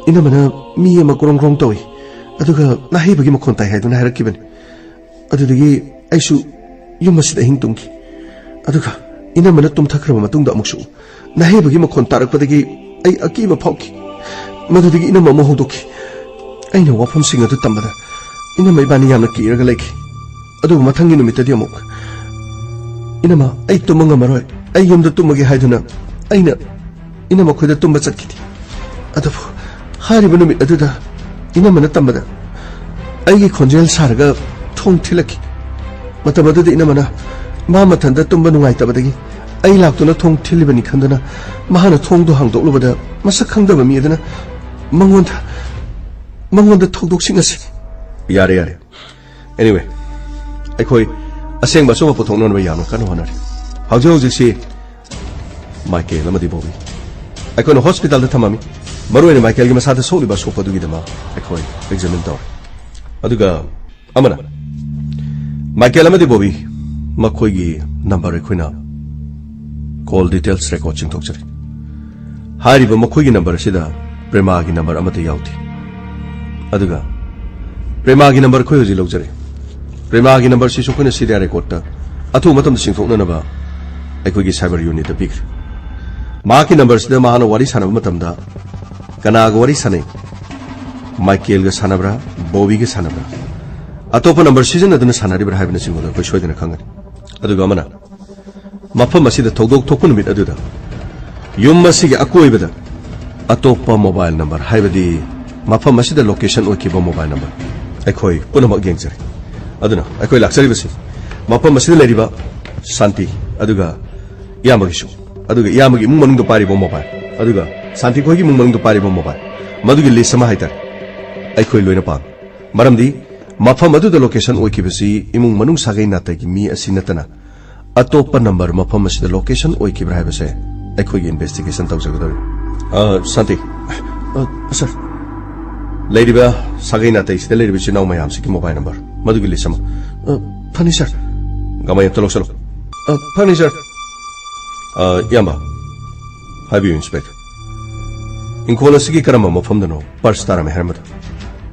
ꯏꯅꯝꯃꯅ ꯃꯤ ꯑꯃ ꯒ꯭ꯔꯣꯡ ꯒ꯭ꯔꯣꯡ ꯇꯧꯏ, ꯑꯗꯨꯒ ꯅꯥꯍꯩꯕꯒꯤ ꯃꯈꯣꯟ ꯇꯥꯏ ꯍꯥꯏꯗꯨꯅ ꯍꯥꯏꯔꯛꯈꯤꯕꯅꯤ꯫ ꯑꯗꯨꯗꯒꯤ ꯑꯩꯁꯨ ꯌꯨꯝ ꯑꯁꯤꯗ ꯑꯍꯤꯡ ꯇꯨꯝꯈꯤ꯫ ꯑꯗꯨꯒ ꯏꯅꯝꯃꯅ ꯇꯨꯝꯊꯈ꯭ꯔꯕ ꯃꯇꯨꯡꯗ ꯑꯃꯨꯛꯁꯨ ꯅꯥꯍꯩꯕꯒꯤ ꯃꯈꯣꯟ ꯇꯥꯔꯛꯄꯗꯒꯤ ꯑꯩ ꯑꯀꯤꯕ ꯐꯥꯎꯈꯤ꯫ ꯃꯗꯨꯗꯒꯤ ꯏꯅꯝꯃ ꯑꯃꯨꯛ ꯍꯧꯗꯣꯛꯈꯤ꯫ ꯑꯩꯅ ꯋꯥꯐꯝꯁꯤꯡ ꯑꯗꯨ ꯇꯝꯕꯗ ꯏꯅꯝꯃ ꯏꯕꯥꯅꯤ ꯌꯥꯝꯅ ꯀꯤꯔꯒ ꯂꯩꯈꯤ꯫ ꯑꯗꯨꯕꯨ ꯃꯊꯪꯒꯤ ꯅꯨꯃꯤꯠꯇꯗꯤ ꯑꯃꯨꯛ, "ꯏꯅꯝꯃ, ꯑꯩ ꯇꯨꯝꯕ ꯉꯝꯃꯔꯣꯏ, ꯑꯩ ꯌꯨꯝꯗ ꯇꯨꯝꯃꯒꯦ" ꯍꯥꯏꯗꯨꯅ ꯑꯩꯅ ꯏꯅꯝꯃ ꯈꯣꯏꯗ ꯇꯨꯝꯕ ꯆꯠꯈꯤꯗꯦ꯫ ꯑꯗꯨꯕꯨ ꯍꯥꯏꯔꯤꯕ ꯅꯨꯃꯤꯠ ꯑꯗꯨꯗ ꯏꯅꯝꯃꯅ ꯇꯝꯕꯗ ꯑꯩꯒꯤ ꯈꯣꯟꯖꯦꯜ ꯁꯥꯔꯒ ꯊꯣꯡ ꯊꯤꯜꯂꯛꯈꯤ꯫ ꯃꯇꯝ ꯑꯗꯨꯗ ꯏꯅꯝꯃꯅ ꯃꯥ ꯃꯊꯟꯇ ꯇꯨꯝꯕ ꯅꯨꯡꯉꯥꯏꯇꯕꯗꯒꯤ ꯑꯩ ꯂꯥꯛꯇꯨꯅ ꯊꯣꯡ ꯊꯤꯜꯂꯤꯕꯅꯤ ꯈꯟꯗꯨꯅ ꯃꯍꯥꯛꯅ ꯊꯣꯡꯗꯨ ꯍꯥꯡꯗꯣꯛꯂꯨꯕꯗ ꯃꯁꯛ ꯈꯪꯗꯕ ꯃꯤ ꯑꯗꯨꯅ ꯃꯉꯣꯟꯗ, ꯃꯉꯣꯟꯗ ꯊꯧꯗꯣꯛꯁꯤꯡ ꯑꯁꯤ꯫ ꯌꯥꯔꯦ, ꯌꯥꯔꯦ꯫ Anyway, ꯑꯩꯈꯣꯏ ꯑꯁꯦꯡꯕ ꯑꯆꯨꯝꯕ ꯄꯨꯊꯣꯛꯅꯅꯕ ꯌꯥꯝꯅ ꯀꯟꯅ ꯍꯣꯠꯅꯔꯤ꯫ ꯍꯧꯖꯤꯛ ꯍꯧꯖꯤꯛꯁꯤ ꯃꯥꯏꯀꯦꯜ ꯑꯃꯗꯤ ꯕꯣꯕꯤ, ꯑꯩꯈꯣꯏꯅ ꯍꯣꯁꯄꯤꯇꯥꯜꯗ ꯊꯝꯃꯝꯃꯤ꯫ ꯃꯔꯨꯑꯣꯏꯅ ꯃꯥꯏꯀꯦꯜꯒꯤ ꯃꯁꯥꯗ ꯁꯣꯛꯂꯤꯕ ꯑꯁꯣꯛꯄꯗꯨꯒꯤꯗꯃꯛ ꯑꯩꯈꯣꯏ ꯑꯦꯛꯖꯥꯃꯤꯟ ꯇꯧꯔꯤ꯫ ꯑꯗꯨꯒ ꯑꯃꯅ, ꯃꯥꯏꯀꯦꯜ ꯑꯃꯗꯤ ꯕꯣꯕꯤ ꯃꯈꯣꯏꯒꯤ ꯅꯝꯕꯔ ꯑꯩꯈꯣꯏꯅ ꯀꯣꯜ ꯗꯤꯇꯦꯜꯁ ꯔꯦꯀꯣꯔꯗ ꯆꯤꯡꯊꯣꯛꯆꯔꯤ꯫ ꯍꯥꯏꯔꯤꯕ ꯃꯈꯣꯏꯒꯤ ꯅꯝꯕꯔ ꯑꯁꯤꯗ ꯄ꯭ꯔꯦꯃꯥꯒꯤ ꯅꯝꯕꯔ ꯑꯃꯠꯇ ꯌꯥꯎꯗꯦ꯫ ꯑꯗꯨꯒ ꯄ꯭ꯔꯦꯃꯥꯒꯤ ꯅꯝꯕꯔ ꯑꯩꯈꯣꯏ ꯍꯧꯖꯤꯛ ꯂꯧꯖꯔꯦ꯫ ꯄ꯭ꯔꯦꯃꯥꯒꯤ ꯅꯝꯕꯔꯁꯤꯁꯨ ꯑꯩꯈꯣꯏꯅ ꯁꯤꯗꯤꯑꯥꯏ ꯔꯦꯀꯣꯔꯗꯇ ꯑꯊꯨꯕ ꯃꯇꯝꯗ ꯆꯤꯡꯊꯣꯛꯅꯅꯕ ꯑꯩꯈꯣꯏꯒꯤ ꯁꯥꯏꯕꯔ ꯌꯨꯅꯤꯠꯇ ꯄꯤꯈ꯭ꯔꯦ꯫ ꯃꯍꯥꯛꯀꯤ ꯅꯝꯕꯔꯁꯤꯗ ꯃꯍꯥꯛꯅ ꯋꯥꯔꯤ ꯁꯥꯟꯅꯕ ꯃꯇꯝꯗ ꯀꯅꯥꯒ ꯋꯥꯔꯤ ꯁꯥꯟꯅꯩ? ꯃꯥꯏꯀꯦꯜꯒ ꯁꯥꯟꯅꯕ꯭ꯔꯥ, ꯕꯣꯕꯤꯒ ꯁꯥꯟꯅꯕ꯭ꯔꯥ, ꯑꯇꯣꯞꯄ ꯅꯝꯕꯔ ꯁꯤꯖꯤꯟꯅꯗꯨꯅ ꯁꯥꯟꯅꯔꯤꯕ꯭ꯔꯥ ꯍꯥꯏꯕꯅꯆꯤꯡꯕꯗꯣ ꯑꯩꯈꯣꯏ ꯁꯣꯏꯗꯅ ꯈꯪꯒꯅꯤ꯫ ꯑꯗꯨꯒ ꯑꯃꯅ, ꯃꯐꯝ ꯑꯁꯤꯗ ꯊꯧꯗꯣꯛ ꯊꯣꯛꯄ ꯅꯨꯃꯤꯠ ꯑꯗꯨꯗ ꯌꯨꯝ ꯑꯁꯤꯒꯤ ꯑꯀꯣꯏꯕꯗ ꯑꯇꯣꯞꯄ ꯃꯣꯕꯥꯏꯜ ꯅꯝꯕꯔ, ꯍꯥꯏꯕꯗꯤ ꯃꯐꯝ ꯑꯁꯤꯗ ꯂꯣꯀꯦꯁꯟ ꯑꯣꯏꯈꯤꯕ ꯃꯣꯕꯥꯏꯜ ꯅꯝꯕꯔ ꯑꯩꯈꯣꯏ ꯄꯨꯝꯅꯃꯛ ꯌꯦꯡꯖꯔꯦ꯫ ꯑꯗꯨꯅ ꯑꯩꯈꯣꯏ ꯂꯥꯛꯆꯔꯤꯕꯁꯤ ꯃꯐꯝ ꯑꯁꯤꯗ ꯂꯩꯔꯤꯕ ꯁꯥꯟꯇꯤ, ꯑꯗꯨꯒ ꯏꯌꯥꯝꯕꯒꯤꯁꯨ, ꯑꯗꯨꯒ ꯏꯌꯥꯝꯕꯒꯤ ꯏꯃꯨꯡ ꯃꯅꯨꯡꯗ ꯄꯥꯏꯔꯤꯕ ꯃꯣꯕꯥꯏꯜ, ꯑꯗꯨꯒ ꯁꯥꯟꯇꯤ ꯈꯣꯏꯒꯤ ꯏꯃꯨꯡ ꯃꯅꯨꯡꯗ ꯄꯥꯏꯔꯤꯕ ꯃꯣꯕꯥꯏꯜ, ꯃꯗꯨꯒꯤ ꯂꯤꯁ ꯑꯃ ꯍꯥꯏꯇꯥꯔꯦ, ꯑꯩꯈꯣꯏ ꯂꯣꯏꯅ ꯄꯥꯝꯃꯤ꯫ ꯃꯔꯝꯗꯤ ꯃꯐꯝ ꯑꯗꯨꯗ ꯂꯣꯀꯦꯁꯟ ꯑꯣꯏꯈꯤꯕꯁꯤ ꯏꯃꯨꯡ ꯃꯅꯨꯡ ꯁꯥꯒꯩ ꯅꯥꯇꯩꯒꯤ ꯃꯤ ꯑꯁꯤ ꯅꯠꯇꯅ ꯑꯇꯣꯞꯄ ꯅꯝꯕꯔ ꯃꯐꯝ ꯑꯁꯤꯗ ꯂꯣꯀꯦꯁꯟ ꯑꯣꯏꯈꯤꯕ꯭ꯔꯥ ꯍꯥꯏꯕꯁꯦ ꯑꯩꯈꯣꯏꯒꯤ ꯏꯟꯚꯦꯁꯇꯤꯒꯦꯁꯟ ꯇꯧꯖꯒꯗꯧꯔꯤ꯫ ꯑ, ꯁꯥꯟꯇꯤ꯫ ꯑ, ꯁꯥꯔ꯫ ꯂꯩꯔꯤꯕ ꯁꯥꯒꯩ ꯅꯥꯇꯩꯁꯤꯗ ꯂꯩꯔꯤꯕ ꯏꯆꯤꯜ ꯏꯅꯥꯎ ꯃꯌꯥꯝꯁꯤꯒꯤ ꯃꯣꯕꯥꯏꯜ ꯅꯝꯕꯔ, ꯃꯗꯨꯒꯤ ꯂꯤꯁ ꯑꯃ꯫ ꯑ, ꯐꯅꯤ, ꯁꯥꯔ꯫ ꯒꯃꯥꯏ ꯑꯝꯇ ꯂꯧꯁꯜꯂꯨ꯫ ꯑ, ꯐꯅꯤ, ꯁꯥꯔ꯫ ꯑ, ꯏꯌꯥꯝꯕ, ꯍꯥꯏꯕꯤꯌꯨ, ꯏꯟꯁꯄꯦꯛꯇꯔ꯫ ꯏꯪꯈꯣꯜ ꯑꯁꯤꯒꯤ ꯀꯔꯝꯕ ꯃꯐꯝꯗꯅꯣ ꯄꯔꯁ ꯇꯥꯔꯝꯃꯦ ꯍꯥꯏꯔꯝꯕꯗꯣ?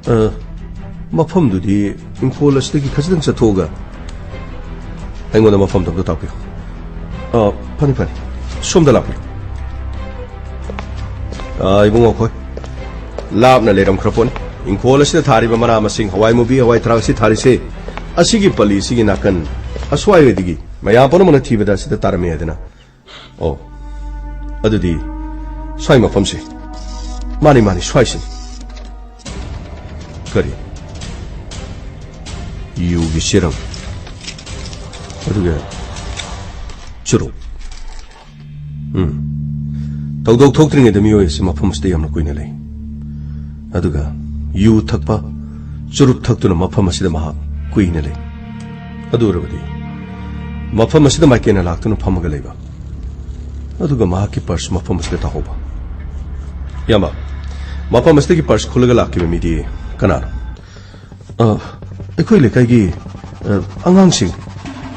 ꯑ, ꯃꯐꯝꯗꯨꯗꯤ ꯏꯪꯈꯣꯜ ꯑꯁꯤꯗꯒꯤ ꯈꯖꯤꯛꯇꯪ ꯆꯠꯊꯣꯛꯑꯒ ꯑꯩꯉꯣꯟꯗ ꯃꯐꯝꯗꯣ ꯑꯝꯇ ꯇꯥꯛꯄꯤꯌꯨ꯫ ꯑ, ꯐꯅꯤ, ꯐꯅꯤ꯫ ꯁꯣꯝꯗ ꯂꯥꯛꯄꯤꯌꯨ꯫ ꯑ, ꯏꯕꯨꯡꯉꯣ ꯑꯩꯈꯣꯏ ꯂꯥꯞꯅ ꯂꯩꯔꯝꯈ꯭ꯔ ꯄꯣꯠꯅꯤ꯫ ꯏꯪꯈꯣꯜ ꯑꯁꯤꯗ ꯊꯥꯔꯤꯕ ꯃꯅꯥ ꯃꯁꯤꯡ, ꯍꯋꯥꯏ ꯃꯨꯕꯤ, ꯍꯋꯥꯏ ꯊꯔꯥꯛ ꯑꯁꯤ ꯊꯥꯔꯤꯁꯦ, ꯑꯁꯤꯒꯤ ꯄꯜꯂꯤ ꯑꯁꯤꯒꯤ ꯅꯥꯀꯟ ꯑꯁ꯭ꯋꯥꯏꯋꯥꯏꯗꯒꯤ ꯃꯌꯥꯝ ꯄꯨꯝꯅꯃꯛꯅ ꯊꯤꯕꯗ ꯑꯁꯤꯗ ꯇꯥꯔꯝꯃꯦ ꯍꯥꯏꯗꯅ꯫ ꯑꯣ, ꯑꯗꯨꯗꯤ ꯁ꯭ꯋꯥꯏ ꯃꯐꯝꯁꯦ꯫ ꯃꯥꯅꯤ, ꯃꯥꯅꯤ, ꯁ꯭ꯋꯥꯏꯁꯤꯅꯤ꯫ ꯀꯔꯤ? ꯌꯨꯒꯤ ꯆꯦꯔꯪ꯫ ꯑꯗꯨꯒ ꯆꯨꯔꯨꯞ꯫ ꯎꯝ꯫ ꯊꯧꯗꯣꯛ ꯊꯣꯛꯇ꯭ꯔꯤꯉꯩꯗ ꯃꯤꯑꯣꯏ ꯑꯁꯤ ꯃꯐꯝ ꯑꯁꯤꯗ ꯌꯥꯝꯅ ꯀꯨꯏꯅ ꯂꯩ꯫ ꯑꯗꯨꯒ ꯌꯨ ꯊꯛꯄ, ꯆꯨꯔꯨꯞ ꯊꯛꯇꯨꯅ ꯃꯐꯝ ꯑꯁꯤꯗ ꯃꯍꯥꯛ ꯀꯨꯏꯅ ꯂꯩ꯫ ꯑꯗꯨ ꯑꯣꯏꯔꯕꯗꯤ ꯃꯐꯝ ꯑꯁꯤꯗ ꯃꯥꯏꯀꯦꯟꯅ ꯂꯥꯛꯇꯨꯅ ꯐꯝꯃꯒ ꯂꯩꯕ꯫ ꯑꯗꯨꯒ ꯃꯍꯥꯛꯀꯤ ꯄꯔꯁ ꯃꯐꯝ ꯑꯁꯤꯗ ꯇꯥꯍꯧꯕ꯫ ꯏꯌꯥꯝꯕ, ꯃꯐꯝ ꯑꯁꯤꯗꯒꯤ ꯄꯔꯁ ꯈꯨꯜꯂꯒ ꯂꯥꯛꯈꯤꯕ ꯃꯤꯗꯤ ꯀꯅꯥꯅꯣ? ꯑ, ꯑꯩꯈꯣꯏ ꯂꯩꯀꯥꯏꯒꯤ, ꯑ, ꯑꯉꯥꯡꯁꯤꯡ,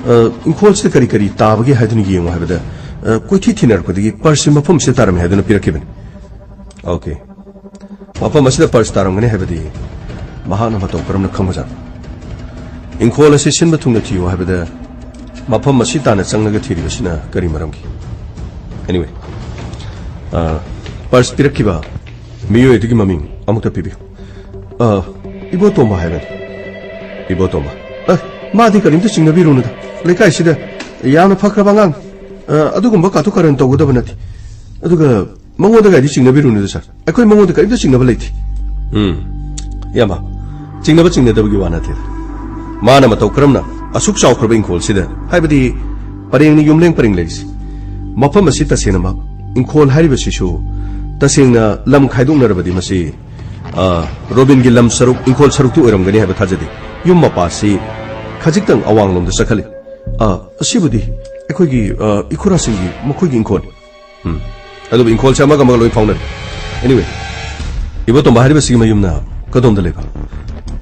ꯑ, ꯏꯪꯈꯣꯜꯁꯤꯗ ꯀꯔꯤ ꯀꯔꯤ ꯇꯥꯕꯒꯦ ꯍꯥꯏꯗꯨꯅ ꯌꯦꯡꯉꯨ ꯍꯥꯏꯕꯗ, ꯑ, ꯀꯣꯏꯊꯤ ꯊꯤꯅꯔꯛꯄꯗꯒꯤ ꯄꯔꯁꯁꯤ ꯃꯐꯝ ꯑꯁꯤꯗ ꯇꯥꯔꯝꯃꯦ ꯍꯥꯏꯗꯨꯅ ꯄꯤꯔꯛꯈꯤꯕꯅꯤ꯫ ꯑꯣꯀꯦ꯫ ꯃꯐꯝ ꯑꯁꯤꯗ ꯄꯔꯁ ꯇꯥꯔꯝꯒꯅꯤ ꯍꯥꯏꯕꯗꯤ ꯃꯍꯥꯛꯅ ꯃꯇꯧ ꯀꯔꯝꯅ ꯈꯪꯕꯖꯥꯠꯅꯣ? ꯏꯪꯈꯣꯜ ꯑꯁꯤ ꯁꯤꯟꯕ ꯊꯨꯡꯅ ꯊꯤꯌꯨ ꯍꯥꯏꯕꯗ ꯃꯐꯝ ꯑꯁꯤ ꯇꯥꯟꯅ ꯆꯪꯂꯒ ꯊꯤꯔꯤꯕꯁꯤꯅ ꯀꯔꯤ ꯃꯔꯝꯒꯤ? Anyway, ꯑ, ꯄꯔꯁ ꯄꯤꯔꯛꯈꯤꯕ ꯃꯤꯑꯣꯏ ꯑꯗꯨꯒꯤ ꯃꯃꯤꯡ ꯑꯃꯨꯛꯇ ꯄꯤꯕꯤꯌꯨ꯫ ꯑ, ꯏꯕꯣꯇꯣꯝꯕ ꯍꯥꯏꯕꯅꯤ꯫ ꯏꯕꯣꯇꯣꯝꯕ꯫ ꯑ, ꯃꯥꯗꯤ ꯀꯔꯤꯝꯇ ꯆꯤꯡꯅꯕꯤꯔꯨꯅꯨꯗ꯫ ꯂꯩꯀꯥꯏꯁꯤꯗ ꯌꯥꯝꯅ ꯐꯈ꯭ꯔꯕ ꯑꯉꯥꯡ꯫ ꯑ, ꯑꯗꯨꯒꯨꯝꯕ ꯀꯥꯇꯨ ꯀꯥꯔꯟ ꯇꯧꯒꯗꯕ ꯅꯠꯇꯦ꯫ ꯑꯗꯨꯒ ꯃꯉꯣꯟꯗ ꯀꯥꯏꯗꯤ ꯆꯤꯡꯅꯕꯤꯔꯨꯅꯨꯗ, ꯁꯥꯔ꯫ ꯑꯩꯈꯣꯏ ꯃꯉꯣꯟꯗ ꯀꯔꯤꯝꯇ ꯆꯤꯡꯅꯕ ꯂꯩꯇꯦ꯫ ꯎꯝ꯫ ꯏꯌꯥꯝꯕ, ꯆꯤꯡꯅꯕ ꯆꯤꯡꯅꯗꯕꯒꯤ ꯋꯥ ꯅꯠꯇꯦꯗ꯫ ꯃꯥꯅ ꯃꯇꯧ ꯀꯔꯝꯅ ꯑꯁꯨꯛ ꯆꯥꯎꯈ꯭ꯔꯕ ꯏꯪꯈꯣꯜꯁꯤꯗ, ꯍꯥꯏꯕꯗꯤ ꯄꯔꯦꯡꯅ ꯌꯨꯝꯂꯦꯡ ꯄꯔꯦꯡ ꯂꯩꯔꯤꯁꯤ, ꯃꯐꯝ ꯑꯁꯤ ꯇꯁꯦꯡꯅꯃꯛ ꯏꯪꯈꯣꯜ ꯍꯥꯏꯔꯤꯕꯁꯤꯁꯨ ꯇꯁꯦꯡꯅ ꯂꯝ ꯈꯥꯏꯗꯣꯛꯅꯔꯕꯗꯤ ꯃꯁꯤ, ꯑ, ꯔꯣꯕꯤꯟꯒꯤ ꯂꯝ ꯁꯔꯨꯛ, ꯏꯪꯈꯣꯜ ꯁꯔꯨꯛꯇꯤ ꯑꯣꯏꯔꯝꯒꯅꯤ ꯍꯥꯏꯕ ꯊꯥꯖꯗꯦ꯫ ꯌꯨꯝ ꯃꯄꯥꯁꯤ ꯈꯖꯤꯛꯇꯪ ꯑꯋꯥꯡꯂꯣꯝꯗ ꯆꯠꯈꯠꯂꯤ꯫ ꯑ, ꯑꯁꯤꯕꯨꯗꯤ ꯑꯩꯈꯣꯏꯒꯤ, ꯑ, ꯏꯈꯨꯔꯥꯁꯤꯡꯒꯤ, ꯃꯈꯣꯏꯒꯤ ꯏꯪꯈꯣꯜ꯫ ꯎꯝ꯫ ꯑꯗꯨꯕꯨ ꯏꯪꯈꯣꯜꯁꯦ ꯑꯃꯒ ꯑꯃꯒ ꯂꯣꯏ ꯐꯥꯎꯅꯔꯦ꯫ Anyway, ꯏꯕꯣꯇꯣꯝꯕ ꯍꯥꯏꯔꯤꯕꯁꯤꯒꯤ ꯃꯌꯨꯝꯅ ꯀꯗꯣꯝꯗ ꯂꯩꯕ?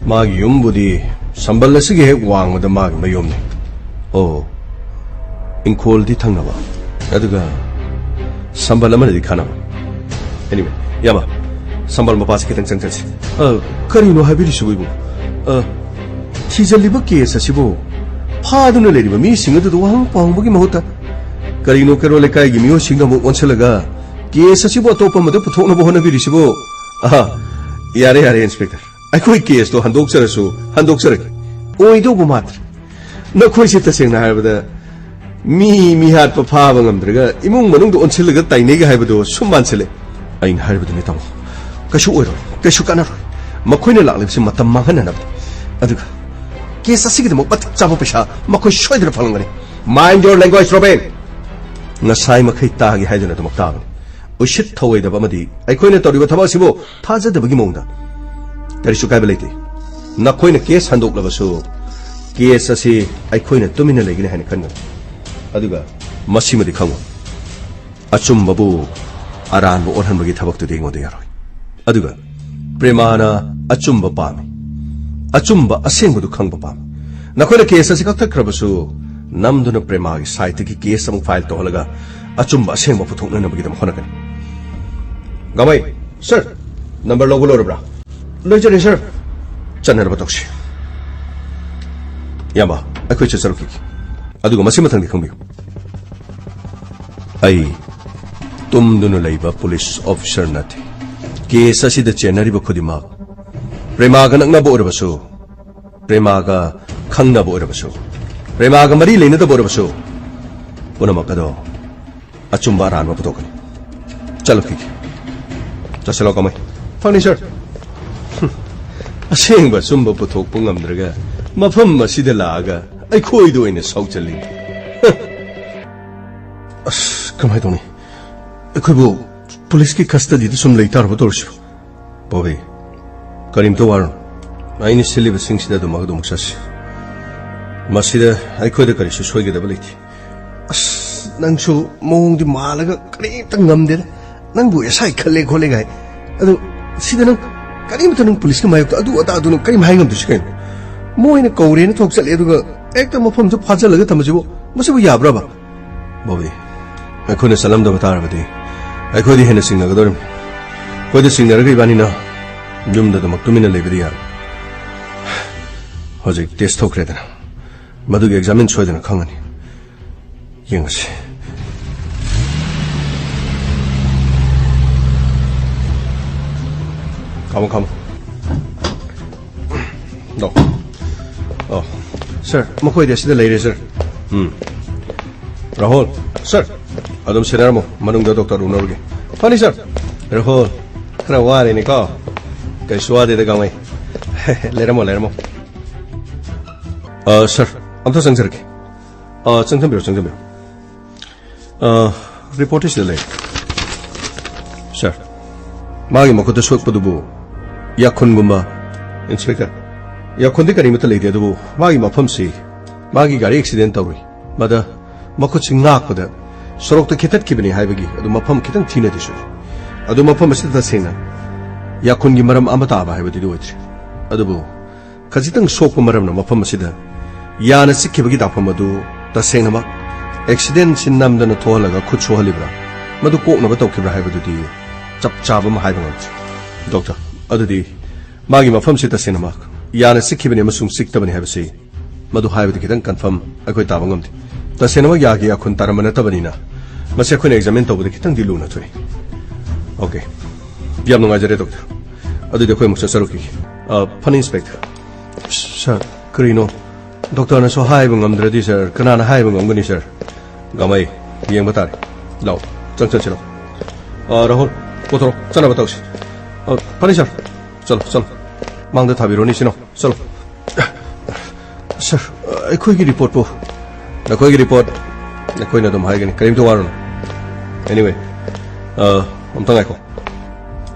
ꯃꯥꯒꯤ ꯌꯨꯝꯕꯨꯗꯤ ꯁꯝꯕꯜ ꯑꯁꯤꯒꯤ ꯍꯦꯛ ꯋꯥꯡꯃꯗ ꯃꯥꯒꯤ ꯃꯌꯨꯝꯅꯤ꯫ ꯑꯣ, ꯏꯪꯈꯣꯜꯗꯤ ꯊꯪꯅꯕ, ꯑꯗꯨꯒ ꯁꯝꯕꯜ ꯑꯃꯅꯗꯤ ꯈꯥꯅꯕ꯫ Anyway, ꯏꯌꯥꯝꯕ, ꯁꯝꯕꯜ ꯃꯄꯥꯁꯤ ꯈꯤꯇꯪ ꯆꯪ ꯆꯠꯁꯤ꯫ ꯑ, ꯀꯔꯤꯅꯣ ꯍꯥꯏꯕꯤꯔꯤꯁꯤꯕꯨ, ꯏꯕꯨꯡ? ꯑ, ꯊꯤꯖꯤꯜꯂꯤꯕ ꯀꯦꯁ ꯑꯁꯤꯕꯨ ꯐꯥꯗꯨꯅ ꯂꯩꯔꯤꯕ ꯃꯤꯁꯤꯡ ꯑꯗꯨꯗ ꯋꯥꯍꯪ ꯄꯥꯎꯍꯪꯕꯒꯤ ꯃꯍꯨꯠꯇ ꯀꯔꯤꯅꯣ ꯀꯩꯔꯣ ꯂꯩꯀꯥꯏꯒꯤ ꯃꯤꯑꯣꯏꯁꯤꯡꯗ ꯑꯃꯨꯛ ꯑꯣꯟꯁꯤꯜꯂꯒ ꯀꯦꯁ ꯑꯁꯤꯕꯨ ꯑꯇꯣꯞꯄ ꯑꯃꯗ ꯄꯨꯊꯣꯛꯅꯕ ꯍꯣꯠꯅꯕꯤꯔꯤꯁꯤꯕꯨ? ꯑꯍ, ꯌꯥꯔꯦ, ꯌꯥꯔꯦ, ꯏꯟꯁꯄꯦꯛꯇꯔ꯫ ꯑꯩꯈꯣꯏ ꯀꯦꯁꯇꯣ ꯍꯟꯗꯣꯛꯆꯔꯁꯨ ꯍꯟꯗꯣꯛꯆꯔꯒꯦ꯫ ꯑꯣꯏꯗꯧꯕ ꯃꯥꯟꯗ꯭ꯔꯦ꯫ ꯅꯈꯣꯏꯁꯦ ꯇꯁꯦꯡꯅ ꯍꯥꯏꯔꯕꯗ ꯃꯤ ꯃꯤꯍꯥꯠꯄ ꯐꯥꯕ ꯉꯝꯗ꯭ꯔꯒ ꯏꯃꯨꯡ ꯃꯅꯨꯡꯗ ꯑꯣꯟꯁꯤꯜꯂꯒ ꯇꯥꯏꯅꯩꯒ ꯍꯥꯏꯕꯗꯣ ꯁꯨꯝ ꯃꯥꯟꯁꯤꯜꯂꯦ꯫ ꯑꯩꯅ ꯍꯥꯏꯔꯤꯕꯗꯨꯅꯤ ꯇꯥꯃꯣ, ꯀꯩꯁꯨ ꯑꯣꯏꯔꯣꯏ, ꯀꯩꯁꯨ ꯀꯥꯟꯅꯔꯣꯏ꯫ ꯃꯈꯣꯏꯅ ꯂꯥꯛꯂꯤꯕꯁꯤ ꯃꯇꯝ ꯃꯥꯡꯍꯟꯅꯅꯕꯅꯤ꯫ ꯑꯗꯨꯒ ꯀꯦꯁ ꯑꯁꯤꯒꯤꯗꯃꯛ ꯃꯇꯤꯛ ꯆꯥꯕ ꯄꯩꯁꯥ ꯃꯈꯣꯏ ꯁꯣꯏꯗꯅ ꯐꯪꯂꯝꯒꯅꯤ꯫ Mind your language, robin! ꯉꯁꯥꯏ ꯃꯈꯩ ꯇꯥꯒꯦ ꯍꯥꯏꯗꯨꯅ ꯑꯗꯨꯃꯛ ꯇꯥꯕꯅꯤ꯫ ꯎꯁꯤꯠ ꯊꯧꯑꯣꯏꯗꯕ ꯑꯃꯗꯤ ꯑꯩꯈꯣꯏꯅ ꯇꯧꯔꯤꯕ ꯊꯕꯛ ꯑꯁꯤꯕꯨ ꯊꯥꯖꯗꯕꯒꯤ ꯃꯑꯣꯡꯗ꯫ ꯀꯔꯤꯁꯨ ꯀꯥꯏꯕ ꯂꯩꯇꯦ꯫ ꯅꯈꯣꯏꯅ ꯀꯦꯁ ꯍꯟꯗꯣꯛꯂꯕꯁꯨ, ꯀꯦꯁ ꯑꯁꯤ ꯑꯩꯈꯣꯏꯅ ꯇꯨꯃꯤꯟꯅ ꯂꯩꯒꯅꯤ ꯍꯥꯏꯅ ꯈꯟꯒꯅꯨ꯫ ꯑꯗꯨꯒ ꯃꯁꯤꯃꯗꯤ ꯈꯪꯉꯨ, ꯑꯆꯨꯝꯕꯕꯨ ꯑꯔꯥꯟꯕ ꯑꯣꯟꯍꯟꯕꯒꯤ ꯊꯕꯛꯇꯨꯗꯤ ꯑꯩꯉꯣꯟꯗ ꯌꯥꯔꯣꯏ꯫ ꯑꯗꯨꯒ ꯄ꯭ꯔꯦꯃꯥꯅ ꯑꯆꯨꯝꯕ ꯄꯥꯝꯃꯤ, ꯑꯆꯨꯝꯕ ꯑꯁꯦꯡꯕꯗꯨ ꯈꯪꯕ ꯄꯥꯝꯃꯤ꯫ ꯅꯈꯣꯏꯅ ꯀꯦꯁ ꯑꯁꯤ ꯀꯛꯊꯠꯈ꯭ꯔꯕꯁꯨ, ꯅꯝꯗꯨꯅ ꯄ꯭ꯔꯦꯃꯥꯒꯤ ꯁꯥꯏꯠꯇꯒꯤ ꯀꯦꯁ ꯑꯃꯨꯛ ꯐꯥꯏꯜ ꯇꯧꯍꯜꯂꯒ ꯑꯆꯨꯝꯕ ꯑꯁꯦꯡꯕ ꯄꯨꯊꯣꯛꯅꯅꯕꯒꯤꯗꯃꯛ ꯍꯣꯠꯅꯒꯅꯤ꯫ ꯒꯃꯩ, ꯁꯔ, ꯅꯝꯕꯔ ꯂꯧꯕ ꯂꯣꯏꯔꯕ꯭ꯔꯥ? ꯂꯣꯏꯖꯔꯦ, ꯁꯔ꯫ ꯆꯠꯅꯅꯕ ꯇꯧꯁꯤ꯫ ꯏꯌꯥꯝꯕ, ꯑꯩꯈꯣꯏ ꯆꯠꯆꯔꯛꯈꯤꯒꯦ꯫ ꯑꯗꯨꯒ ꯃꯁꯤ ꯃꯊꯪꯗꯤ ꯈꯪꯕꯤꯌꯨ꯫ ꯑꯩ ꯇꯨꯝꯗꯨꯅ ꯂꯩꯕ ꯄꯨꯂꯤꯁ ꯑꯣꯐꯤꯁꯔ ꯅꯠꯇꯦ꯫ ꯀꯦꯁ ꯑꯁꯤꯗ ꯆꯦꯟꯅꯔꯤꯕ ꯈꯨꯗꯤꯡꯃꯛ ꯄ꯭ꯔꯦꯃꯥꯒ ꯅꯛꯅꯕ ꯑꯣꯏꯔꯕꯁꯨ, ꯄ꯭ꯔꯦꯃꯥꯒ ꯈꯪꯅꯕ ꯑꯣꯏꯔꯕꯁꯨ, ꯄ꯭ꯔꯦꯃꯥꯒ ꯃꯔꯤ ꯂꯩꯅꯗꯕ ꯑꯣꯏꯔꯕꯁꯨ, ꯄꯨꯝꯅꯃꯛ ꯑꯗꯣ ꯑꯆꯨꯝꯕ ꯑꯔꯥꯟꯕ ꯄꯨꯊꯣꯛꯀꯅꯤ꯫ ꯆꯠꯂꯨꯈꯤꯒꯦ꯫ ꯆꯠꯁꯤꯜꯂꯣ, ꯀꯃꯩ꯫ ꯐꯪꯅꯤ, ꯁꯔ꯫ ꯍꯨꯝ, ꯑꯁꯦꯡꯕ ꯑꯆꯨꯝꯕ ꯄꯨꯊꯣꯛꯄ ꯉꯝꯗ꯭ꯔꯒ ꯃꯐꯝ ꯑꯁꯤꯗ ꯂꯥꯛꯑꯒ ꯑꯩꯈꯣꯏꯗ ꯑꯣꯏꯅ ꯁꯥꯎꯖꯜꯂꯤ꯫ ꯑꯁ, ꯀꯃꯥꯏꯅ ꯇꯧꯅꯤ? ꯑꯩꯈꯣꯏꯕꯨ ꯄꯨꯂꯤꯁꯀꯤ ꯀꯁꯇꯗꯤꯗ ꯁꯨꯝ ꯂꯩ ꯇꯥꯔꯕ ꯇꯧꯔꯤꯁꯤꯕꯨ? ꯕꯣꯕꯤ, ꯀꯔꯤꯝꯇ ꯋꯥꯔꯨꯅꯨ꯫ ꯑꯩꯅ ꯁꯤꯜꯂꯤꯕꯁꯤꯡꯁꯤꯗ ꯑꯗꯨꯃꯛ ꯑꯗꯨꯃꯛ ꯆꯠꯁꯤ꯫ ꯃꯁꯤꯗ ꯑꯩꯈꯣꯏꯗ ꯀꯔꯤꯁꯨ ꯁꯣꯏꯒꯗꯕ ꯂꯩꯇꯦ꯫ ꯑꯁ, ꯅꯪꯁꯨ ꯃꯑꯣꯡꯗꯤ ꯃꯥꯜꯂꯒ ꯀꯔꯤꯝꯇ ꯉꯝꯗꯦꯗ꯫ ꯅꯪꯕꯨ ꯑꯦꯁ ꯑꯥꯏ ꯈꯜꯂꯦ ꯈꯣꯠꯂꯦ ꯒꯥꯏ꯫ ꯑꯗꯨ ꯁꯤꯗ ꯅꯪ ꯀꯔꯤꯝꯇ, ꯅꯪ ꯄꯨꯂꯤꯁꯀꯤ ꯃꯥꯌꯣꯛꯇ ꯑꯗꯨ ꯑꯗꯥ ꯑꯗꯨ ꯅꯪ ꯀꯔꯤꯝ ꯍꯥꯏ ꯉꯝꯗꯣꯏꯁꯤ ꯀꯩꯅꯣ? ꯃꯣꯏꯅ ꯀꯧꯔꯦꯅ ꯊꯣꯛ ꯆꯠꯂꯦ, ꯑꯗꯨꯒ ꯍꯦꯛꯇ ꯃꯐꯝꯁꯨ ꯐꯥꯖꯤꯜꯂꯒ ꯊꯝꯕꯁꯤꯕꯨ, ꯃꯁꯤꯕꯨ ꯌꯥꯕ꯭ꯔꯕ? ꯕꯣꯕꯤ, ꯑꯩꯈꯣꯏꯅ ꯆꯠꯂꯝꯗꯕ ꯇꯥꯔꯕꯗꯤ ꯑꯩꯈꯣꯏꯗꯤ ꯍꯦꯟꯅ ꯆꯤꯡꯅꯒꯗꯧꯔꯤꯕꯅꯤ꯫ ꯑꯩꯈꯣꯏꯗ ꯆꯤꯡꯅꯔꯒ ꯏꯕꯥꯅꯤꯅ ꯌꯨꯝꯗ ꯑꯗꯨꯃꯛ ꯇꯨꯃꯤꯟꯅ ꯂꯩꯕꯗꯤ ꯌꯥꯔꯣꯏ꯫ ꯍꯧꯖꯤꯛ ꯇꯦꯁ ꯊꯣꯛꯈ꯭ꯔꯦꯗꯅ, ꯃꯗꯨꯒꯤ ꯑꯦꯛꯖꯥꯃꯤꯟ ꯁꯣꯏꯗꯅ ꯈꯪꯉꯅꯤ꯫ ꯌꯦꯡꯉꯁꯤ꯫ ꯈꯥꯝꯃꯣ, ꯈꯥꯝꯃꯣ꯫ ꯂꯥꯛꯑꯣ꯫ ꯑꯣ, ꯁꯔ, ꯃꯈꯣꯏꯗꯤ ꯑꯁꯤꯗ ꯂꯩꯔꯦ, ꯁꯔ꯫ ꯎꯝ꯫ ꯔꯥꯍꯨꯜ꯫ ꯁꯔ꯫ ꯑꯗꯨꯝ ꯁꯦꯟꯅꯔꯝꯃꯣ, ꯃꯅꯨꯡꯗ ꯗꯣꯛꯇꯔ ꯎꯅꯔꯨꯒꯦ꯫ ꯐꯅꯤ ꯁꯔ꯫ ꯔꯥꯍꯨꯜ, ꯈꯔ ꯋꯥꯔꯦꯅꯦꯀꯣ? ꯀꯩꯁꯨ ꯋꯥꯗꯦꯗ ꯒꯥꯡꯃꯩ꯫ ꯂꯩꯔꯝꯃꯣ, ꯂꯩꯔꯝꯃꯣ꯫ ꯑ, ꯁꯔ, ꯑꯝꯇ ꯆꯪꯖꯔꯛꯀꯦ꯫ ꯑ, ꯆꯪꯖꯟꯕꯤꯔꯣ, ꯆꯪꯖꯟꯕꯤꯔꯣ꯫ ꯑ, ꯔꯤꯄꯣꯔꯠꯇꯤ ꯁꯤꯗ ꯂꯩ꯫ ꯁꯔ, ꯃꯥꯒꯤ ꯃꯈꯨꯠꯇ ꯁꯣꯛꯄꯗꯨꯕꯨ ꯌꯥꯈꯨꯟꯒꯨꯝꯕ? ꯏꯟꯁꯄꯦꯛꯇꯔ, ꯌꯥꯈꯨꯟꯗꯤ ꯀꯔꯤꯃꯠꯇ ꯂꯩꯇꯦ, ꯑꯗꯨꯕꯨ ꯃꯥꯒꯤ ꯃꯐꯝꯁꯤ ꯃꯥꯒꯤ ꯒꯥꯔꯤ ꯑꯦꯛꯁꯤꯗꯦꯟ ꯇꯧꯔꯨꯏ꯫ ꯃꯗ ꯃꯈꯨꯠꯁꯤ ꯉꯥꯛꯄꯗ ꯁꯣꯔꯣꯛꯇ ꯈꯤꯇꯠꯈꯤꯕꯅꯤ ꯍꯥꯏꯕꯒꯤ ꯑꯗꯨ ꯃꯐꯝ ꯈꯤꯇꯪ ꯊꯤꯅꯗꯤ ꯁꯣꯛꯏ꯫ ꯑꯗꯨ ꯃꯐꯝ ꯑꯁꯤꯗ ꯇꯁꯦꯡꯅ ꯌꯥꯈꯨꯟꯒꯤ ꯃꯔꯝ ꯑꯃ ꯇꯥꯕ ꯍꯥꯏꯕꯗꯨꯗꯤ ꯑꯣꯏꯗ꯭ꯔꯤ꯫ ꯑꯗꯨꯕꯨ ꯈꯖꯤꯛꯇꯪ ꯁꯣꯛꯄ ꯃꯔꯝꯅ ꯃꯐꯝ ꯑꯁꯤꯗ ꯌꯥꯅ ꯆꯤꯛꯈꯤꯕꯒꯤ ꯗꯥꯛꯐꯝ ꯑꯗꯨ ꯇꯁꯦꯡꯅꯃꯛ ꯑꯦꯛꯁꯤꯗꯦꯟꯁꯤ ꯅꯝꯗꯅ ꯊꯣꯛꯍꯜꯂꯒ ꯈꯨꯠ ꯁꯣꯛꯍꯜꯂꯤꯕ꯭ꯔꯥ, ꯃꯗꯨ ꯀꯣꯛꯅꯕ ꯇꯧꯈꯤꯕ꯭ꯔꯥ ꯍꯥꯏꯕꯗꯨꯗꯤ ꯆꯞ ꯆꯥꯕ ꯑꯃ ꯍꯥꯏꯕ ꯉꯝꯗ꯭ꯔꯤ꯫ ꯗꯣꯛꯇꯔ, ꯑꯗꯨꯗꯤ ꯃꯥꯒꯤ ꯃꯐꯝꯁꯤ ꯇꯁꯦꯡꯅꯃꯛ ꯌꯥꯅ ꯆꯤꯛꯈꯤꯕꯅꯤ ꯑꯃꯁꯨꯡ ꯆꯤꯛꯇꯕꯅꯤ ꯍꯥꯏꯕꯁꯤ ꯃꯗꯨ ꯍꯥꯏꯕꯗꯤ ꯈꯤꯇꯪ ꯀꯟꯐꯥꯔꯝ ꯑꯩꯈꯣꯏ ꯇꯥꯕ ꯉꯝꯗꯦ꯫ ꯇꯁꯦꯡꯅꯃꯛ ꯌꯥꯒꯤ ꯌꯥꯈꯨꯟ ꯇꯥꯔꯝꯕ ꯅꯠꯇꯕꯅꯤꯅ ꯃꯁꯤ ꯑꯩꯈꯣꯏꯅ ꯑꯦꯛꯖꯥꯃꯤꯟ ꯇꯧꯕꯗ ꯈꯤꯇꯪꯗꯤ ꯂꯨꯅ ꯊꯣꯛꯏ꯫ ꯑꯣꯀꯦ, ꯌꯥꯝ ꯅꯨꯡꯉꯥꯏꯖꯔꯦ ꯗꯣꯛꯇꯔ꯫ ꯑꯗꯨꯗꯤ ꯑꯩꯈꯣꯏ ꯑꯃꯨꯛ ꯆꯠꯆꯔꯨꯈꯤꯒꯦ꯫ ꯑ, ꯐꯅꯤ ꯏꯟꯁꯄꯦꯛꯇꯔ꯫ ꯁꯔ, ꯀꯔꯤꯅꯣ? ꯗꯣꯛꯇꯔꯅꯁꯨ ꯍꯥꯏꯕ ꯉꯝꯗ꯭ꯔꯗꯤ ꯁꯔ, ꯀꯅꯥꯅ ꯍꯥꯏꯕ ꯉꯝꯒꯅꯤ ꯁꯔ? ꯒꯥꯡꯃꯩ, ꯌꯦꯡꯕ ꯇꯥꯔꯦ꯫ ꯂꯥꯛꯑꯣ, ꯆꯪ ꯆꯠꯁꯤꯔꯣ꯫ ꯑ, ꯔꯥꯍꯨꯜ, ꯄꯨꯊꯣꯔꯛꯑꯣ, ꯆꯠꯅꯕ ꯇꯧꯁꯤ꯫ ꯑ, ꯐꯅꯤ ꯁꯔ, ꯆꯠꯂꯣ, ꯆꯠꯂꯣ꯫ ꯃꯥꯡꯗ ꯊꯥꯕꯤꯔꯣꯅꯦ ꯁꯤꯅꯣ, ꯆꯠꯂꯣ꯫ ꯁꯔ, ꯑꯩꯈꯣꯏꯒꯤ ꯔꯤꯄꯣꯔꯠꯄꯨ? ꯅꯈꯣꯏꯒꯤ ꯔꯤꯄꯣꯔꯠ ꯑꯩꯈꯣꯏꯅ ꯑꯗꯨꯝ ꯍꯥꯏꯒꯅꯤ, ꯀꯔꯤꯝꯇ ꯋꯥꯔꯨꯅꯨ꯫ Anyway, ꯑ, ꯑꯝꯇ ꯉꯥꯏꯈꯣ꯫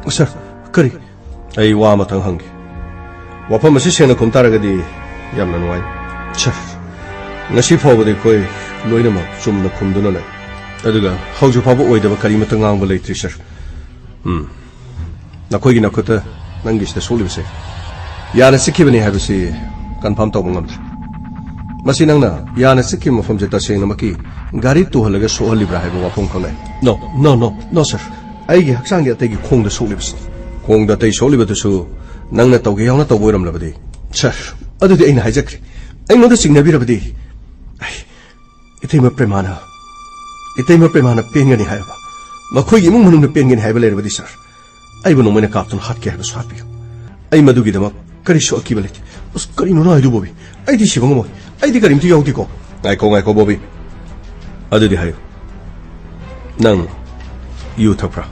ꯁꯔ, ꯀꯔꯤ? ꯑꯩ ꯋꯥ ꯑꯃꯇꯪ ꯍꯪꯒꯦ꯫ ꯋꯥꯐꯝ ꯑꯁꯤ ꯁꯦꯡꯅ ꯈꯨꯝ ꯇꯥꯔꯒꯗꯤ ꯌꯥꯝꯅ ꯅꯨꯡꯉꯥꯏ꯫ ꯁꯔ, ꯉꯁꯤ ꯐꯥꯎꯕꯗ ꯑꯩꯈꯣꯏ ꯂꯣꯏꯅꯃꯛ ꯆꯨꯝꯅ ꯈꯨꯝꯗꯨꯅ ꯂꯩ꯫ ꯑꯗꯨꯒ ꯍꯧꯖꯤꯛ ꯐꯥꯎꯕ ꯑꯣꯏꯗꯕ ꯀꯔꯤꯃꯠꯇ ꯉꯥꯡꯕ ꯂꯩꯇ꯭ꯔꯤ, ꯁꯔ꯫ ꯎꯝ꯫ ꯅꯈꯣꯏꯒꯤ ꯅꯈꯨꯠꯇ ꯅꯪꯒꯤꯁꯤꯗ ꯁꯣꯛꯂꯤꯕꯁꯦ ꯌꯥꯅ ꯆꯤꯛꯈꯤꯕꯅꯤ ꯍꯥꯏꯕꯁꯤ ꯀꯟꯐꯥꯔꯝ ꯇꯧꯕ ꯉꯝꯗ꯭ꯔꯦ꯫ ꯃꯁꯤ ꯅꯪꯅ ꯌꯥꯅ ꯆꯤꯛꯈꯤꯕ ꯃꯐꯝꯁꯦ ꯇꯁꯦꯡꯅꯃꯛꯀꯤ ꯒꯥꯔꯤ ꯇꯨꯍꯜꯂꯒ ꯁꯣꯛꯍꯜꯂꯤꯕ꯭ꯔꯥ ꯍꯥꯏꯕ ꯋꯥꯐꯝ ꯈꯛ ꯂꯩ꯫ No, no, no, no, sir. ꯑꯩꯒꯤ ꯍꯛꯆꯥꯡꯒꯤ ꯑꯇꯩꯒꯤ ꯈꯣꯡꯗ ꯁꯣꯛꯂꯤꯕꯁꯤꯅꯤ꯫ ꯈꯣꯡꯗ ꯑꯇꯩ ꯁꯣꯛꯂꯤꯕꯗꯨꯁꯨ ꯅꯪꯅ ꯇꯧꯒꯦ ꯌꯥꯎꯅ ꯇꯧꯕ ꯑꯣꯏꯔꯝꯂꯕꯗꯤ? Sir, ꯑꯗꯨꯗꯤ ꯑꯩꯅ ꯍꯥꯏꯖꯈ꯭ꯔꯦ꯫ ꯑꯩꯉꯣꯟꯗ ꯆꯤꯡꯅꯕꯤꯔꯕꯗꯤ ꯑꯩ ꯏꯇꯩꯃ ꯄ꯭ꯔꯦꯃꯥꯅ, ꯏꯇꯩꯃ ꯄ꯭ꯔꯦꯃꯥꯅ ꯄꯦꯟꯒꯅꯤ ꯍꯥꯏꯔꯕ, ꯃꯈꯣꯏꯒꯤ ꯏꯃꯨꯡ ꯃꯅꯨꯡꯅ ꯄꯦꯟꯒꯅꯤ ꯍꯥꯏꯕ ꯂꯩꯔꯕꯗꯤ, ꯁꯥꯔ, ꯑꯩꯕꯨ ꯅꯣꯡꯃꯩꯅ ꯀꯥꯞꯇꯨꯅ ꯍꯥꯠꯀꯦ ꯍꯥꯏꯕꯁꯨ ꯍꯥꯠꯄꯤꯌꯨ꯫ ꯑꯩ ꯃꯗꯨꯒꯤꯗꯃꯛ ꯀꯔꯤꯁꯨ ꯑꯀꯤꯕ ꯂꯩꯇꯦ꯫ ꯑꯁ, ꯀꯔꯤꯅꯣ ꯅꯪ ꯍꯥꯏꯗꯨ, ꯕꯣꯕꯤ? ꯑꯩꯗꯤ ꯁꯤꯕ ꯉꯝꯃꯣꯏ꯫ ꯑꯩꯗꯤ ꯀꯔꯤꯝꯇ ꯌꯥꯎꯗꯦꯀꯣ꯫ ꯉꯥꯏꯈꯣ, ꯉꯥꯏꯈꯣ, ꯕꯣꯕꯤ꯫ ꯑꯗꯨꯗꯤ ꯍꯥꯏꯌꯨ, ꯅꯪ ꯌꯨ ꯊꯛꯄ꯭ꯔꯥ?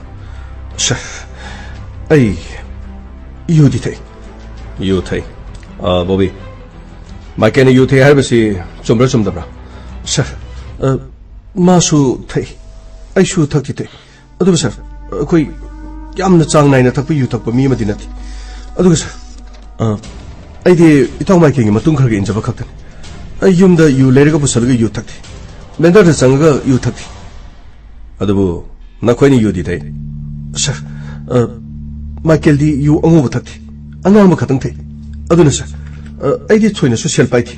ꯁꯥꯔ, ꯑꯩ ꯌꯨꯗꯤ ꯊꯛꯏ꯫ ꯌꯨ ꯊꯛꯏ꯫ ꯑ, ꯕꯣꯕꯤ, ꯃꯥꯏꯀꯦꯜꯅ ꯌꯨ ꯊꯛꯏ ꯍꯥꯏꯕꯁꯤ ꯆꯨꯝꯕ꯭ꯔꯥ ꯆꯨꯝꯗꯕ꯭ꯔꯥ? ꯁꯥꯔ, ꯑ, ꯃꯥꯁꯨ ꯊꯛꯏ, ꯑꯩꯁꯨ ꯊꯛꯇꯤ ꯊꯛꯏ꯫ ꯑꯗꯨꯕꯨ ꯁꯥꯔ, ꯑꯩꯈꯣꯏ ꯌꯥꯝꯅ ꯆꯥꯡ ꯅꯥꯏꯅ ꯊꯛꯄ ꯌꯨ ꯊꯛꯄ ꯃꯤ ꯑꯃꯗꯤ ꯅꯠꯇꯦ꯫ ꯑꯗꯨꯒ ꯁꯥꯔ, ꯑ, ꯑꯩꯗꯤ ꯏꯇꯥꯎ ꯃꯥꯏꯀꯦꯜꯒꯤ ꯃꯇꯨꯡ ꯈꯔ ꯈꯔ ꯏꯟꯖꯕ ꯈꯛꯇꯅꯤ꯫ ꯑꯩ ꯌꯨꯝꯗ ꯌꯨ ꯂꯩꯔꯒ ꯄꯨꯁꯜꯂꯒ ꯌꯨ ꯊꯛꯇꯦ꯫ ꯕꯦꯟꯗꯔꯗ ꯆꯪꯉꯒ ꯌꯨ ꯊꯛꯇꯦ꯫ ꯑꯗꯨꯕꯨ ꯅꯈꯣꯏꯅ ꯌꯨꯗꯤ ꯊꯛꯏ꯫ ꯁꯥꯔ, ꯑ, ꯃꯥꯏꯀꯦꯜꯗꯤ ꯌꯨ ꯑꯉꯧꯕ ꯊꯛꯇꯦ, ꯑꯉꯥꯡꯕ ꯈꯛꯇꯪ ꯊꯛꯏ꯫ ꯑꯗꯨꯅ ꯁꯥꯔ, ꯑ, ꯑꯩꯗꯤ ꯊꯣꯏꯅꯁꯨ ꯁꯦꯜ ꯄꯥꯏꯗꯦ꯫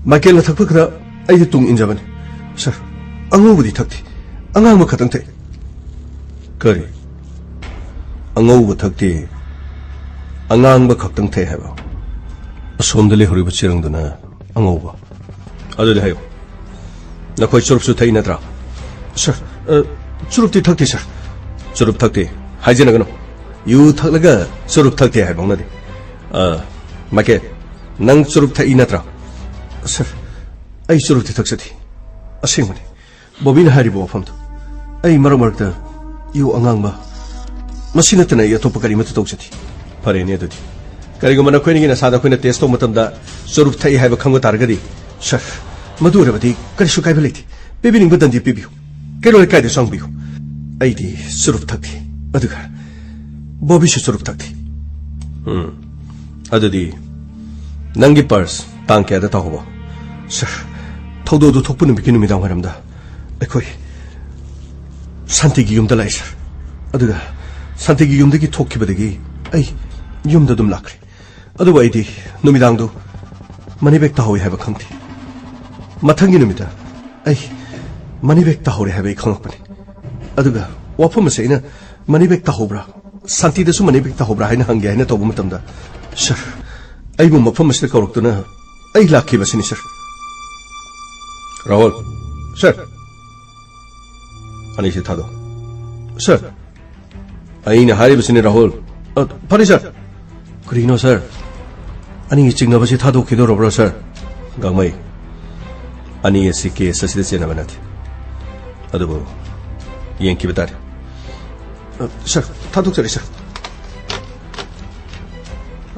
ꯃꯥꯏꯀꯦꯜꯅ ꯊꯛꯄ ꯈꯔ ꯑꯩꯗꯤ ꯇꯨꯡ ꯏꯟꯖꯕꯅꯤ꯫ ꯁꯥꯔ, ꯑꯉꯧꯕꯗꯤ ꯊꯛꯇꯦ, ꯑꯉꯥꯡꯕ ꯈꯛꯇꯪ ꯊꯛꯏ꯫ ꯀꯔꯤ? ꯑꯉꯧꯕ ꯊꯛꯇꯦ, ꯑꯉꯥꯡꯕ ꯈꯛꯇꯪ ꯊꯛꯏ ꯍꯥꯏꯕ? ꯑꯁꯣꯝꯗ ꯂꯩꯍꯧꯔꯤꯕ ꯆꯦꯔꯪꯗꯨꯅ ꯑꯉꯧꯕ꯫ ꯑꯗꯨꯗꯤ ꯍꯥꯏꯌꯨ, ꯅꯈꯣꯏ ꯆꯨꯔꯨꯞꯁꯨ ꯊꯛꯏ ꯅꯠꯇ꯭ꯔꯥ? ꯁꯥꯔ, ꯑ, ꯆꯨꯔꯨꯞꯇꯤ ꯊꯛꯇꯦ, ꯁꯥꯔ꯫ ꯆꯨꯔꯨꯞ ꯊꯛꯇꯦ ꯍꯥꯏꯖꯅꯒꯅꯨ꯫ ꯌꯨ ꯊꯛꯂꯒ ꯆꯨꯔꯨꯞ ꯊꯛꯇꯦ ꯍꯥꯏꯕ ꯍꯧꯅꯗꯦ꯫ ꯑ, ꯃꯥꯏꯀꯦꯜ, ꯅꯪ ꯆꯨꯔꯨꯞ ꯊꯛꯏ ꯅꯠꯇ꯭ꯔꯥ? ꯁꯥꯔ, ꯑꯩ ꯆꯨꯔꯨꯞꯇꯤ ꯊꯛꯆꯗꯦ꯫ ꯑꯁꯦꯡꯕꯅꯤ꯫ ꯕꯣꯕꯤꯅ ꯍꯥꯏꯔꯤꯕ ꯋꯥꯐꯝꯗꯨ꯫ ꯑꯩ ꯃꯔꯛ ꯃꯔꯛꯇ ꯌꯨ ꯑꯉꯥꯡꯕ, ꯃꯁꯤ ꯅꯠꯇꯅ ꯑꯩ ꯑꯇꯣꯞꯄ ꯀꯔꯤꯃꯠꯇ ꯇꯧꯖꯗꯦ꯫ ꯐꯔꯦꯅꯦ ꯑꯗꯨꯗꯤ꯫ ꯀꯔꯤꯒꯨꯝꯕ ꯅꯈꯣꯏ ꯑꯅꯤꯒꯤ ꯅꯁꯥꯗ ꯑꯩꯈꯣꯏꯅ ꯇꯦꯁ ꯇꯧꯕ ꯃꯇꯝꯗ ꯆꯨꯔꯨꯞ ꯊꯛꯏ ꯍꯥꯏꯕ ꯈꯪꯕ ꯇꯥꯔꯒꯗꯤ, ꯁꯥꯔ, ꯃꯗꯨ ꯑꯣꯏꯔꯕꯗꯤ ꯀꯔꯤꯁꯨ ꯀꯥꯏꯕ ꯂꯩꯇꯦ꯫ ꯄꯤꯕꯤꯅꯤꯡꯕ ꯗꯟꯗꯤ ꯄꯤꯕꯤꯌꯨ꯫ ꯀꯩꯔꯣꯜ ꯂꯩꯀꯥꯏꯗ ꯆꯪꯕꯤꯌꯨ꯫ ꯑꯩꯗꯤ ꯆꯨꯔꯨꯞ ꯊꯛꯇꯦ꯫ ꯑꯗꯨꯒ ꯕꯣꯕꯤꯁꯨ ꯆꯨꯔꯨꯞ ꯊꯛꯇꯦ꯫ ꯎꯝ꯫ ꯑꯗꯨꯗꯤ ꯅꯪꯒꯤ ꯄꯔꯁ ꯇꯥꯡ ꯀꯌꯥꯗ ꯇꯥꯍꯧꯕ? ꯁꯥꯔ, ꯊꯧꯗꯣꯛ ꯑꯗꯨ ꯊꯣꯛꯄ ꯅꯨꯃꯤꯠꯀꯤ ꯅꯨꯃꯤꯗꯥꯡ ꯋꯥꯏꯔꯝꯗ ꯑꯩꯈꯣꯏ ꯁꯥꯟꯇꯤꯒꯤ ꯌꯨꯝꯗ ꯂꯥꯛꯏ, ꯁꯥꯔ꯫ ꯑꯗꯨꯒ ꯁꯥꯟꯇꯤꯒꯤ ꯌꯨꯝꯗꯒꯤ ꯊꯣꯛꯈꯤꯕꯗꯒꯤ ꯑꯩ ꯌꯨꯝꯗ ꯑꯗꯨꯝ ꯂꯥꯛꯈ꯭ꯔꯦ꯫ ꯑꯗꯨꯕꯨ ꯑꯩꯗꯤ ꯅꯨꯃꯤꯗꯥꯡꯗꯨ ꯃꯅꯤ ꯕꯦꯒ ꯇꯥꯍꯧꯏ ꯍꯥꯏꯕ ꯈꯪꯗꯦ꯫ ꯃꯊꯪꯒꯤ ꯅꯨꯃꯤꯠꯇ ꯑꯩ ꯃꯅꯤ ꯕꯦꯒ ꯇꯥꯍꯧꯔꯦ ꯍꯥꯏꯕ ꯑꯩ ꯈꯪꯂꯛꯄꯅꯤ꯫ ꯑꯗꯨꯒ ꯋꯥꯐꯝ ꯑꯁꯤ ꯑꯩꯅ ꯃꯅꯤ ꯕꯦꯒ ꯇꯥꯍꯧꯕ꯭ꯔꯥ, ꯁꯥꯟꯇꯤꯗꯁꯨ ꯃꯅꯤ ꯕꯦꯒ ꯇꯥꯍꯧꯕ꯭ꯔꯥ ꯍꯥꯏꯅ ꯍꯪꯒꯦ ꯍꯥꯏꯅ ꯇꯧꯕ ꯃꯇꯝꯗ, ꯁꯥꯔ, ꯑꯩꯕꯨ ꯃꯐꯝ ꯑꯁꯤꯗ ꯀꯧꯔꯛꯇꯨꯅ ꯑꯩ ꯂꯥꯛꯈꯤꯕꯁꯤꯅꯤ, ꯁꯥꯔ꯫ ꯔꯥꯍꯨꯜ꯫ ꯁꯥꯔ꯫ ꯑꯅꯤꯁꯤ ꯊꯥꯗꯣꯛ꯫ ꯁꯥꯔ꯫ ꯑꯩꯅ ꯍꯥꯏꯔꯤꯕꯁꯤꯅꯤ, ꯔꯥꯍꯨꯜ꯫ ꯑ, ꯐꯔꯦ, ꯁꯥꯔ꯫ ꯀꯔꯤꯅꯣ, ꯁꯥꯔ? ꯑꯅꯤꯒꯤ ꯆꯤꯡꯅꯕꯁꯤ ꯊꯥꯗꯣꯛꯈꯤꯗꯧꯔꯕ꯭ꯔꯣ, ꯁꯥꯔ? ꯒꯥꯡꯃꯩ, ꯑꯅꯤ ꯑꯁꯤ ꯀꯦꯁ ꯑꯁꯤꯗ ꯆꯦꯟꯅꯕ ꯅꯠꯇꯦ꯫ ꯑꯗꯨꯕꯨ ꯌꯦꯡꯈꯤꯕ ꯇꯥꯔꯦ꯫ ꯑ, ꯁꯥꯔ, ꯊꯥꯗꯣꯛꯆꯔꯤ, ꯁꯥꯔ꯫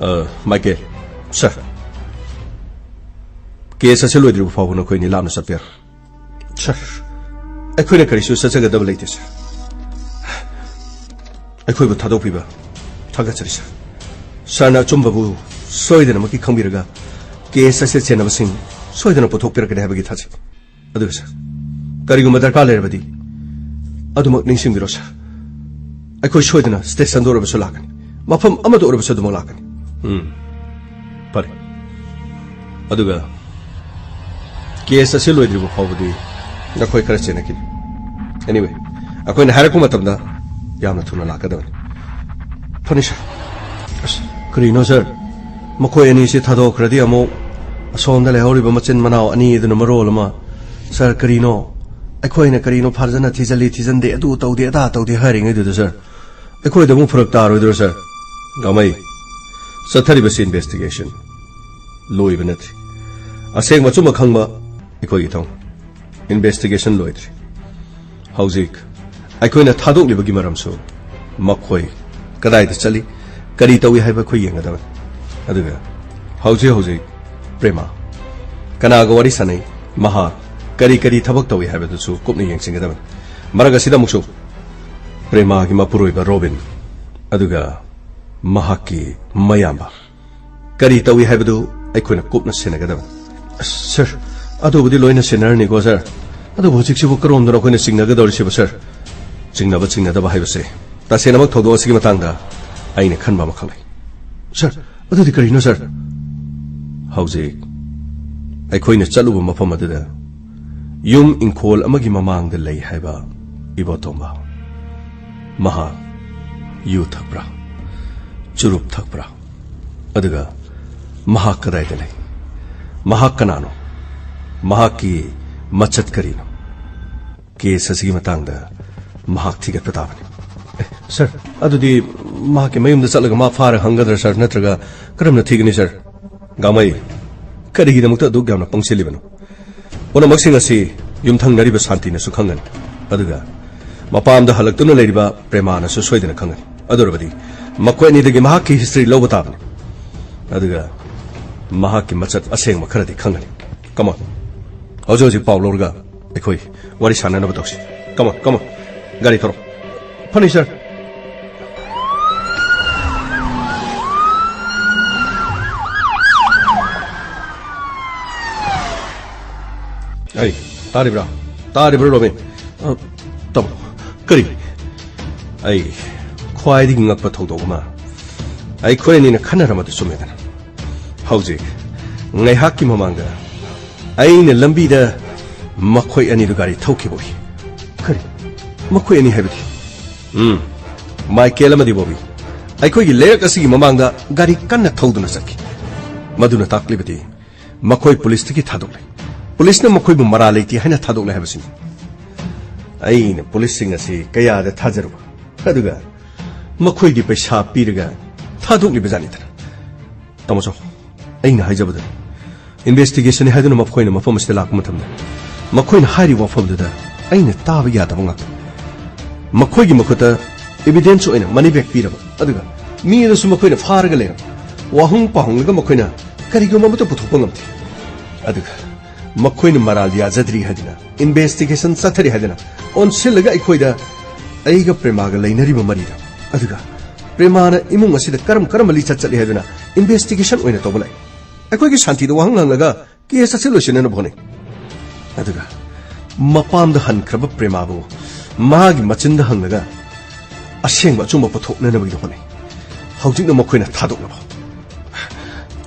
ꯑ, ꯃꯥꯏꯀꯦꯜ, ꯁꯥꯔ, ꯀꯦꯁ ꯑꯁꯤ ꯂꯣꯏꯗ꯭ꯔꯤꯕ ꯐꯥꯎꯕ ꯅꯈꯣꯏ ꯑꯅꯤ ꯂꯥꯞꯅ ꯆꯠꯄ ꯌꯥꯔꯣꯏ꯫ ꯁꯥꯔ, ꯑꯩꯈꯣꯏꯅ ꯀꯔꯤꯁꯨ ꯆꯠꯆꯒꯗꯕ ꯂꯩꯇꯦ, ꯁꯥꯔ꯫ ꯑꯩꯈꯣꯏꯕꯨ ꯊꯥꯗꯣꯛꯄꯤꯕ ꯊꯥꯒꯠꯆꯔꯤ, ꯁꯥꯔ꯫ ꯁꯥꯔꯅ ꯑꯆꯨꯝꯕꯕꯨ ꯁꯣꯏꯗꯅꯃꯛꯀꯤ ꯈꯪꯕꯤꯔꯒ ꯀꯦꯁ ꯑꯁꯤ ꯆꯦꯟꯅꯕꯁꯤꯡ ꯁꯣꯏꯗꯅ ꯄꯨꯊꯣꯛꯄꯤꯔꯛꯀꯅꯤ ꯍꯥꯏꯕꯒꯤ ꯊꯥꯖꯩ꯫ ꯑꯗꯨꯒ ꯁꯥꯔ, ꯀꯔꯤꯒꯨꯝꯕ ꯗꯔꯀꯥꯔ ꯂꯩꯔꯕꯗꯤ ꯑꯗꯨꯃꯛ ꯅꯤꯡꯁꯤꯡꯕꯤꯔꯣ, ꯁꯥꯔ꯫ ꯑꯩꯈꯣꯏ ꯁꯣꯏꯗꯅ ꯁ꯭ꯇꯦꯁꯟꯗ ꯑꯣꯏꯔꯕꯁꯨ ꯂꯥꯛꯀꯅꯤ, ꯃꯐꯝ ꯑꯃꯗ ꯑꯣꯏꯔꯕꯁꯨ ꯑꯗꯨꯃꯛ ꯂꯥꯛꯀꯅꯤ꯫ ꯎꯝ, ꯐꯔꯦ꯫ ꯑꯗꯨꯒ ꯀꯦꯁ ꯑꯁꯤ ꯂꯣꯏꯗ꯭ꯔꯤꯕ ꯐꯥꯎꯕꯗꯤ ꯅꯈꯣꯏ ꯈꯔ ꯆꯦꯟꯅꯈꯤꯅꯤ꯫ Anyway, ꯑꯩꯈꯣꯏꯅ ꯍꯥꯏꯔꯛꯄ ꯃꯇꯝꯗ ꯌꯥꯝꯅ ꯊꯨꯅ ꯂꯥꯛꯀꯗꯕꯅꯤ꯫ ꯐꯅꯤ, ꯁꯥꯔ꯫ ꯑꯁ, ꯀꯔꯤꯅꯣ, ꯁꯥꯔ? ꯃꯈꯣꯏ ꯑꯅꯤꯁꯤ ꯊꯥꯗꯣꯛꯈ꯭ꯔꯗꯤ ꯑꯃꯨꯛ ꯑꯁꯣꯝꯗ ꯂꯩꯍꯧꯔꯤꯕ ꯃꯆꯤꯟ ꯃꯅꯥꯎ ꯑꯅꯤ ꯑꯗꯨꯅ ꯃꯔꯣꯜ ꯑꯃ꯫ ꯁꯥꯔ, ꯀꯔꯤꯅꯣ? ꯑꯩꯈꯣꯏꯅ ꯀꯔꯤꯅꯣ ꯐꯥꯖꯅ ꯊꯤꯖꯤꯜꯂꯤ, ꯊꯤꯖꯤꯟꯗꯦ, ꯑꯗꯨ ꯇꯧꯗꯦ, ꯑꯗꯥ ꯇꯧꯗꯦ ꯍꯥꯏꯔꯤꯉꯩꯗꯨꯗ, ꯁꯥꯔ, ꯑꯩꯈꯣꯏꯗ ꯑꯃꯨꯛ ꯐꯔꯛ ꯇꯥꯔꯣꯏꯗ꯭ꯔꯣ, ꯁꯥꯔ? ꯒꯥꯃꯩ, ꯆꯠꯊꯔꯤꯕꯁꯤ ꯏꯟꯚꯦꯁꯇꯤꯒꯦꯁꯟ ꯂꯣꯏꯕ ꯅꯠꯇ꯭ꯔꯤ꯫ ꯑꯁꯦꯡꯕ ꯑꯆꯨꯝꯕ ꯈꯪꯕ ꯑꯩꯈꯣꯏꯒꯤ ꯊꯧꯅ꯫ ꯏꯟꯚꯦꯁꯇꯤꯒꯦꯁꯟ ꯂꯣꯏꯗ꯭ꯔꯤ꯫ ꯍꯧꯖꯤꯛ ꯑꯩꯈꯣꯏꯅ ꯊꯥꯗꯣꯛꯂꯤꯕꯒꯤ ꯃꯔꯝꯁꯨ ꯃꯈꯣꯏ ꯀꯗꯥꯏꯗ ꯆꯠꯂꯤ, ꯀꯔꯤ ꯇꯧꯏ ꯍꯥꯏꯕ ꯑꯩꯈꯣꯏ ꯌꯦꯡꯒꯗꯕꯅꯤ꯫ ꯑꯗꯨꯒ ꯍꯧꯖꯤꯛ ꯍꯧꯖꯤꯛ ꯄ꯭ꯔꯦꯃꯥ ꯀꯅꯥꯒ ꯋꯥꯔꯤ ꯁꯥꯟꯅꯩ, ꯃꯍꯥꯛ ꯀꯔꯤ ꯀꯔꯤ ꯊꯕꯛ ꯇꯧꯏ ꯍꯥꯏꯕꯗꯨꯁꯨ ꯀꯨꯞꯅ ꯌꯦꯡꯁꯤꯟꯒꯗꯕꯅꯤ꯫ ꯃꯔꯛ ꯑꯁꯤꯗ ꯑꯃꯨꯛꯁꯨ ꯄ꯭ꯔꯦꯃꯥꯒꯤ ꯃꯄꯨꯔꯣꯏꯕ ꯔꯣꯕꯤꯟ, ꯑꯗꯨꯒ ꯃꯍꯥꯛꯀꯤ ꯃꯌꯥꯝꯕ ꯀꯔꯤ ꯇꯧꯏ ꯍꯥꯏꯕꯗꯨ ꯑꯩꯈꯣꯏꯅ ꯀꯨꯞꯅ ꯁꯦꯟꯅꯒꯗꯕꯅꯤ꯫ ꯑꯁ, ꯁꯥꯔ, ꯑꯗꯨꯕꯨꯗꯤ ꯂꯣꯏꯅ ꯁꯦꯟꯅꯔꯅꯤꯀꯣ, ꯁꯥꯔ꯫ ꯑꯗꯨꯕꯨ ꯍꯧꯖꯤꯛꯁꯤꯕꯨ ꯀꯔꯣꯝꯗꯅꯣ ꯑꯩꯈꯣꯏꯅ ꯆꯤꯡꯅꯒꯗꯧꯔꯤꯁꯤꯕꯨ, ꯁꯥꯔ? ꯆꯤꯡꯅꯕ ꯆꯤꯡꯅꯗꯕ ꯍꯥꯏꯕꯁꯦ ꯇꯁꯦꯡꯅꯃꯛ ꯊꯧꯗꯣꯛ ꯑꯁꯤꯒꯤ ꯃꯇꯥꯡꯗ ꯑꯩꯅ ꯈꯟꯕ ꯑꯃꯈꯛ ꯂꯩ꯫ ꯁꯥꯔ, ꯑꯗꯨꯗꯤ ꯀꯔꯤꯅꯣ, ꯁꯥꯔ? ꯍꯧꯖꯤꯛ ꯑꯩꯈꯣꯏꯅ ꯆꯠꯂꯨꯕ ꯃꯐꯝ ꯑꯗꯨꯗ ꯌꯨꯝ ꯏꯪꯈꯣꯜ ꯑꯃꯒꯤ ꯃꯃꯥꯡꯗ ꯂꯩ ꯍꯥꯏꯕ ꯏꯕꯣꯇꯣꯝꯕ, ꯃꯍꯥꯛ ꯌꯨ ꯊꯛꯄ꯭ꯔꯥ, ꯆꯨꯔꯨꯞ ꯊꯛꯄ꯭ꯔꯥ? ꯑꯗꯨꯒ ꯃꯍꯥꯛ ꯀꯗꯥꯏꯗ ꯂꯩ? ꯃꯍꯥꯛ ꯀꯅꯥꯅꯣ? ꯃꯍꯥꯛꯀꯤ ꯃꯆꯠ ꯀꯔꯤꯅꯣ? ꯀꯦꯁ ꯑꯁꯤꯒꯤ ꯃꯇꯥꯡꯗ ꯃꯍꯥꯛ ꯊꯤꯒꯠꯄ ꯇꯥꯕꯅꯤ꯫ ꯑꯦ, ꯁꯥꯔ, ꯑꯗꯨꯗꯤ ꯃꯍꯥꯛꯀꯤ ꯃꯌꯨꯝꯗ ꯆꯠꯂꯒ ꯃꯥ ꯐꯥꯔꯒ ꯍꯪꯒꯗ꯭ꯔꯥ, ꯁꯥꯔ? ꯅꯠꯇ꯭ꯔꯒ ꯀꯔꯝꯅ ꯊꯤꯒꯅꯤ, ꯁꯥꯔ? ꯒꯥꯃꯩ, ꯀꯔꯤꯒꯤꯗꯃꯛꯇ ꯑꯗꯨꯛ ꯌꯥꯝꯅ ꯄꯪꯁꯤꯜꯂꯤꯕꯅꯣ? ꯄꯨꯝꯅꯃꯛꯁꯤꯡ ꯑꯁꯤ ꯌꯨꯝꯊꯪꯅꯔꯤꯕ ꯁꯥꯟꯇꯤꯅꯁꯨ ꯈꯪꯒꯅꯤ꯫ ꯑꯗꯨꯒ ꯃꯄꯥꯝꯗ ꯍꯜꯂꯛꯇꯨꯅ ꯂꯩꯔꯤꯕ ꯄ꯭ꯔꯦꯃꯥꯅꯁꯨ ꯁꯣꯏꯗꯅ ꯈꯪꯒꯅꯤ꯫ ꯑꯗꯨ ꯑꯣꯏꯔꯕꯗꯤ ꯃꯈꯣꯏ ꯑꯅꯤꯗꯒꯤ ꯃꯍꯥꯛꯀꯤ ꯍꯤꯁꯇ꯭ꯔꯤ ꯂꯧꯕ ꯇꯥꯕꯅꯤ꯫ ꯑꯗꯨꯒ ꯃꯍꯥꯛꯀꯤ ꯃꯆꯠ ꯑꯁꯦꯡꯕ ꯈꯔꯗꯤ ꯈꯪꯒꯅꯤ꯫ ꯀꯃꯣꯟ, ꯍꯧꯖꯤꯛ ꯍꯧꯖꯤꯛ ꯄꯥꯎ ꯂꯧꯔꯒ ꯑꯩꯈꯣꯏ ꯋꯥꯔꯤ ꯁꯥꯟꯅꯅꯕ ꯇꯧꯁꯤ꯫ ꯀꯃꯣꯟ, ꯀꯃꯣꯟ, ꯒꯥꯔꯤ ꯊꯧꯔꯣ꯫ ꯐꯅꯤ, ꯁꯥꯔ꯫ ꯑꯩ, ꯇꯥꯔꯤꯕ꯭ꯔꯥ? ꯇꯥꯔꯤꯕ꯭ꯔꯥ, ꯔꯣꯕꯤꯟ? ꯑ, ꯇꯥꯃꯣ, ꯀꯔꯤ? ꯑꯩ ꯈ꯭ꯋꯥꯏꯗꯒꯤ ꯉꯛꯄ ꯊꯧꯗꯣꯛ ꯑꯃ, ꯑꯩꯈꯣꯏ ꯑꯅꯤꯅ ꯈꯟꯅꯔꯝꯕꯗꯨ ꯆꯨꯝꯃꯦꯗꯅ꯫ ꯍꯧꯖꯤꯛ ꯉꯥꯏꯍꯥꯛꯀꯤ ꯃꯃꯥꯡꯗ ꯑꯩꯅ ꯂꯝꯕꯤꯗ ꯃꯈꯣꯏ ꯑꯅꯤꯗꯨ ꯒꯥꯔꯤ ꯊꯧꯈꯤꯕ ꯎꯏ꯫ ꯀꯔꯤ? ꯃꯈꯣꯏ ꯑꯅꯤ ꯍꯥꯏꯕꯗꯤ? ꯎꯝ, ꯃꯥꯏꯀꯦꯜ ꯑꯃꯗꯤ ꯕꯣꯕꯤ ꯑꯩꯈꯣꯏꯒꯤ ꯂꯩꯔꯛ ꯑꯁꯤꯒꯤ ꯃꯃꯥꯡꯗ ꯒꯥꯔꯤ ꯀꯟꯅ ꯊꯧꯗꯨꯅ ꯆꯠꯈꯤ꯫ ꯃꯗꯨꯅ ꯇꯥꯛꯂꯤꯕꯗꯤ ꯃꯈꯣꯏ ꯄꯨꯂꯤꯁꯇꯒꯤ ꯊꯥꯗꯣꯛꯂꯦ꯫ ꯄꯨꯂꯤꯁꯅ ꯃꯈꯣꯏꯕꯨ ꯃꯔꯥꯜ ꯂꯩꯇꯦ ꯍꯥꯏꯅ ꯊꯥꯗꯣꯛꯂꯦ ꯍꯥꯏꯕꯁꯤꯅꯤ꯫ ꯑꯩꯅ ꯄꯨꯂꯤꯁꯁꯤꯡ ꯑꯁꯤ ꯀꯌꯥꯗ ꯊꯥꯖꯔꯨꯕ, ꯑꯗꯨꯒ ꯃꯈꯣꯏꯗꯤ ꯄꯩꯁꯥ ꯄꯤꯔꯒ ꯊꯥꯗꯣꯛꯂꯤꯕ ꯖꯥꯠꯅꯤꯗꯅ꯫ ꯇꯥꯃꯣ ꯆꯧ, ꯑꯩꯅ ꯍꯥꯏꯖꯕꯗꯨꯅꯤ꯫ ꯏꯟꯚꯦꯁꯇꯤꯒꯦꯁꯟꯅꯤ ꯍꯥꯏꯗꯨꯅ ꯃꯈꯣꯏꯅ ꯃꯐꯝ ꯑꯁꯤꯗ ꯂꯥꯛꯄ ꯃꯇꯝꯗ ꯃꯈꯣꯏꯅ ꯍꯥꯏꯔꯤꯕ ꯋꯥꯐꯝꯗꯨꯗ ꯑꯩꯅ ꯇꯥꯕ ꯌꯥꯗꯕ ꯉꯥꯛꯇ꯫ ꯃꯈꯣꯏꯒꯤ ꯃꯈꯨꯠꯇ ꯏꯚꯤꯗꯦꯟꯁ ꯑꯣꯏꯅ ꯃꯅꯤ ꯕꯦꯒ ꯄꯤꯔꯕ, ꯑꯗꯨꯒ ꯃꯤ ꯑꯗꯨꯁꯨ ꯃꯈꯣꯏꯅ ꯐꯥꯔꯒ ꯂꯩꯔꯕ꯫ ꯋꯥꯍꯪ ꯄꯥꯍꯪꯂꯒ ꯃꯈꯣꯏꯅ ꯀꯔꯤꯒꯨꯝꯕ ꯑꯃꯠꯇ ꯄꯨꯊꯣꯛꯄ ꯉꯝꯗꯦ꯫ ꯑꯗꯨꯒ ꯃꯈꯣꯏꯅ ꯃꯔꯥꯜ ꯌꯥꯖꯗ꯭ꯔꯤ ꯍꯥꯏꯗꯨꯅ, ꯏꯟꯚꯦꯁꯇꯤꯒꯦꯁꯟ ꯆꯠꯊꯔꯤ ꯍꯥꯏꯗꯨꯅ ꯑꯣꯟꯁꯤꯜꯂꯒ ꯑꯩꯈꯣꯏꯗ, ꯑꯩꯒ ꯄ꯭ꯔꯦꯃꯥꯒ ꯂꯩꯅꯔꯤꯕ ꯃꯔꯤꯗ, ꯑꯗꯨꯒ ꯄ꯭ꯔꯦꯃꯥꯅ ꯏꯃꯨꯡ ꯑꯁꯤꯗ ꯀꯔꯝ ꯀꯔꯝꯕ ꯂꯤꯆꯠ ꯆꯠꯂꯤ ꯍꯥꯏꯗꯨꯅ ꯏꯟꯚꯦꯁꯇꯤꯒꯦꯁꯟ ꯑꯣꯏꯅ ꯇꯧꯕ ꯂꯥꯛꯏ꯫ ꯑꯩꯈꯣꯏꯒꯤ ꯁꯥꯟꯇꯤꯗ ꯋꯥꯍꯪ ꯍꯪꯂꯒ ꯀꯦꯁ ꯑꯁꯤ ꯂꯣꯏꯁꯤꯟꯅꯅꯕ ꯍꯣꯠꯅꯩ꯫ ꯑꯗꯨꯒ ꯃꯄꯥꯝꯗ ꯍꯟꯈ꯭ꯔꯕ ꯄ꯭ꯔꯦꯃꯥꯕꯨ ꯃꯍꯥꯛꯀꯤ ꯃꯆꯤꯟꯗ ꯍꯪꯂꯒ ꯑꯁꯦꯡꯕ ꯑꯆꯨꯝꯕ ꯄꯨꯊꯣꯛꯅꯅꯕꯒꯤꯗꯃꯛꯅꯤ꯫ ꯍꯧꯖꯤꯛꯅ ꯃꯈꯣꯏꯅ ꯊꯥꯗꯣꯛꯅꯕ꯫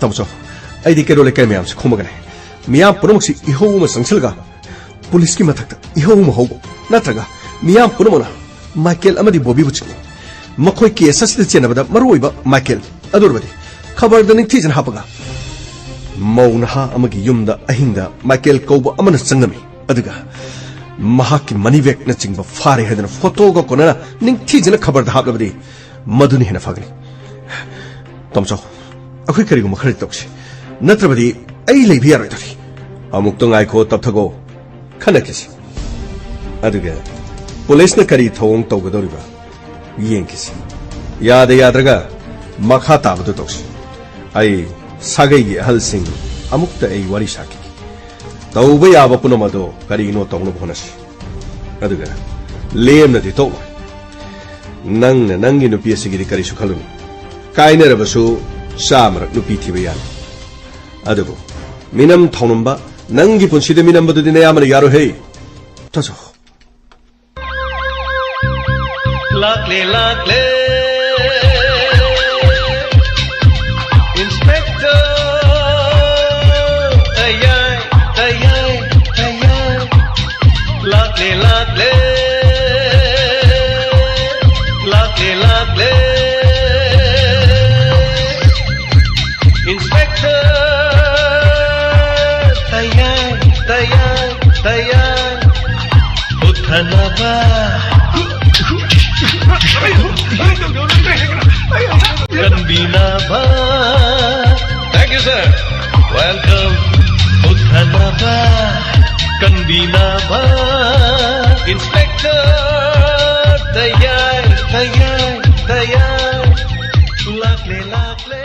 ꯇꯥꯃꯣꯆꯧ, ꯑꯩꯗꯤ ꯀꯩꯔꯣꯜ ꯂꯩꯀꯥꯏ ꯃꯌꯥꯝꯁꯤ ꯈꯣꯝꯃꯒꯅꯦ, ꯃꯤꯌꯥꯝ ꯄꯨꯝꯅꯃꯛꯁꯤ ꯏꯍꯧ ꯑꯃ ꯆꯪꯁꯤꯜꯂꯒ ꯄꯨꯂꯤꯁꯀꯤ ꯃꯊꯛꯇ ꯏꯍꯧ ꯑꯃ ꯍꯧꯕ, ꯅꯠꯇ꯭ꯔꯒ ꯃꯤꯌꯥꯝ ꯄꯨꯝꯅꯃꯛꯅ ꯃꯥꯏꯀꯦꯜ ꯑꯃꯗꯤ ꯕꯣꯕꯤꯕꯨ ꯆꯤꯡꯅꯩ꯫ ꯃꯈꯣꯏ ꯀꯦꯁ ꯑꯁꯤꯗ ꯆꯦꯟꯅꯕꯗ ꯃꯔꯨ ꯑꯣꯏꯕ ꯃꯥꯏꯀꯦꯜ, ꯑꯗꯨ ꯑꯣꯏꯔꯕꯗꯤ ꯈꯕꯔꯗ ꯅꯤꯡꯊꯤꯖꯅ ꯍꯥꯞꯄꯒ ꯃꯧ ꯅꯍꯥ ꯑꯃꯒꯤ ꯌꯨꯝꯗ ꯑꯍꯤꯡꯗ ꯃꯥꯏꯀꯦꯜ ꯀꯧꯕ ꯑꯃꯅ ꯆꯪꯂꯝꯃꯤ꯫ ꯑꯗꯨꯒ ꯃꯍꯥꯛꯀꯤ ꯃꯅꯤ ꯕꯦꯒꯅꯆꯤꯡꯕ ꯐꯥꯔꯦ ꯍꯥꯏꯗꯨꯅ ꯐꯣꯇꯣꯒ ꯀꯣꯟꯅꯅ ꯅꯤꯡꯊꯤꯖꯅ ꯈꯕꯔꯗ ꯍꯥꯞꯂꯕꯗꯤ ꯃꯗꯨꯅ ꯍꯦꯟꯅ ꯐꯒꯅꯤ꯫ ꯇꯣꯝꯆꯧ, ꯑꯩꯈꯣꯏ ꯀꯔꯤꯒꯨꯝꯕ ꯈꯔꯗꯤ ꯇꯧꯁꯤ, ꯅꯠꯇ꯭ꯔꯕꯗꯤ ꯑꯩ ꯂꯩꯕ ꯌꯥꯔꯣꯏꯗꯧꯔꯤ꯫ ꯑꯃꯨꯛꯇ ꯉꯥꯏꯈꯣ, ꯇꯞꯊꯒꯣ꯫ ꯈꯟꯅꯈꯤꯁꯤ꯫ ꯑꯗꯨꯒ ꯄꯨꯂꯤꯁꯅ ꯀꯔꯤ ꯊꯧꯑꯣꯡ ꯇꯧꯒꯗꯧꯔꯤꯕ ꯌꯦꯡꯈꯤꯁꯤ꯫ ꯌꯥꯗ ꯌꯥꯗ꯭ꯔꯒ ꯃꯈꯥ ꯇꯥꯕꯗꯨ ꯇꯧꯁꯤ꯫ ꯑꯩ ꯁꯥꯒꯩꯒꯤ ꯑꯍꯜꯁꯤꯡ ꯑꯃꯨꯛꯇ ꯑꯩ ꯋꯥꯔꯤ ꯁꯥꯈꯤꯒꯦ꯫ ꯇꯧꯕ ꯌꯥꯕ ꯄꯨꯝꯅꯃꯛ ꯑꯗꯣ ꯀꯔꯤꯅꯣ ꯇꯧꯅꯕ ꯍꯣꯠꯅꯁꯤ꯫ ꯑꯗꯨꯒ ꯂꯦꯝꯅꯗꯤ ꯇꯣꯛꯂꯣꯏ꯫ ꯅꯪꯅ ꯅꯪꯒꯤ ꯅꯨꯄꯤ ꯑꯁꯤꯒꯤꯗꯤ ꯀꯔꯤꯁꯨ ꯈꯜꯂꯨꯅꯨ꯫ ꯀꯥꯏꯅꯔꯕꯁꯨ ꯆꯥꯃꯔꯛ ꯅꯨꯄꯤ ꯊꯤꯕ ꯌꯥꯅꯤ꯫ ꯑꯗꯨꯕꯨ ꯃꯤꯅꯝ ꯊꯧꯅꯝꯕ, ꯅꯪꯒꯤ ꯄꯨꯟꯁꯤꯗ ꯃꯤꯅꯝꯕꯗꯨꯗꯤ ꯅꯌꯥꯝꯕꯅ ꯌꯥꯔꯣꯏꯍꯦ꯫ ꯆꯠꯁꯣ꯫ ꯂꯥꯛꯂꯦ, ꯂꯥꯛꯂꯦ꯫ Inspector ꯇꯌꯥꯏ, ꯇꯌꯥꯏ, ꯇꯌꯥꯏ꯫ ꯂꯥꯛꯂꯦ, ꯂꯥꯛꯂꯦ꯫ ꯂꯥꯛꯂꯦ, ꯂꯥꯛꯂꯦ꯫ Inspector ꯇꯌꯥꯏ, ꯇꯌꯥꯏ, ꯇꯌꯥꯏ꯫ ꯎꯠꯊꯅꯕ, ꯀꯟꯕꯤꯅꯕ꯫ Thank you, sir. Welcome. ꯎꯠꯊꯅꯕ, ꯀꯟꯕꯤꯅꯕ꯫ Inspector ꯇꯌꯥꯏ, ꯇꯌꯥꯏ, ꯇꯌꯥꯏ꯫ ꯂꯥꯛꯂꯦ, ꯂꯥꯛꯂꯦ꯫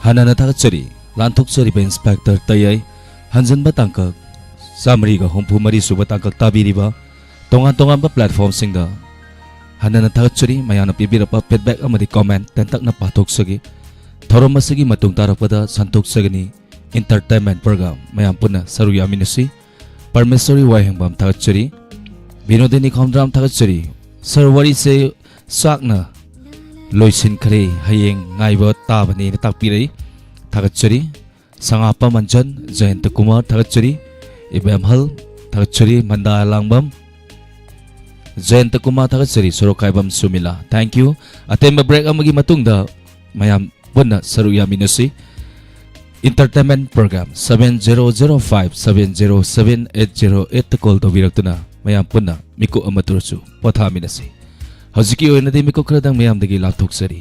ꯍꯟꯅꯅ ꯊꯥꯒꯠꯆꯔꯤ꯫ ꯂꯥꯟꯊꯣꯛꯆꯔꯤꯕ ꯏꯟꯁꯄꯦꯛꯇꯔ ꯇꯌꯥꯏ, ꯍꯟꯖꯤꯟꯕ ꯇꯥꯡꯀꯛ ꯆꯥꯃꯔꯤꯒ ꯍꯨꯝꯐꯨ ꯃꯔꯤ ꯁꯨꯕ ꯇꯥꯡꯀꯛ ꯇꯥꯕꯤꯔꯤꯕ ꯇꯣꯉꯥꯟ ꯇꯣꯉꯥꯟꯕ platformꯁꯤꯡꯗ ꯍꯟꯅꯅ ꯊꯥꯒꯠꯆꯔꯤ꯫ ꯃꯌꯥꯝꯅ ꯄꯤꯕꯤꯔꯛꯄ feedback ꯑꯃꯗꯤ comment ꯇꯦꯟꯇꯛꯅ ꯄꯥꯊꯣꯛꯆꯒꯦ꯫ ꯊꯧꯔꯝ ꯑꯁꯤꯒꯤ ꯃꯇꯨꯡ ꯇꯥꯔꯛꯄꯗ ꯁꯟꯗꯣꯛꯆꯒꯅꯤ꯫ Entertainment program ꯃꯌꯥꯝ ꯄꯨꯟꯅ ꯁꯔꯨꯛ ꯌꯥꯃꯤꯟꯅꯁꯤ꯫ ꯄꯔꯃꯦꯁꯣꯔꯤ ꯋꯥꯍꯦꯡꯕꯝ ꯊꯥꯒꯠꯆꯔꯤ꯫ ꯕꯤꯅꯣꯗꯤꯅꯤ ꯈꯣꯝꯗ꯭ꯔꯥꯝ ꯊꯥꯒꯠꯆꯔꯤ꯫ Sir, ꯋꯥꯔꯤꯁꯦ ꯆꯥꯛꯅ ꯂꯣꯏꯁꯤꯟꯈ꯭ꯔꯦ, ꯍꯌꯦꯡ ꯉꯥꯏꯕ ꯇꯥꯕꯅꯦꯅ ꯇꯥꯛꯄꯤꯔꯛꯏ꯫ ꯊꯥꯒꯠꯆꯔꯤ꯫ ꯁꯉꯥꯞꯄ ꯃꯟꯖꯟ, ꯖꯌꯟꯇ ꯀꯨꯃꯥꯔ ꯊꯥꯒꯠꯆꯔꯤ꯫ ꯏꯕꯦꯝꯍꯜ ꯊꯥꯒꯠꯆꯔꯤ꯫ ꯃꯟꯗꯥ ꯂꯥꯡꯕꯝ, ꯖꯌꯟꯇ ꯀꯨꯃꯥꯔ ꯊꯥꯒꯠꯆꯔꯤ꯫ ꯁꯣꯔꯣꯛꯈꯥꯏꯕꯝ ꯁꯨꯃꯤꯂꯥ, thank you꯫ ꯑꯇꯦꯟꯕ break ꯑꯃꯒꯤ ꯃꯇꯨꯡꯗ ꯃꯌꯥꯝ ꯄꯨꯟꯅ ꯁꯔꯨꯛ ꯌꯥꯃꯤꯟꯅꯁꯤ꯫ Entertainment Program seven zero zero five seven zero seven eight zero eight ꯇ call ꯇꯧꯕꯤꯔꯛꯇꯨꯅ ꯃꯌꯥꯝ ꯄꯨꯟꯅ ꯃꯤꯀꯨꯞ ꯑꯃꯠꯇ ꯑꯣꯏꯔꯁꯨ ꯄꯣꯊꯥꯃꯤꯟꯅꯁꯤ꯫ ꯍꯧꯖꯤꯛꯀꯤ ꯑꯣꯏꯅꯗꯤ ꯃꯤꯀꯨꯞ ꯈꯔꯗꯪ ꯃꯌꯥꯝꯗꯒꯤ ꯂꯥꯞꯊꯣꯛꯆꯔꯤ꯫